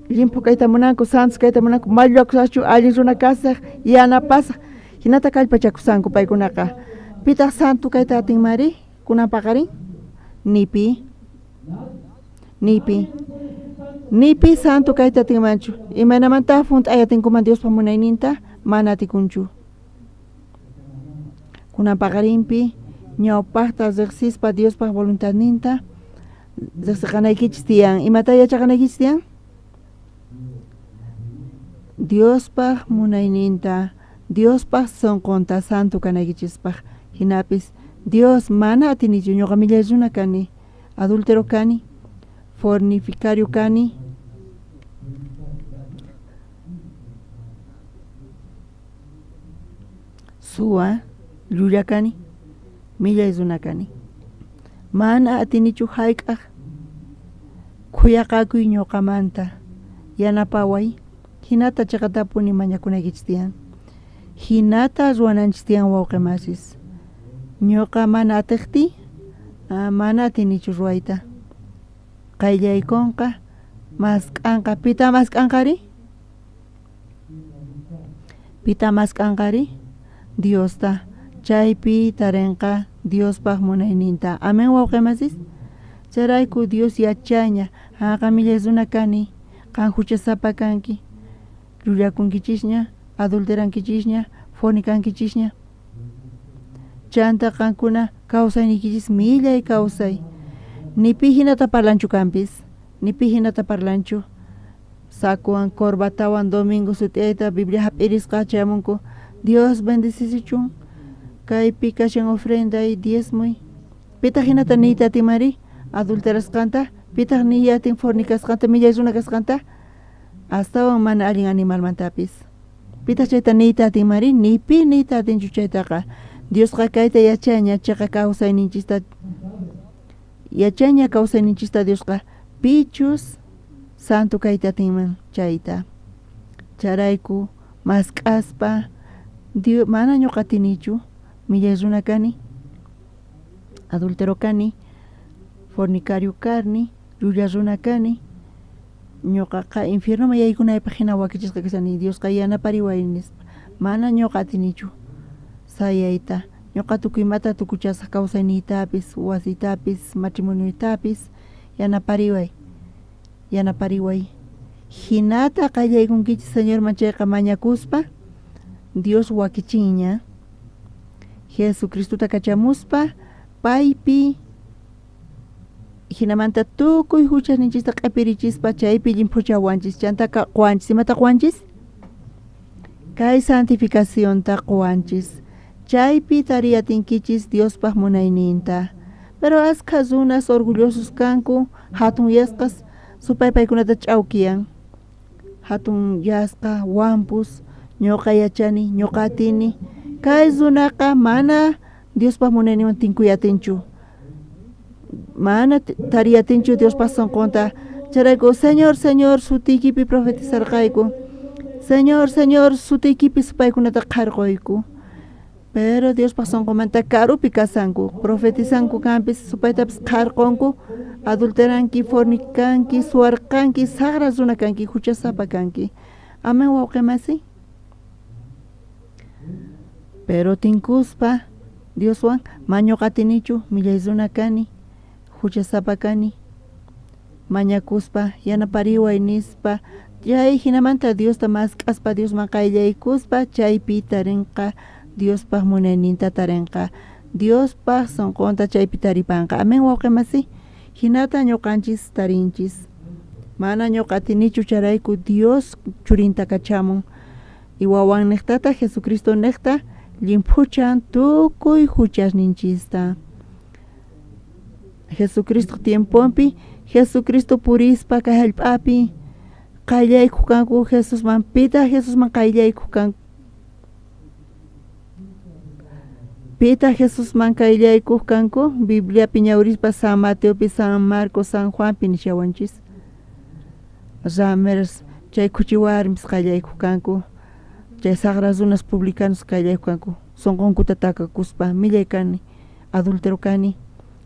Llimphu kayta munanku, santos kayta munanku, mallwakusachu allin runa kasaq, yanapasaq, hinata kallpachakusanku paykunaqa. Pitaq santo kayta atinmari? Kunan paqarin? Nipi. Nipi. Nipi santo kayta atinmanchu. Imaynamanta hunt'ay atinkuman Diospaj munayninta? Mana atikunchu. Kunan paqarinpi ñawpaqta riqsispa Diospaj voluntadninta riqsiqanaykichis tiyan. Imata yachaqanaykichis tiyan? Diospaj munayninta, Diospaj sunqunta santo kanaykichispaj. Hinapis Dios mana atinichu ñuqa millay runa kani, adúltero kani, fornificario kani, suwa, llulla kani, millay runa kani. Mana atinichu hayk'aq khuyaqakuy ñuqamanta, yanapaway, hinata chiqatapuni mañakunaykichis tiyan. Hinata ruwananchis tiyan wawqi masis. Ñuqa mana atiqtiy, mana atinichu ruwayta. Qayllaykunqa, mask'anqa. Pita mask'anqari? Pita mask'anqari? Diosta. Chaypi tarenqa Diospaj munayninta. Amén, wawqimasis. Chayrayku Dios yachaña, qanqa millay runa kani, qan huchasapa kanki, llullakunkichisña, adulterankichisña, fornicankichisña. Chanta qankuna kawsayniykichis millay kawsay. Ni pi hinata parlanchu kanpis, ni pi hinata parlanchu. Sakuwan corbatawan domingo sut'iyayta Biblia hap'irisqa chayamunku. Dios bendecisichun. Kaypi kashan ofrenday, diezmoy. Pitaq hinata niyta atinmanri? Adulterasqanta, pitaq niy atin fornicasqanta, millay runa kasqanta? Astawan mana allin animalmantapis. Pitaq chayta niyta atinmanri? Ni pi niyta atinchu chaytaqa. Diosqa kayta yachaña chiqa kawsayninchista, yachaña kawsayninchista Diosqa pichus santo kayta atinman chayta. Chayrayku mask'aspa Dios mana ñuqa atinichu, millay runa kani, adultero kani, fornicario kani, llulla runa kani, ñuqaqa infiernoman yaykunaypaq hina wakichisqa kashani, Diosqa yanapariway nispa. Mana ñuqa atinichu sayayta, ñuqa tukuy imata tukuchasaq kawsayniytapis, wasiytapis, matrimonioytapis, yanapariway, yanapariway. Hinata qallaykunkichis Señorman chayqa mañakuspa, Dios wakichinña. Jesucristota kachamuspa, paypi hinamanta tukuy huchasninchista q'ipirichispa chaypi llimphuchawanchis, chantaka quwanchis. Imata quwanchis? Kay santificacionta quwanchis. Chaypi tariyatinkichis Diospaj munayninta. Pero askha runas orgullosos kanku, hatun yasqas, supay paykunata ch'awkiyan. Hatun yasqa, wampus, ñuqa yachani, ñuqa atini. Kay runaqa mana Diospaj munayninwan tinkuy atinchu. Mana tariyatinchu Diospaj sunqunta. Chayrayku, Señor, Señor, sutiykipi profetizarqayku. Señor, Señor, sutiykipi supaykunata qharquyku. Pero Diospaj sunqumanta karupi kasanku, profetizanku kanpis, supaytapis qharqunku, adulteranki, fornicanki, suwarqanki, saqra runa kanki, huchasapa kanki. Amén, wawqimasi. Pero tinkuspa Dioswan mañuqatinichu, millay runa kani, huchasapa kani, mañakuspa yanapariway nispa, chay hinamanta Diosta mask'aspa Diosman qayllaykuspa chaypi tarinqa Diospaj munayninta tarinqa, Diospaj sunqunta chaypi taripanqa. Amén, wawqimasi. Hinata ñuqanchis tarinchis. Mana ñuqatinichu chayrayku Dios churinta kachamun. Y wawan niqtata Jesucristo niqta llimphuchan tukuy huchasninchista. Jesucristo tiemponpi Jesucristo purispa kay hallp'api qayllaykuq kanku Jesusman, pitaq Jesusman qayllaykuq kanku? Pitaq Jesusman qayllaykuq kanku? Bibliapi ñawrispa San Mateopi, San Marcos, San Juanpi nishawanchis. Rameros chay khuchi warmis qayllaykuq kanku, chay saqra runas publicanos qayllaykuq kanku, sunqunkuta takakuspa, millay kani, adultero kani,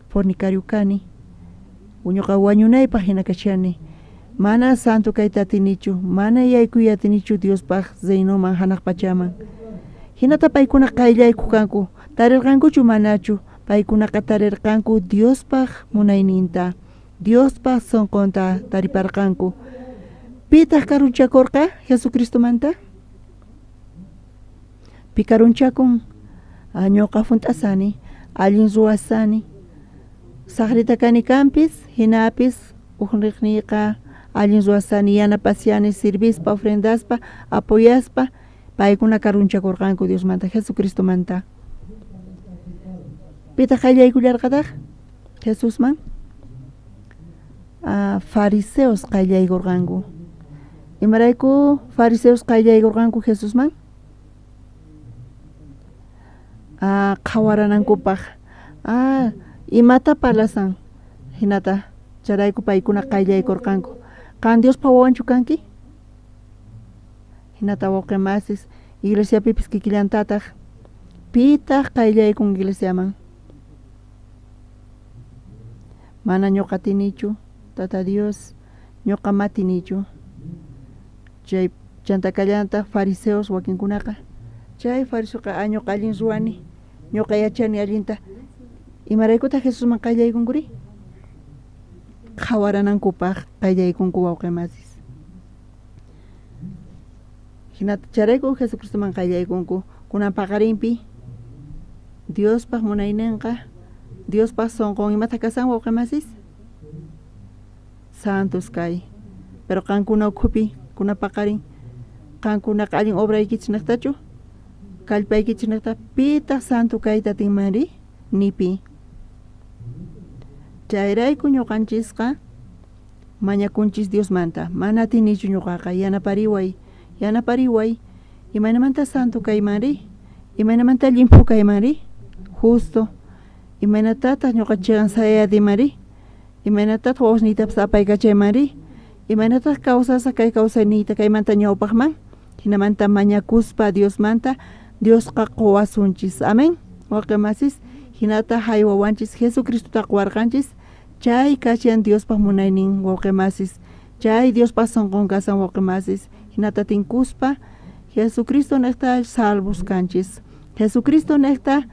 fornicario kani, ñuqa wañunaypaq hina kashani, mana santo kayta atinichu, mana yaykuy atinichu Diospaj reinoman hanaq pachaman. Hinata paykuna qayllaykuq kanku, tarirqankuchu manachu, paykunaqa tarirqanku Diospaj munayninta, Diospaj sunqunta tariparqanku. Pitaq karunchakurqa Jesucristomanta? Pi karunchakun? Ñuqa hunt'asani, allin ruwasani, saqrita kani kanpis, hinapis uqriqniyqa allin ruwasani, yanapasiani, sirvispa, ofrendaspa, apoyaspa, paykuna karunchakurqanku Diosmanta, Jesucristomanta. Pitaq qayllaykullarqataq Jesusman? Fariseos qayllaykurqanku. Imarayku fariseos qayllaykurqanku Jesusman? Qhawaranankupaq. Imata parlasan hinata chayrayku paykuna qayllaykurqanku. Qan Diospa wawanchu kanki? Hinata wawqimasis iglesiapipis kikillantataq. Pitaq qayllaykun iglesiaman? Mana ñuqa tinichu, Tata Dios, ñuqa matinichu. Chay chantakallantaq fariseos wakinkunaqa. Chay fariseoqa ñuqa allin ruwani. Ñuqa yachani allinta. Imaraykutaq Jesusman qayllaykunkuri? Qhawaranankupaq qayllaykunku wawqi masis. Hinata chayrayku Jesucristoman qayllaykunku. Kunan paqarinpi Diospaq munayninqa, Diospaq sunqun imata kasan wawqi masis? Santos kay. Pero qankuna ukhupi, kuna paqarin, qankunaqa allin obraykichis niqtachu? Kallpaykichis niqta, pitaq santo kayta atinmanri? Nipi. Chayrayku ñuqanchisqa mañakunchis Diosmanta, mana atinichu ñuqaqa, yanapariway, yanapariway, imaynamanta santo kaymanri? Imaynamanta llimphu kaymanri? Justo. Imaynatataq ñuqa chiqan sayay atinmanri? Imaynatataq wawasniytapas apaykachaymanri? Imaynatataq kawsasaq kay kawsayniyta kaymanta ñawpaqman? Hinamanta mañakuspa Diosmanta, Diosqa quwasunchis. Amén. Wawqi masis, hinata haywawanchis Jesucristota quwarqanchis, chay kashan Diospaq munaynin wawqi masis, chay Diospaq sunqun kasan wawqi masis, hinata tinkuspa Jesucristo niqta salvos kanchis. Jesucristo niqta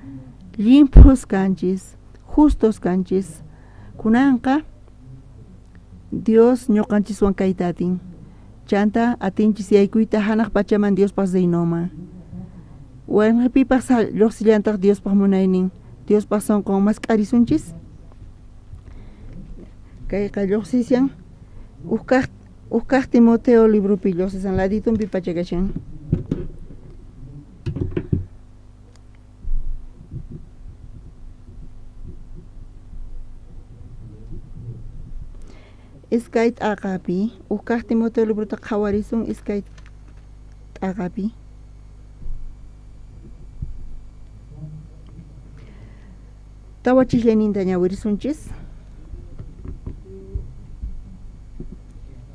llimphus kanchis, justos kanchis. Kunanqa Dios ñuqanchiswan kayta atin. Chanta atinchis yaykuyta hanaq pachaman Diospaq reinoman. Wanqipipaq lluqsillantaq Diospaq munaynin, Diospaq sunqun mask'arisunchis. Kayqa lluqsishan ukkaq Timoteo libropi lluqsisan laditunpi pacha kashan. Iskay t'aqapi, ukkaq Timoteo librota qhawarisun iskay t'aqapi. Tawa chiqllayninta ñawirisunchis.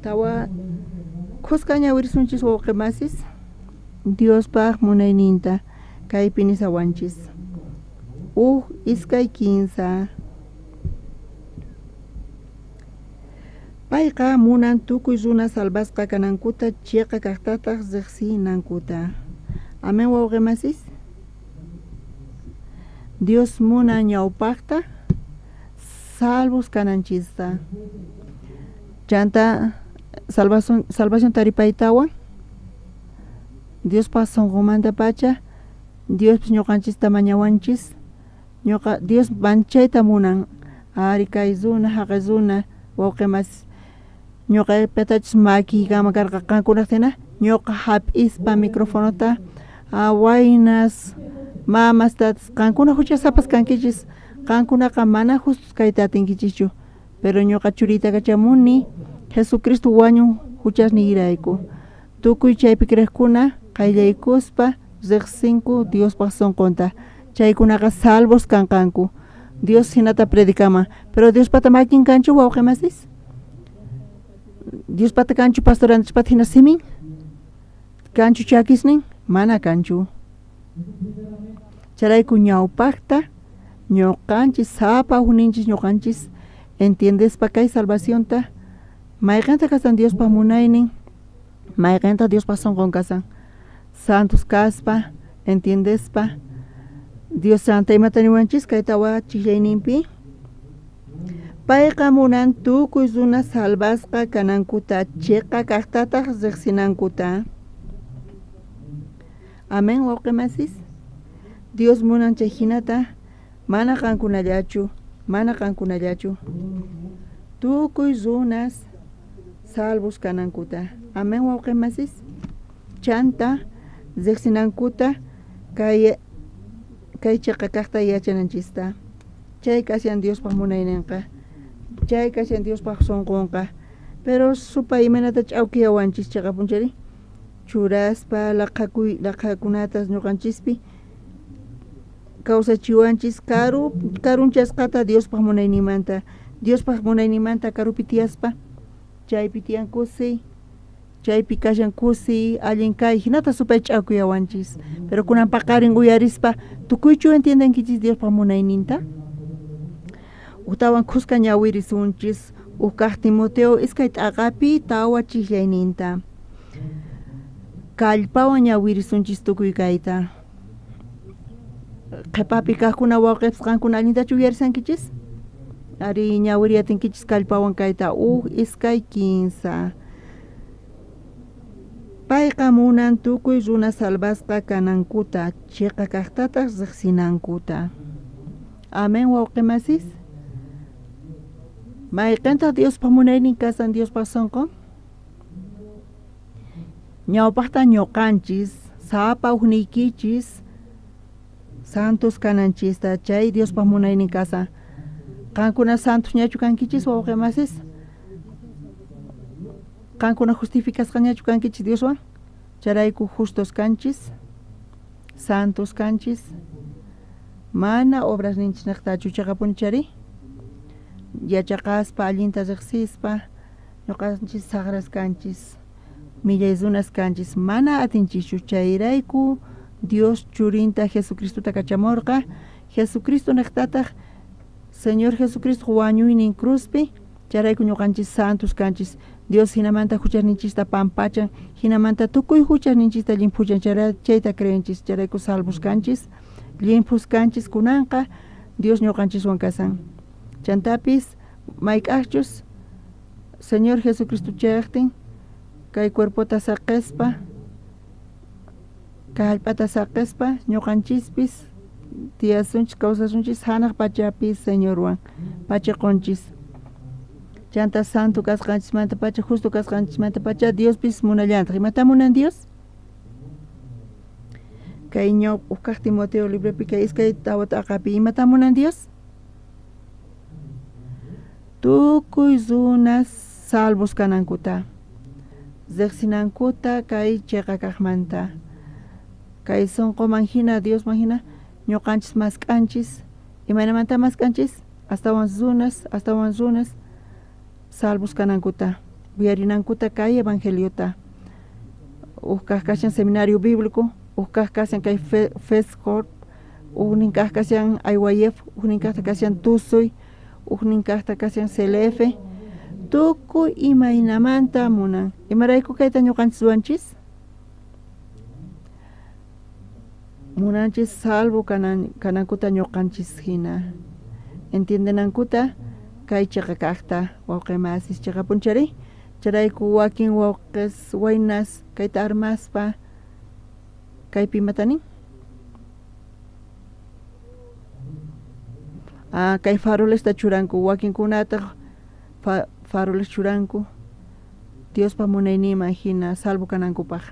Tawa khuska ñawirisunchis wawqi masis Diospaq munayninta kaypi nisawanchis. 1, 2, 15. Payqa munan tukuy runa salvasqa kanankuta chiqa kaqtataq riqsinankuta. Amén wawqi masis. Dios munan ñawpaqta salvos kananchista. Chanta salvación taripaytawan Diospaq sunqunmanta pacha Diospis ñuqanchista mañawanchis. Ñuqa Dios manchayta munan ari kay runa haqay runa wawqi masis ñuqaypatachus makiykama karqa qankunaqtina ñuqa hap'ispa microfonota waynas mamas tatas qankuna huchasapas kankichis qankunaqa mana justos kayta atinkichischu pero ñuqa churiyta kachamuni Jesucristo wañun huchasniyrayku tukuy chaypi creqkuna qayllaykuspa riqsinku Diospaq sunqunta chaykunaqa salvos kanqanku Dios hinata predicaman pero Diospata makin kanchu wawqi masis Diospata kanchu pastor Andrespata hina simin kanchu chakisnin mana kanchu chayrayku ñawpaqta ñuqanchis sapa hukninchis ñuqanchis entiendespa kay salvacionta mayqinta kasan Diospaq munaynin mayqinta Diospaq sunqun kasan santos kaspa entiendespa Dios santa imata niwanchis kay tawa chiqllayninpi payqa munan tukuy runa salvasqa kanankuta chiqa kaqtataq riqsinankuta. Amén wawqi masis. Dios munan chay hinata mana qankunallachu mana qankunallachu tukuy runas salvos kanankuta. Amén wawqi masis. Chanta riqsinankuta kay chiqa kaqta yachananchista. Chay kashan Diospaq munayninqa chay kashan Diospaq sunqunqa pero supay imaynata ch'awkiyawanchis chiqapunchari churaspa laqhakunatas ñuqanchispi kawsachiwanchis karunchasqata Diospaq munayninmanta Diospaq munayninmanta karupi tiyaspa chaypi tiyan kusiy chaypi kashan kusiy allin kay hinata supay ch'awkiyawanchis pero kunan paqarin uyarispa tukuychu entiendenkichis Diospaq munayninta Utawan khuska ñawirisunchis ukkaq Timoteo iskay t'aqapi tawa chiqllayninta kallpawan ñawirisunchis tukuy kayta. Qhipapi kaqkuna wawqipis qankuna allintachu uyarisankichis? Ari ñawiriyatinkichis kallpawan kayta 1, 2, 3. Payqa munan tukuy runa salvasqa kanankuta, chiqa kaqtataq riqsinankuta. Amén, wawqimasis. Mayqintaq Diospaq munaynin kasan Diospaq sunqun? Ñawpaqta ñuqanchis, sapa ujniykichis, santos kananchista, chay Diospaq munaynin kasan. Qankuna santos ñachu kankichis, wawqimasis? Qankuna justificasqañachu kankichis Dioswan? Chayrayku justos kanchis, santos kanchis, mana obras ninchis niqtachu chiqapuni chari? Yachaqaspa, allinta riqsispa, ñuqanchis saqras kanchis, millay runas kanchis, mana atinchischu. Chayrayku Dios churinta Jesucristota kachamurqa. Jesucristo niqtataq Señor Jesucristo wañuynin cruzpi, chayrayku ñuqanchis santos kanchis. Dios hinamanta huchasninchista pampachan, hinamanta tukuy huchasninchista llimphuchan, chayta creenchis, chayrayku salvos kanchis, llimphus kanchis. Kunanqa Dios ñuqanchiswan kasan. Chantapis mayk'aqchus Señor Jesucristo chayaqtin kay cuerpota saqespa, kay hallp'ata saqespa, ñuqanchispis tiyasunchis, kawsasunchis hanaq pachapi Señorwan pachiqunchis. Chanta santo kasqanchismanta pacha, justo kasqanchismanta pacha, Diospis munallantaq. Imata munan Dios? Kay ñawpaq Timoteo libropi kay 2 4 t'aqapi, imata munan Dios? Tukuy runas salvos kanankuta, riqsinankuta kay chiqa kaqmanta. Kay sunquman hina, Diosman hina ñuqanchis mask'anchis. Imaynamanta mask'anchis? Astawan runas, astawan runas salvos kanankuta, uyarinankuta kay evangeliota. Uj kaq kashan seminario bíblico, uj kaq kashan kay FESCORP, ujnin kaq kashan IYF, ujnin kaqta kashan TUSUY, ujnin kaqta kashan CLF. Tukuy imaynamanta munan. Imarayku kayta ñuqanchis ruwanchis? Munanchis salvo kanankuta ñuqanchis hina. Entiendenankuta kay chiqa kaqta, wawqimasis chiqapunchari. Chayrayku wakin wawqis waynas kayta armaspa kaypi imata nin? Kay farolesta churanku, wakinkunataq faroles churanku Diospa munayninman hina salvo kanankupaq.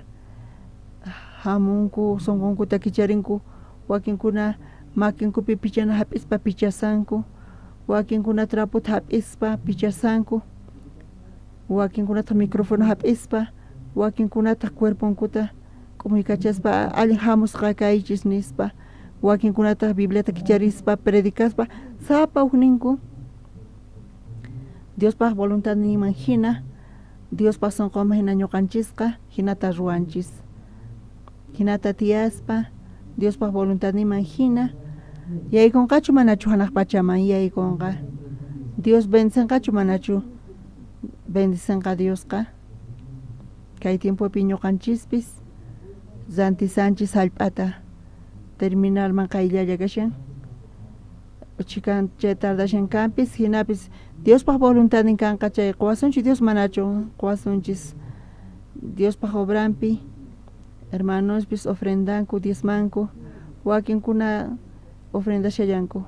Hamunku, sunqunkuta kicharinku, wakinkuna makinkupi pichana hap'ispa pichasanku, wakinkuna trapota hap'ispa pichasanku, wakinkunataq micrófono hap'ispa, wakinkunataq cuerponkuta k'umuykachaspa allin hamusqa kaychis nispa, wakinkunataq Bibliata kicharispa predicaspa, sapa ujninku Diospaq voluntadninman hina, Diospaq sunqunman hina ñuqanchisqa hinata ruwanchis. Hinata tiyaspa Diospaq voluntadninman hina yaykunqachu manachu hanaq pachaman yaykunqa. Dios bendicenqachu manachu bendicenqa Diosqa. Kay tiempopi ñuqanchispis rantisanchis hallp'ata terminalman qayllalla kashan. Chikan chay tardashan kanpis, hinapis Diospaq voluntadnin kanqa chay quwasunchis Dios manachu quwasunchis. Diospaq obranpi hermanospis ofrendanku, diezmanku, wakinkuna ofrendashallanku,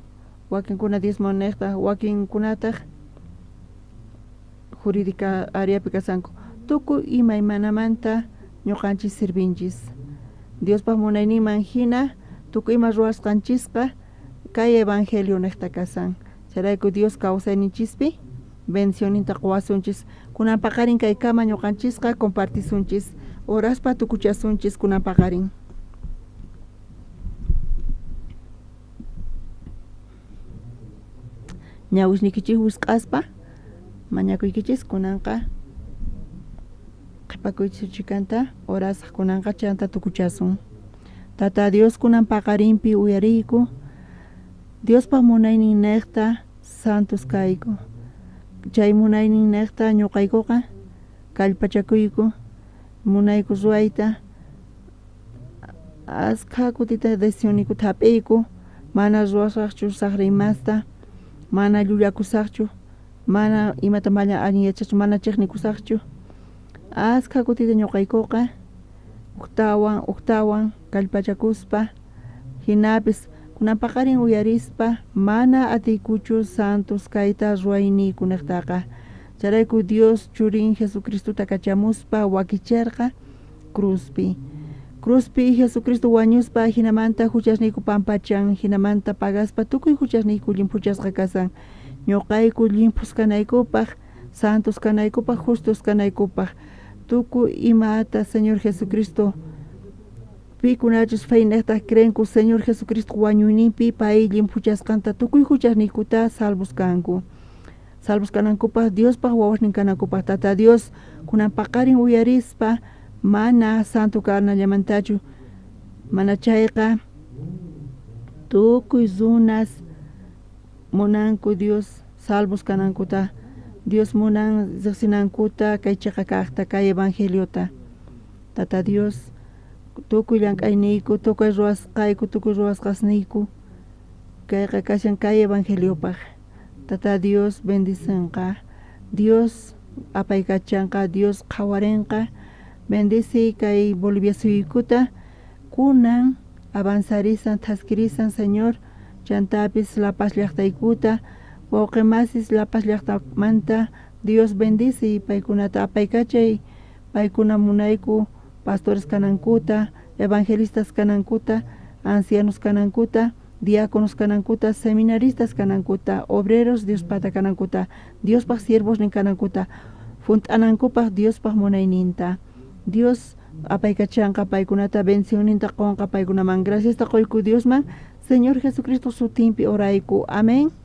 wakinkuna diezmo niqta, wakinkunataq jurídica áreapi kasanku. Tukuy imaymanamanta ñuqanchis sirvinchis. Diospaq munayninman hina tukuy ima ruwasqanchisqa kay evangelio niqta kasan. Chayrayku Dios kawsayninchispi bendicioninta quwasunchis. Kunan paqarin kaykama ñuqanchisqa compartisunchis, oraspa tukuchasunchis kunan paqarin. Ñawisniykichis wisq'aspa mañakuykichis kunanqa qhipakuychis chikanta orasaq kunanqa chanta tukuchasun. Tata Dios kunan paqarinpi uyariyku Diospaq munaynin niqta santos kayku. Chay munaynin niqta ñuqaykuqa kallpachakuyku, munayku ruwayta, askha kutita decisioniykuta hap'iyku, Mana ruwasaqchu saqra imasta, mana llullakusaqchu, mana imata mana allin yachachu, mana chiqnikusaqchu. Askha kutita ñuqaykuqa uktawan uktawan kallpachakuspa hinapis kunan paqarin uyarispa mana atiykuchu santos kayta ruwayniykunejtaqa. Chayrayku Dios churin Jesucristota kachamuspa wakicherqa cruzpi. Cruzpi Jesucristo wañuspa hinamanta huchasniyku pampachan, hinamanta pagaspa tukuy huchasniyku llimphuchasqa kasan. Ñuqayku llimphus kanaykupaq, santos kanaykupaq, justos kanaykupaq. Tukuy imata Señor Jesucristo pikunachus feynejtaj creenku Señor Jesucristo wañuyninpi pay llimphuchasqanta tukuy huchasniykuta salvos kanku. Salvos kanankupaq Diospaq wawasnin kanankupaq Tata Dios kunan paqarin uyarispa mana santo kanallamantachu mana chayqa tukuy runas munanku Dios salvos kanankuta Dios munan riqsinankuta kay chiqa kaqta kay evangeliota. Tata Dios tukuy llank'ayniyku tukuy ruwasqayku tukuy ruwasqasniyku kayqa kashan kay evangeliopaq. Tata Dios bendicenqa, Dios apaykachanqa, Dios qhawarinqa, bendice kay Bolivia suyukuta kunan avanzarisan thaskirisan Señor chantapis La Paz llaqtaykuta wawqi masis La Paz llaqtamanta Dios bendice paykunata apaykachay paykuna munayku pastores kanankuta evangelistas kanankuta ancianos kanankuta diáconos kanankuta seminaristas kanankuta obreros Diospata kanankuta Diospaq siervosnin kanankuta junt'anankupaq Diospaq munayninta. Dios apaykachanqa paykunata bendicionninta qunqa paykunaman. Graciasta quyku Diosman Señor Jesucristo sutinpi orayku. Amén.